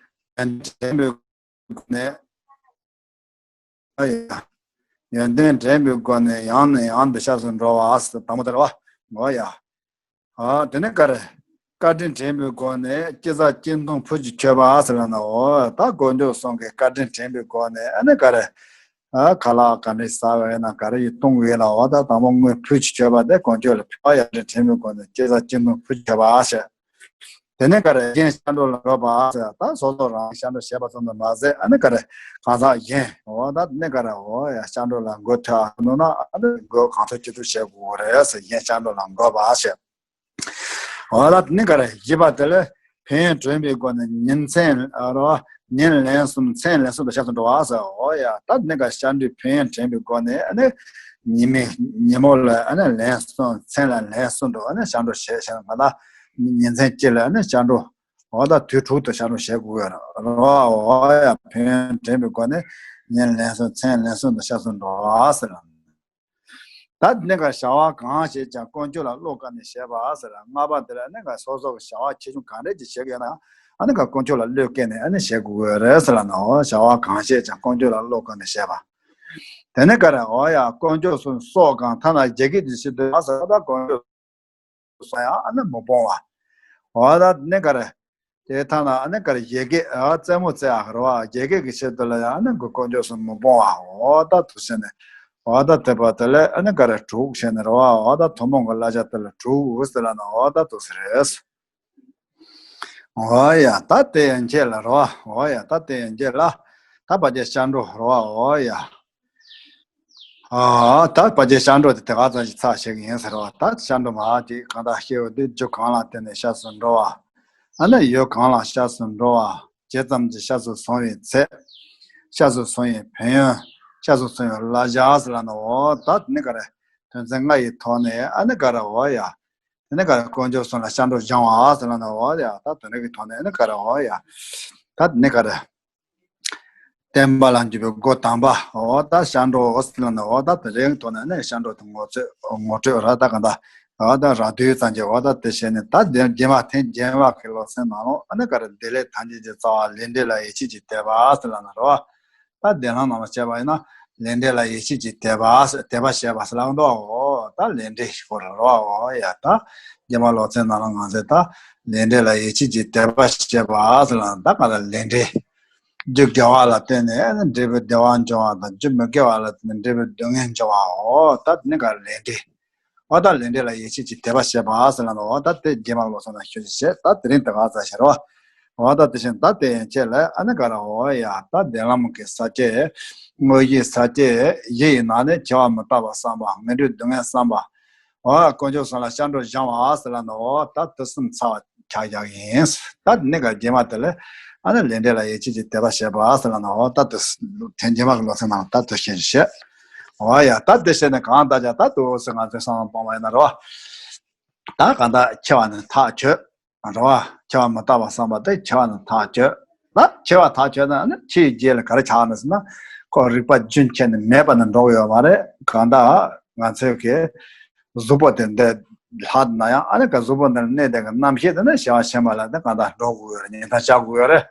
དྲན་པའི་སྒོ་ནས། ཨ་ཡ། ཡོན་ཏན་དྲན་པའི་སྒོ་ནས་ཡང་ནས་ཡང་དུ་སྐྱབས་སུ་འགྲོ་བ་ཟེར་དང་པོ་དེ་རེད་བ། འོ་ཡ། ཨ་དེ་ནས་ག་རེ། བཀའ་དྲིན་དྲན་པའི་སྒོ་ནས་སྤྱི་བསགས་སྤྱི་འཐུང་ཕུད་ཀྱིས་མཆོད་པ་ཟེར་ལབ་ན། འོ་ད་དཀོན་མཆོག་གསུམ་གྱི་བཀའ་དྲིན་དྲན་པའི་སྒོ་ནས་ཨ་ནི་ག་རེ། ཨ་ཁ་ལག་ག་འདྲ་ཟ་བས་ན་ག་རེ་ཡི་གཏོང་གི་ཡོད་ལ། འོ་ད་དང་པོ་དངུལ་ཕུལ་ཅིག་བྱས་པ་དེ་དཀོན་མཆོག་ལ་ཕུལ་བ། ཡར་དྲན་དྲན་པའི་སྒོ་ནས་སྐྱེ་ས་སྐྱེ་གདུང་ཕུལ་བྱས་པ་ཨ་ཞེས། དེ་ནས་ག་རེ་རྒན་ཤར་འགྲོ་ལ་འགོད་པ་ཟེར། ད་སོ་སོ་རང་ཤར་འགྲོ་བྱས་པ་ཙམ་དུ་མ་ཟད། ཨ་ནི་ག་རེ་གང་ཟག་གཞན། འོ་ད་དེ་ནས་ག་རེ་འོ་ཡ་ཤར་འགྲོ་ལ་འགོད་ཐུབ་ཨ་ནོ་ན། ཨ་ནི་འགོད་གང་ཐུབ་ཅི་ཐུབ་བྱེད་དགོས་རེད་ཟེར། རྒན་ཤར་འགྲོ་ལ་འགོད་པ་ཟེར། འོ་ད་དེ་ནས་ག་རེ་བཞི་པ་དེ་ལ་ཕན་ཡོན་དྲན་པའི་སྒོ་ནས་ཉིན་མཚན་རོ། ཉིན་ལན་གསུམ་མཚན་ལན་གསུམ་དུ་ཤར་སུ་འགྲོ་བ་ཟེར། འོ་ཡ་ད་དེ་ནས་ག་ཤར་འགྲོའི་ཕན་ཡོན་དྲན་པའི་སྒོ་ནས་ཨ་ནི་ཉི་མའི་ཉིན་མོ་ལ་ཨ་ནི་ལན་གསུམ་མཚན་ལ་ལན་གསུམ་དུ་ཨ་ནི་ཤར་འགྲོ་བྱས་བྱས་ན་ང་ད་ཉིན་མཚན་གཅིག་ལ་ཨ་ནི་ཤར་འགྲོ། འོ་ད་དུས་དྲུག་ཏུ་ཤར་འགྲོ་བྱེད་དགོས་ཡོད་རེད། འོ་ཡ་ཕན་ཡོན་དྲན་པའི་སྒོ་ནས་ཉིན་ལན་གསུམ་མཚན་ལན་གསུམ་དུ་ཤར་སུ་འགྲོ་བ་ཟེར་ལ། ད་དེ་ནས་ག་བྱ་བ་གང་བྱེད་ཀྱང་དཀོན་མཆོག་ལ་བློ་ཀུན་ནས་བྱེད་པ་ཟེར། ལྔ་པ་དེ་ལ་ནི་ག་སོ་སོ་གི་བྱ་བ་ཆེ་ཆུང་གང་འདྲ་ཅིག་བྱེད་ཀྱི་ཡོད་ན་ཨ་ནི་ག་དཀོན་མཆོག་ལ་བློ་ཀུན་ནས་ཨ་ནི་བྱེད་དགོས་རེད་ཟེར་ལ་ནོ། བྱ་བ་གང་བྱེད་ཀྱང་དཀོན་མཆོག་ལ་བློ་ཀུན་ནས་བྱེད་པ། དེ་ནས་ག་རེ་འོ་ཡ་དཀོན་མཆོག་གསུམ་སོགས་གང་ཐ་ན་བརྒྱད་ཀྱི་དེ་ཞིག་ཏུ་ཡང་ཟེར་བ་ད་དཀོན་མཆོག་སོགས་ཡང་ཨ་ནི་མི་སྤོང་བ། འོ་ད་དེ་ནས་ག་རེ། དེ་ཐ་ན་ཨ་ནི་ག་རེ་བཞད་གད་ཨ་རྩེད་མོ་རྩེ་ཡག་རེད་བ། བཞད་གད་ཀྱི་ཆེད་དུ་ལ་ཡང་ཨ་ནི་གི་དཀོན་མཆོག་གསུམ་མི་སྤོང་བ། འོ་ད་དུ་བྱས་ནས་འོ་ད་དེ་བ་དེ་ལས་ཨ་ནི་ག་རེ་དྲུག་བྱས་ནས་རེད་བ། འོ་ད་ཐུན་མོང་གི་བསླབ་བྱ་དེ་ལ་དྲུག་ཟེར་ལ་ན་འོ་ད་དུ་ཟེར་རེད། འོ་ཡ་ད་དེ་ཡན་ཆད་ལ་རེད་བ། འོ་ཡ་ད་དེ་ཡན་ཆད་ལ་ད་བར་ཆད་སྐྱབས་འགྲོ་རེད་བ། འོ་ཡ། ཨ་ད་བར་ཆད་སྐྱབས་འགྲོ་དེ་དེ་ག་ཙམ་ཞིག་ཚར་བྱེད་ཀྱི་ཡིན་ཟེར་བ། ད་སྐྱབས་འགྲོ་མ་དེ་གང་དག་སྐྱེ་བོ་དེ་རྒྱུ་གང་ལ་བརྟེན་ནས་སྐྱབས་སུ་འགྲོ་བ། ཨ་ནི་ཡུལ་གང་ལ་སྐྱབས་སུ་འགྲོ་བ། ཇི་ཙམ་གྱིས་སྐྱབས་སུ་སོང་བའི་ཚད། སྐྱབས་སུ་སོང་བའི་ཕན་ཡོན། སྐྱབས་སུ་སོང་བའི་བསླབ་བྱ་ཟེར་ལ་ནི་འོ་ད་དེ་ནི་ག་རེ་དོན་ཚན་ལྔ་ཡི་ཐོག་ནས་ཨ་ནི་ག་རེ་འོ་ཡ། དེ་ནི་ག་རེ་དཀོན་མཆོག་གསུམ་ལ་སྐྱབས་འགྲོ་སྦྱང་བ་ཟེར་ལ་ནི་འོ་ཡ། ད་དོན་རིག་གི་ཐོག་ནས་ཨ་ནི་ག་རེ་འོ་ཡ། ད་དེ་ནི་ག་རེ། བསྟན་པ་ལ་འཇུག་པའི་སྒོ་དམ་པ། འོ་ད་སྐྱབས་འགྲོ་འོ་ཟེར་ལ་ནི་འོ་ད་དེ་རིང་ཐོག་ནས་ནི་སྐྱབས་འགྲོ་དེ་ངོ་སྤྲོད་ངོ་སྤྲོད་ར་ད་ག་ད་འོ་ད་ར་དུས་ཙམ་གྱི་འོ་ད་དེ་བྱས་ནས་ད་དེ་རྗེས་མ་ཐེངས་རྗེས་མ་གི་ལོ་ཚན་ནང་ལོ་ཨ་ནི་ག་རེ་བདེ་ལེགས་ཐམས་ཅད་ཀྱི་རྩ་བ་ལས་འབྲས་ལ་ཡིད་ཆེས་ཀྱི་དད་པ་ཟེར་ལ་ནི་རོ། ད་བདེན་ལམ་ནང་ལ་བྱས་པ་ཡིན་ན་ལས་འབྲས་ལ་ཡིད་ཆེས་ཀྱི་དད་པ་དད་པ་བྱས་པ་ཟེར་ལ་འདུག་འོ་ད་ལས་འབྲས་ཤིག་གོ་ར་རོ། འོ་ཡ་ད་རྗེས་མ་ལོ་ཚན་ནང་ལ་ང་ཚོས་ད་ལས་འབྲས་ལ་ཡིད་ཆེས་ཀྱི་དད་པ་བྱས་པ་ཟེར་ལ་ད་ག་ལ་ལས་འབྲས། རྒྱུ་དགེ་བ་ལ་བརྟེན་ནས་འབྲས་བུ་བདེ་བ་འབྱུང་བ་དང་། རྒྱུ་མི་དགེ་བ་ལ་བརྟེན་ནས་འབྲས་བུ་སྡུག་བསྔལ་འབྱུང་བའོ། ད་དེ་ནི་ག་ལས་འབྲས། འོ་ད་ལས་འབྲས་ལ་ཡིད་ཆེས་ཀྱི་དད་པ་བྱེད་པ་ཟེར་ལ་ནི་འོ་ད་དེ་རྗེས་མ་ལོ་སོང་ན་ཤོད་ཅིག་བྱེད། ད་དེ་རིང་དེ་ག་ཚ་ཤེར་བ། འོ་ད་དེ་བཞིན་ད་དེ་ཡན་ཆད་ལ་ཨ་ནི་ག་ར་འོ་ཡ་ད་བདེན་ལམ་གྱི་ས་བཅད། དངོས་གཞིའི་ས་བཅད་བཞི་ཡི་ནང་ནས་སྐྱེ་བ་མི་རྟག་པ་བསམ་པ། ངན་འགྲོའི་སྡུག་བསྔལ་བསམ་པ། འོ་དཀོན་མཆོག་གསུམ་ལ་སྐྱབས་འགྲོ་སྦྱང་བ་ཟེར་ལ་ནི་འོ་ད་དེ་གསུམ་ཚར་བ་ཆགས་ཡག་ཡིན། ད་ནི་ག་རྗེས་མ་དེ་ལས་ཨ་ནི་ལས་འབྲས་ལ་ཡིད་ཆེས་ཀྱི་དད་པ་བྱེད་པ་ཟེར་ལ་ནི་འོ་ད་དེ་ཐེངས་རྗེས་མ་གི་ལོ་ཚན་ནང་ད་དེ་ཤེས་བྱེད། འོ་ཡ་ད་དེ་བྱས་ནས་གང་ལྟར་ཀྱང་ད་དུ་ཟེར་ང་ཚོའི་བསམ་བློ་སྤོང་བ་ཡིན་ན་རོ། ད་གང་ལྟར་འཆི་བ་ནི་ཐག་ཆོད། རོ། འཆི་བ་མི་རྟག་པ་བསམ་པ་དེ་འཆི་བ་ནི་ཐག་ཆོད། ད་འཆི་བ་ཐག་ཆོད་ན་ནི་འཆི་ཡི་རྗེས་ལ་ག་རེ་ཆགས་ནི་ཟེར་ན། ཁོ་རིག་པ་རྒྱུན་ཆད་ནས་མེད་པ་ནི་འགྲོ་གི་ཡོད་མ་རེད། གང་ལྟར་ང་ཚོའི་གི་གཟུགས་པོ་དེ་འདི་ལྷག་ན་ཡང་ཨ་ནི་ག་གཟུགས་པོ་འདི་ལ་གནས་དེ་གི་རྣམ་ཤེས་དེ་ནི་ཤི་བ་ཕྱི་མ་ལ་དེ་གང་ལྟར་འགྲོ་དགོས་ཡོད་རེད། ཉིན་ཐང་བཞག་དགོས་ཡོད་རེད།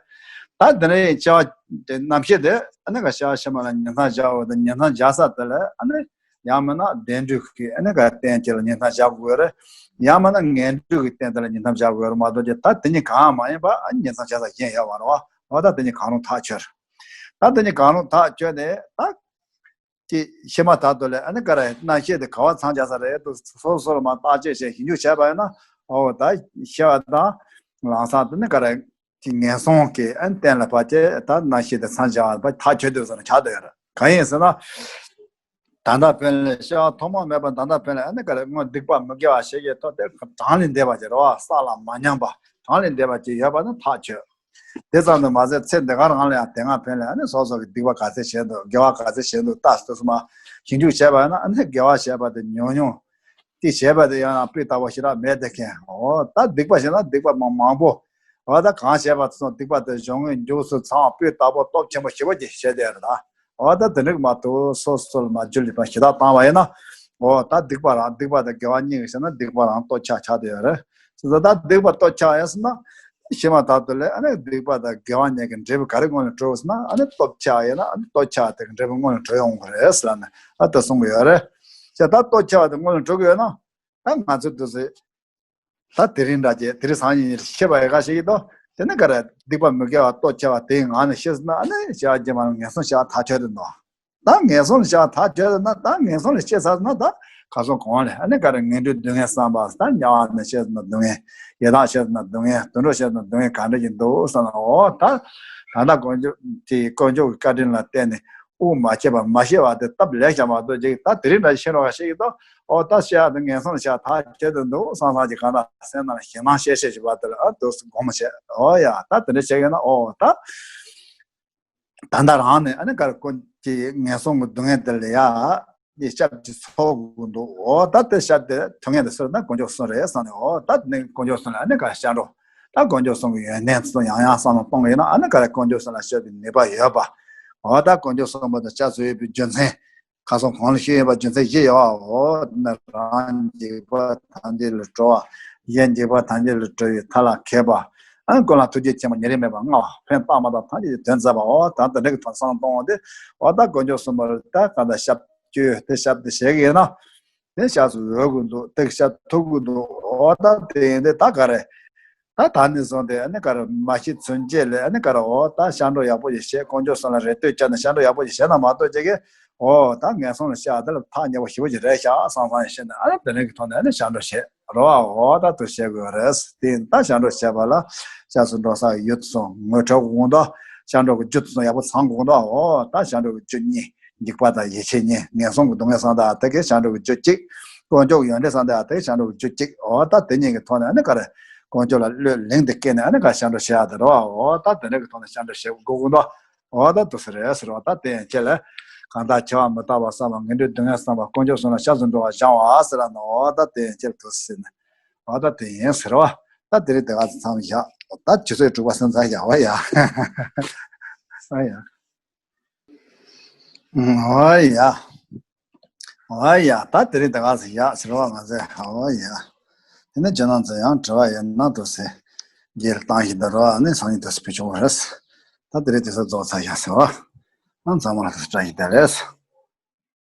ད་དེ་ནས་ཤི་བ་དེ་རྣམ་ཤེས་དེ་ཨ་ནི་ག་ཤི་བ་ཕྱི་མ་ལ་ཉིན་ཐང་བཞག་འོ་དེ་ཉིན་ཐང་བཞག་ས་དེ་ལ་ཨ་ནི་ཡང་མིན་ན་བདེ་འགྲོ་གི་ཨ་ནི་ག་རྟེན་ཅིག་ལ་ཉིན་ཐང་བཞག་དགོས་རེད། ཡང་མིན་ན་ངན་འགྲོ་གི་རྟེན་དེ་ལ་ཉིན་ཐང་བཞག་དགོས་རེད་མ་གཏོགས་ཀྱི་ད་དེ་གཉིས་གང་མ་ཡིན་པ་ཨ་ནི་ཉིན་ཐང་བཞག་ས་གཞན་ཡོད་མ་རེད་བ། འོ་ད་དེ་གཉིས་གང་རུང་ཐག་ཆོད། ད་དེ་གཉིས་གང་རུང་ཐག་ཆོད་ནས་ད་ཀྱི་ཤི་མ་ཐག་ཏུ་ལས་ཨ་ནི་ག་རེ་རྣམ་ཤེས་དེ་ག་བ་མཚམས་བཞག་ས་རེད་དུ་སོ་སོར་མ་བརྟག་དཔྱད་བྱས་ཞིབ་འཇུག་བྱས་པ་ཡིན་ན་འོ་ད་ཤི་བ་དང་ལམ་སང་དེ་ནི་ག་རེ། ཀྱི་ངན་སོང་གི་ཨན་བརྟེན་ལ་ཕར་ཆེ་ད་རྣམ་ཤེས་དེ་མཚམས་སྦྱར་བ་ཐག་ཆོད་དུས་ཟེར་ན་ཆགས་བསྡད་ཡོད་རེད། གང་ཡིན་ཟེར་ན། ད་ལྟ་ཕན་ལས་ཤ་ཐོག་མ་མེད་པ་ད་ལྟ་ཕན་ལས་ཨ་ནི་ག་རེ་སྔོན་སྡིག་པ་མི་དགེ་བ་བྱེད་ཀྱི་ཐོག་དེ་གྲངས་ལས་འདས་པ་ཅིག་རེད་བ། བསགས་ལ་མ་ཉམས་པ་གྲངས་ལས་འདས་པ་ཅིག་ཡོད་པ་ནི་ཐག་ཆོད། དེ་ཙམ་དུ་མ་ཟད་ཚེ་འདི་ག་རང་ལ་ཡང་དེ་སྔ་ཕན་ལས་ཨ་ནི་སོ་སོ་གི་སྡིག་པ་ག་ཚད་བྱས་འདུག་དགེ་བ་ག་ཚད་བྱས་འདུག་ལྟ་སྟེ་སོ་མ་ཞིབ་འཇུག་བྱས་པ་ཡིན་ན་ཨ་ནི་དགེ་བ་བྱས་པ་དེ་ཉུང་ཉུང་། དེ་བྱས་པ་དེ་ཡང་ན་སྤུས་དག་པོ་ཞེ་དྲག་མེད་དེ་མཁན། འོ་ད་སྡིག་པ་བྱས་ན་སྡིག་པ་མང་མང་པོ། འོ་ད་གང་བྱས་པ་དེ་ཚོ་སྡིག་པ་དེ་གཞུང་གི་མཇུག་སུ་ཚང་སྤུས་དག་པོ་སྟོབས་ཆེན་པོ་ཞེ་པོ་ཅིག་བྱས་དེ་རེད་ད། འོ་ད་དེ་འགྲིག་མ་ཐུབ་སོ་སོ་ལ་མ་འཇུ་ལི་པ་ཞེ་དྲག་བཏང་བ་ཡིན་ན། འོ་ད་སྡིག་པ་རང་སྡིག་པ་དང་དགེ་བ་གཉིས་ཀྱི་བྱས་ན་སྡིག་པ་རང་ལྟོ་ཆག་ཆག་དེ་ཡོད་རེད། སོ་སོ་ད་སྡིག་པ་ལྟོ་ཆག་ཡིན་ཟེར་ན། ཤི་མ་ཐག་ཏུ་ལས་ཨ་ནི་སྡིག་པ་དང་དགེ་བ་གཉིས་ཀྱི་འབྲས་བུ་ག་རེ་སྔོན་ལ་གྲོལ་ཟེར་ན་ཨ་ནི་སྟོབས་ཆག་ཡིན་ན་ཨ་ནི་ལྟོ་ཆག་དེ་གི་འབྲས་བུ་སྔོན་ལ་གྲོལ་ཡོང་གི་རེད་ཟེར་ལ་ནི་ཨ་ད་གསུང་གི་ཡོད་རེད། ཞེས་ད་ལྟོ་ཆག་དེ་སྔོན་ལ་གྲོལ་གི་ཡོད་ན། ད་ང་ཚོས་འདུག་ཟེར། ད་དེ་རིང་འདྲ་བྱས་དེ་རིང་སང་ཉིན་ཤེས་པ་ཡག་ག་ཞིག་ཡིན་དོ། དེ་ནི་ག་རེ་སྡིག་པ་མི་དགེ་བ་ལྟོ་ཆག་པ་དེའི་ངང་ནས་ཤེས་ཟེར་ན་ཨ་ནི་ཤེས་པ་རྗེས་མ་ལ་ངན་སོང་ཤེས་པ་ཐག་ཆོད་དུ་འདུག་ད་ངན་སོང་ལ་ཤར་ཐག་བཅད་ན། ད་ངན་སོང་ལ་སྐྱེས་ཚར་ན། ད་ཁ་སང་གོང་ལས་ཨ་ནི་ག་རེ། ངན་འགྲོའི་སྡུག་བསྔལ་བསམ་པ། ད་དམྱལ་བ་ནས་སྐྱེས་ན་སྡུག་བསྔལ། ཡི་དྭགས་སྐྱེས་ན་སྡུག་བསྔལ། དུད་འགྲོ་སྐྱེས་ན་སྡུག་བསྔལ་ག་འདྲ་ཞིག་འདུག་བསམ་ན། འོ་ད་ད་ལྟ་དཀོན་མཆོག་དེ་དཀོན་མཆོག་གི་བཀའ་དྲིན་ལ་བརྟེན་ནས་དབུགས་མ་ཆད་པ་མ་ཤི་བ་དེ་སྟབས་ལེགས་ཤག་མ་གཏོགས་ཅིག་ད་དེ་རིང་འདྲ་ཤི་རོགས་ཤེས་ཀྱི་འདུག་འོ་ད་ཤི་ཡག་དེ་ངན་སོང་ལ་ཤར་ཐག་བཅད་དུ་འདུག་བསམ་བསམ་གྱི་གང་ལྟར་སེམས་ནང་ལ་ཞེད་སྣང་བཤད་བཤད་བྱེད་པ་དེ་ལ་ཨ་འདུག་སེ་སྒོམ་བྱས། འོ་ཡ། ད་དེ་འདྲ་བྱེད་ཀྱི་ན། འོ་ད། ད་ལྟ་རང་ནས་ཨ་ནི་ག་རེ་དཀོན་གྱི་ངན་སོང་གི་སྡུག་བསྔལ་དེ་ལ་ཡ་ནི་སྐྱབས་ཀྱི་ཚོགས་དགོས་འདུག་འོ་ད་དེ་སྐྱབས་དེ་ཐུབ་ངེས་དེ་སུ་ན་དཀོན་མཆོག་གསུམ་རེད་བསམ་ནས། འོ་ད་དེ་ནས་དཀོན་མཆོག་གསུམ་ལ་ཨ་ནི་ག་རེ་སྐྱབས་འགྲོ། ད་དཀོན་མཆོག་གསུམ་གྱི་ཡོན་ཏན་གསུམ་ཡང་ཡང་བསམ་བློ་གཏོང་གི་ཡིན་ན། ཨ་ནི་ག་རེ་དཀོན་མཆོག་གསུམ་ལ་སྐྱབས་ཀྱི་ནུས་པ་ཡོད་པ། འོ་ད་དཀོན་མཆོག་གསུམ་པོ་དང་སྐྱབས་སུ་ཡོད་པའི་རྒྱུ་མཚན། ཁ་སང་གོང་ལ་ཞུས་ཡོད་པ་རྒྱུ་མཚན་བཞི་ཡོད་པ། འོ་ན་རང་འཇིགས་པ་ཐམས་ཅད་ལས་སྒྲོལ་བ། གཞན་འཇིགས་པ་ཐམས་ཅད་ལས་སྒྲོལ་བའི་མཐའ་ལ་ཁེབས་པ། ཨ་ནི་ཀུན་ལ་ཐུགས་རྗེ་ཆེན་པོ་ཉེ་རིང་མེད་པར་མངའ་བ། ཕན་བཏགས་མ་བཏགས་ཐམས་ཅད་ཀྱི་དོན་མཛད་པ། འོ་ད་དེ་འདྲ་གི་ཐོག་བསམ་བློ་གཏོང་བ་དེ། འོ་ད་དཀོན་མཆོག་གསུམ་པོ་ལ་ད་གང་ལྟར་ཞབས་བཅོལ་དེ་ཞབས་དེ་བྱེད་ཀྱི་ཡིན་ན། དེ་ཞབས་སུ་འོས་དགོས་འདུག་དེ་ཞབས་ཐུབ་དགོས་འདུག་འོ་ད་དེ་ཡིན་དེ་ད་ག་རེ། ད་ད་ནས་བཟུང་སྟེ་ཨ་ནི་ག་རེ་མ་ཤི་ཚུན་ཆད་ལ་ཨ་ནི་ག་རེ། འོ་ད་སྐྱབས་འགྲོ་ཡག་པོ་ཞིག་བྱས། དཀོན་མཆོག་གསུམ་ལ་རེ་ལྟོས་བཅངས་ནས་སྐྱབས་འགྲོ་ཡག་པོ་ཞིག་བྱས་ན་མ་གཏོགས་ཅིག་གིས། འོ་ད་ངན་སོང་ལ་ཤར་དེ་ལ་ཐག་ཉེ་པོ་ཞེ་པོ་ཅིག་རེད་ཤག་བསམ་བསམ་ཡང་བཤད་ནས། ཨ་ནི་དེ་རིང་གི་ཐོག་ནས་ཨ་ནི་སྐྱབས་འགྲོ་བྱས་རོ། འོ་ད་དུ་བྱེད་དགོས་རེད། དེ་ད་སྐྱབས་འགྲོ་བྱས་པ་ལ་སྐྱབས་སུ་འགྲོ་ས་ཡུལ་དུ་སོང་ངོ་འཕྲོད་དགོས་འདུག་སྐྱབས་འགྲོ་གི་རྒྱུ་དུ་སོང་ཡག་པོ་ཚང་དགོས་འདུག་འོ་ད་སྐྱབས་འགྲོ་གི་རྒྱུ་གཉིས། འཇིགས་པ་དང་ཡིད་ཆེས་གཉིས། ངན་སོང་གི་སྡུག་བསྔལ་བསམ་དག་དེ་གའི་སྐྱབས་འགྲོ་གི་རྒྱུ་གཅིག་དཀོན་མཆོག་གི་ཡོན་ཏན་བསམ་དག་དེ་གའི་སྐྱབས་འགྲོ་གི་རྒྱུ་གཅིག་འོ་ད་དེ་གཉིས་ཀྱི་ཐོག་ནས་ཨ་ནི་ག་རེ། དཀོན་མཆོག་ལ་བློས་ལིང་དེ་བསྐྱེད་ནས་ཨ་ནི་ག་རེ་སྐྱབས་འགྲོ་བྱེད་ཡག་དེ་རེད་བ། འོ་ད་དེ་འདྲ་གི་ཐོག་ནས་སྐྱབས་འགྲོ་བྱེད་དགོས་ཀྱི་འདུག་འོ་ད་དུ་ཟེར་རེད་ཟེར་བ། ད་དེ་ཡན་ཆད་ལ་གང་ལྟར་འཆི་བ་མི་རྟག་པ་བསམ་པ། ངན་འགྲོའི་སྡུག་བསྔལ་བསམ་པ། དཀོན་མཆོག་གསུམ་ལ་སྐྱབས་སུ་འགྲོ་བ་སྦྱང་བ་ཟེར་ལ་ནི། འོ་ད་དེ་ཡན་ཆད་ལ་དུ་ཟེར་ནས། འོ་ད་དེ་ཡིན་ཟེར་བ། ད་དེ་རིང་དེ་ག་ཚོད་ཚང་བཞག་ད་ཆུ་ཚོད་དྲུག་པ་སོང་ཚར་བཞག་འོ་ཡ། འོ་ཡ། འོ་ཡ། འོ་ཡ། ད་དེ་རིང་དེ་ག་ཚོད་བཞག་ཟེར་བ་ང་ཚོས། འོ་ཡ། དེ་ནས་ཁྱེད་རང་ཚོ་ཡང་དྲི་བ་ཡོད་ན་དུ་ཟེར། རྗེས་ལ་བཏང་ཞིག་འདི་རོ་ནི་སང་ཉིན་དུ་ཟེར་ཕུལ་ཆོག་པ་རེད། ད་དེ་རིང་དེ་ཚོ་རྫོགས་ཚར་བཞག་ཟེར་བ། ཨང་ཚང་མ་ལ་དུ་བཀྲ་ཤིས་བདེ་ལེགས།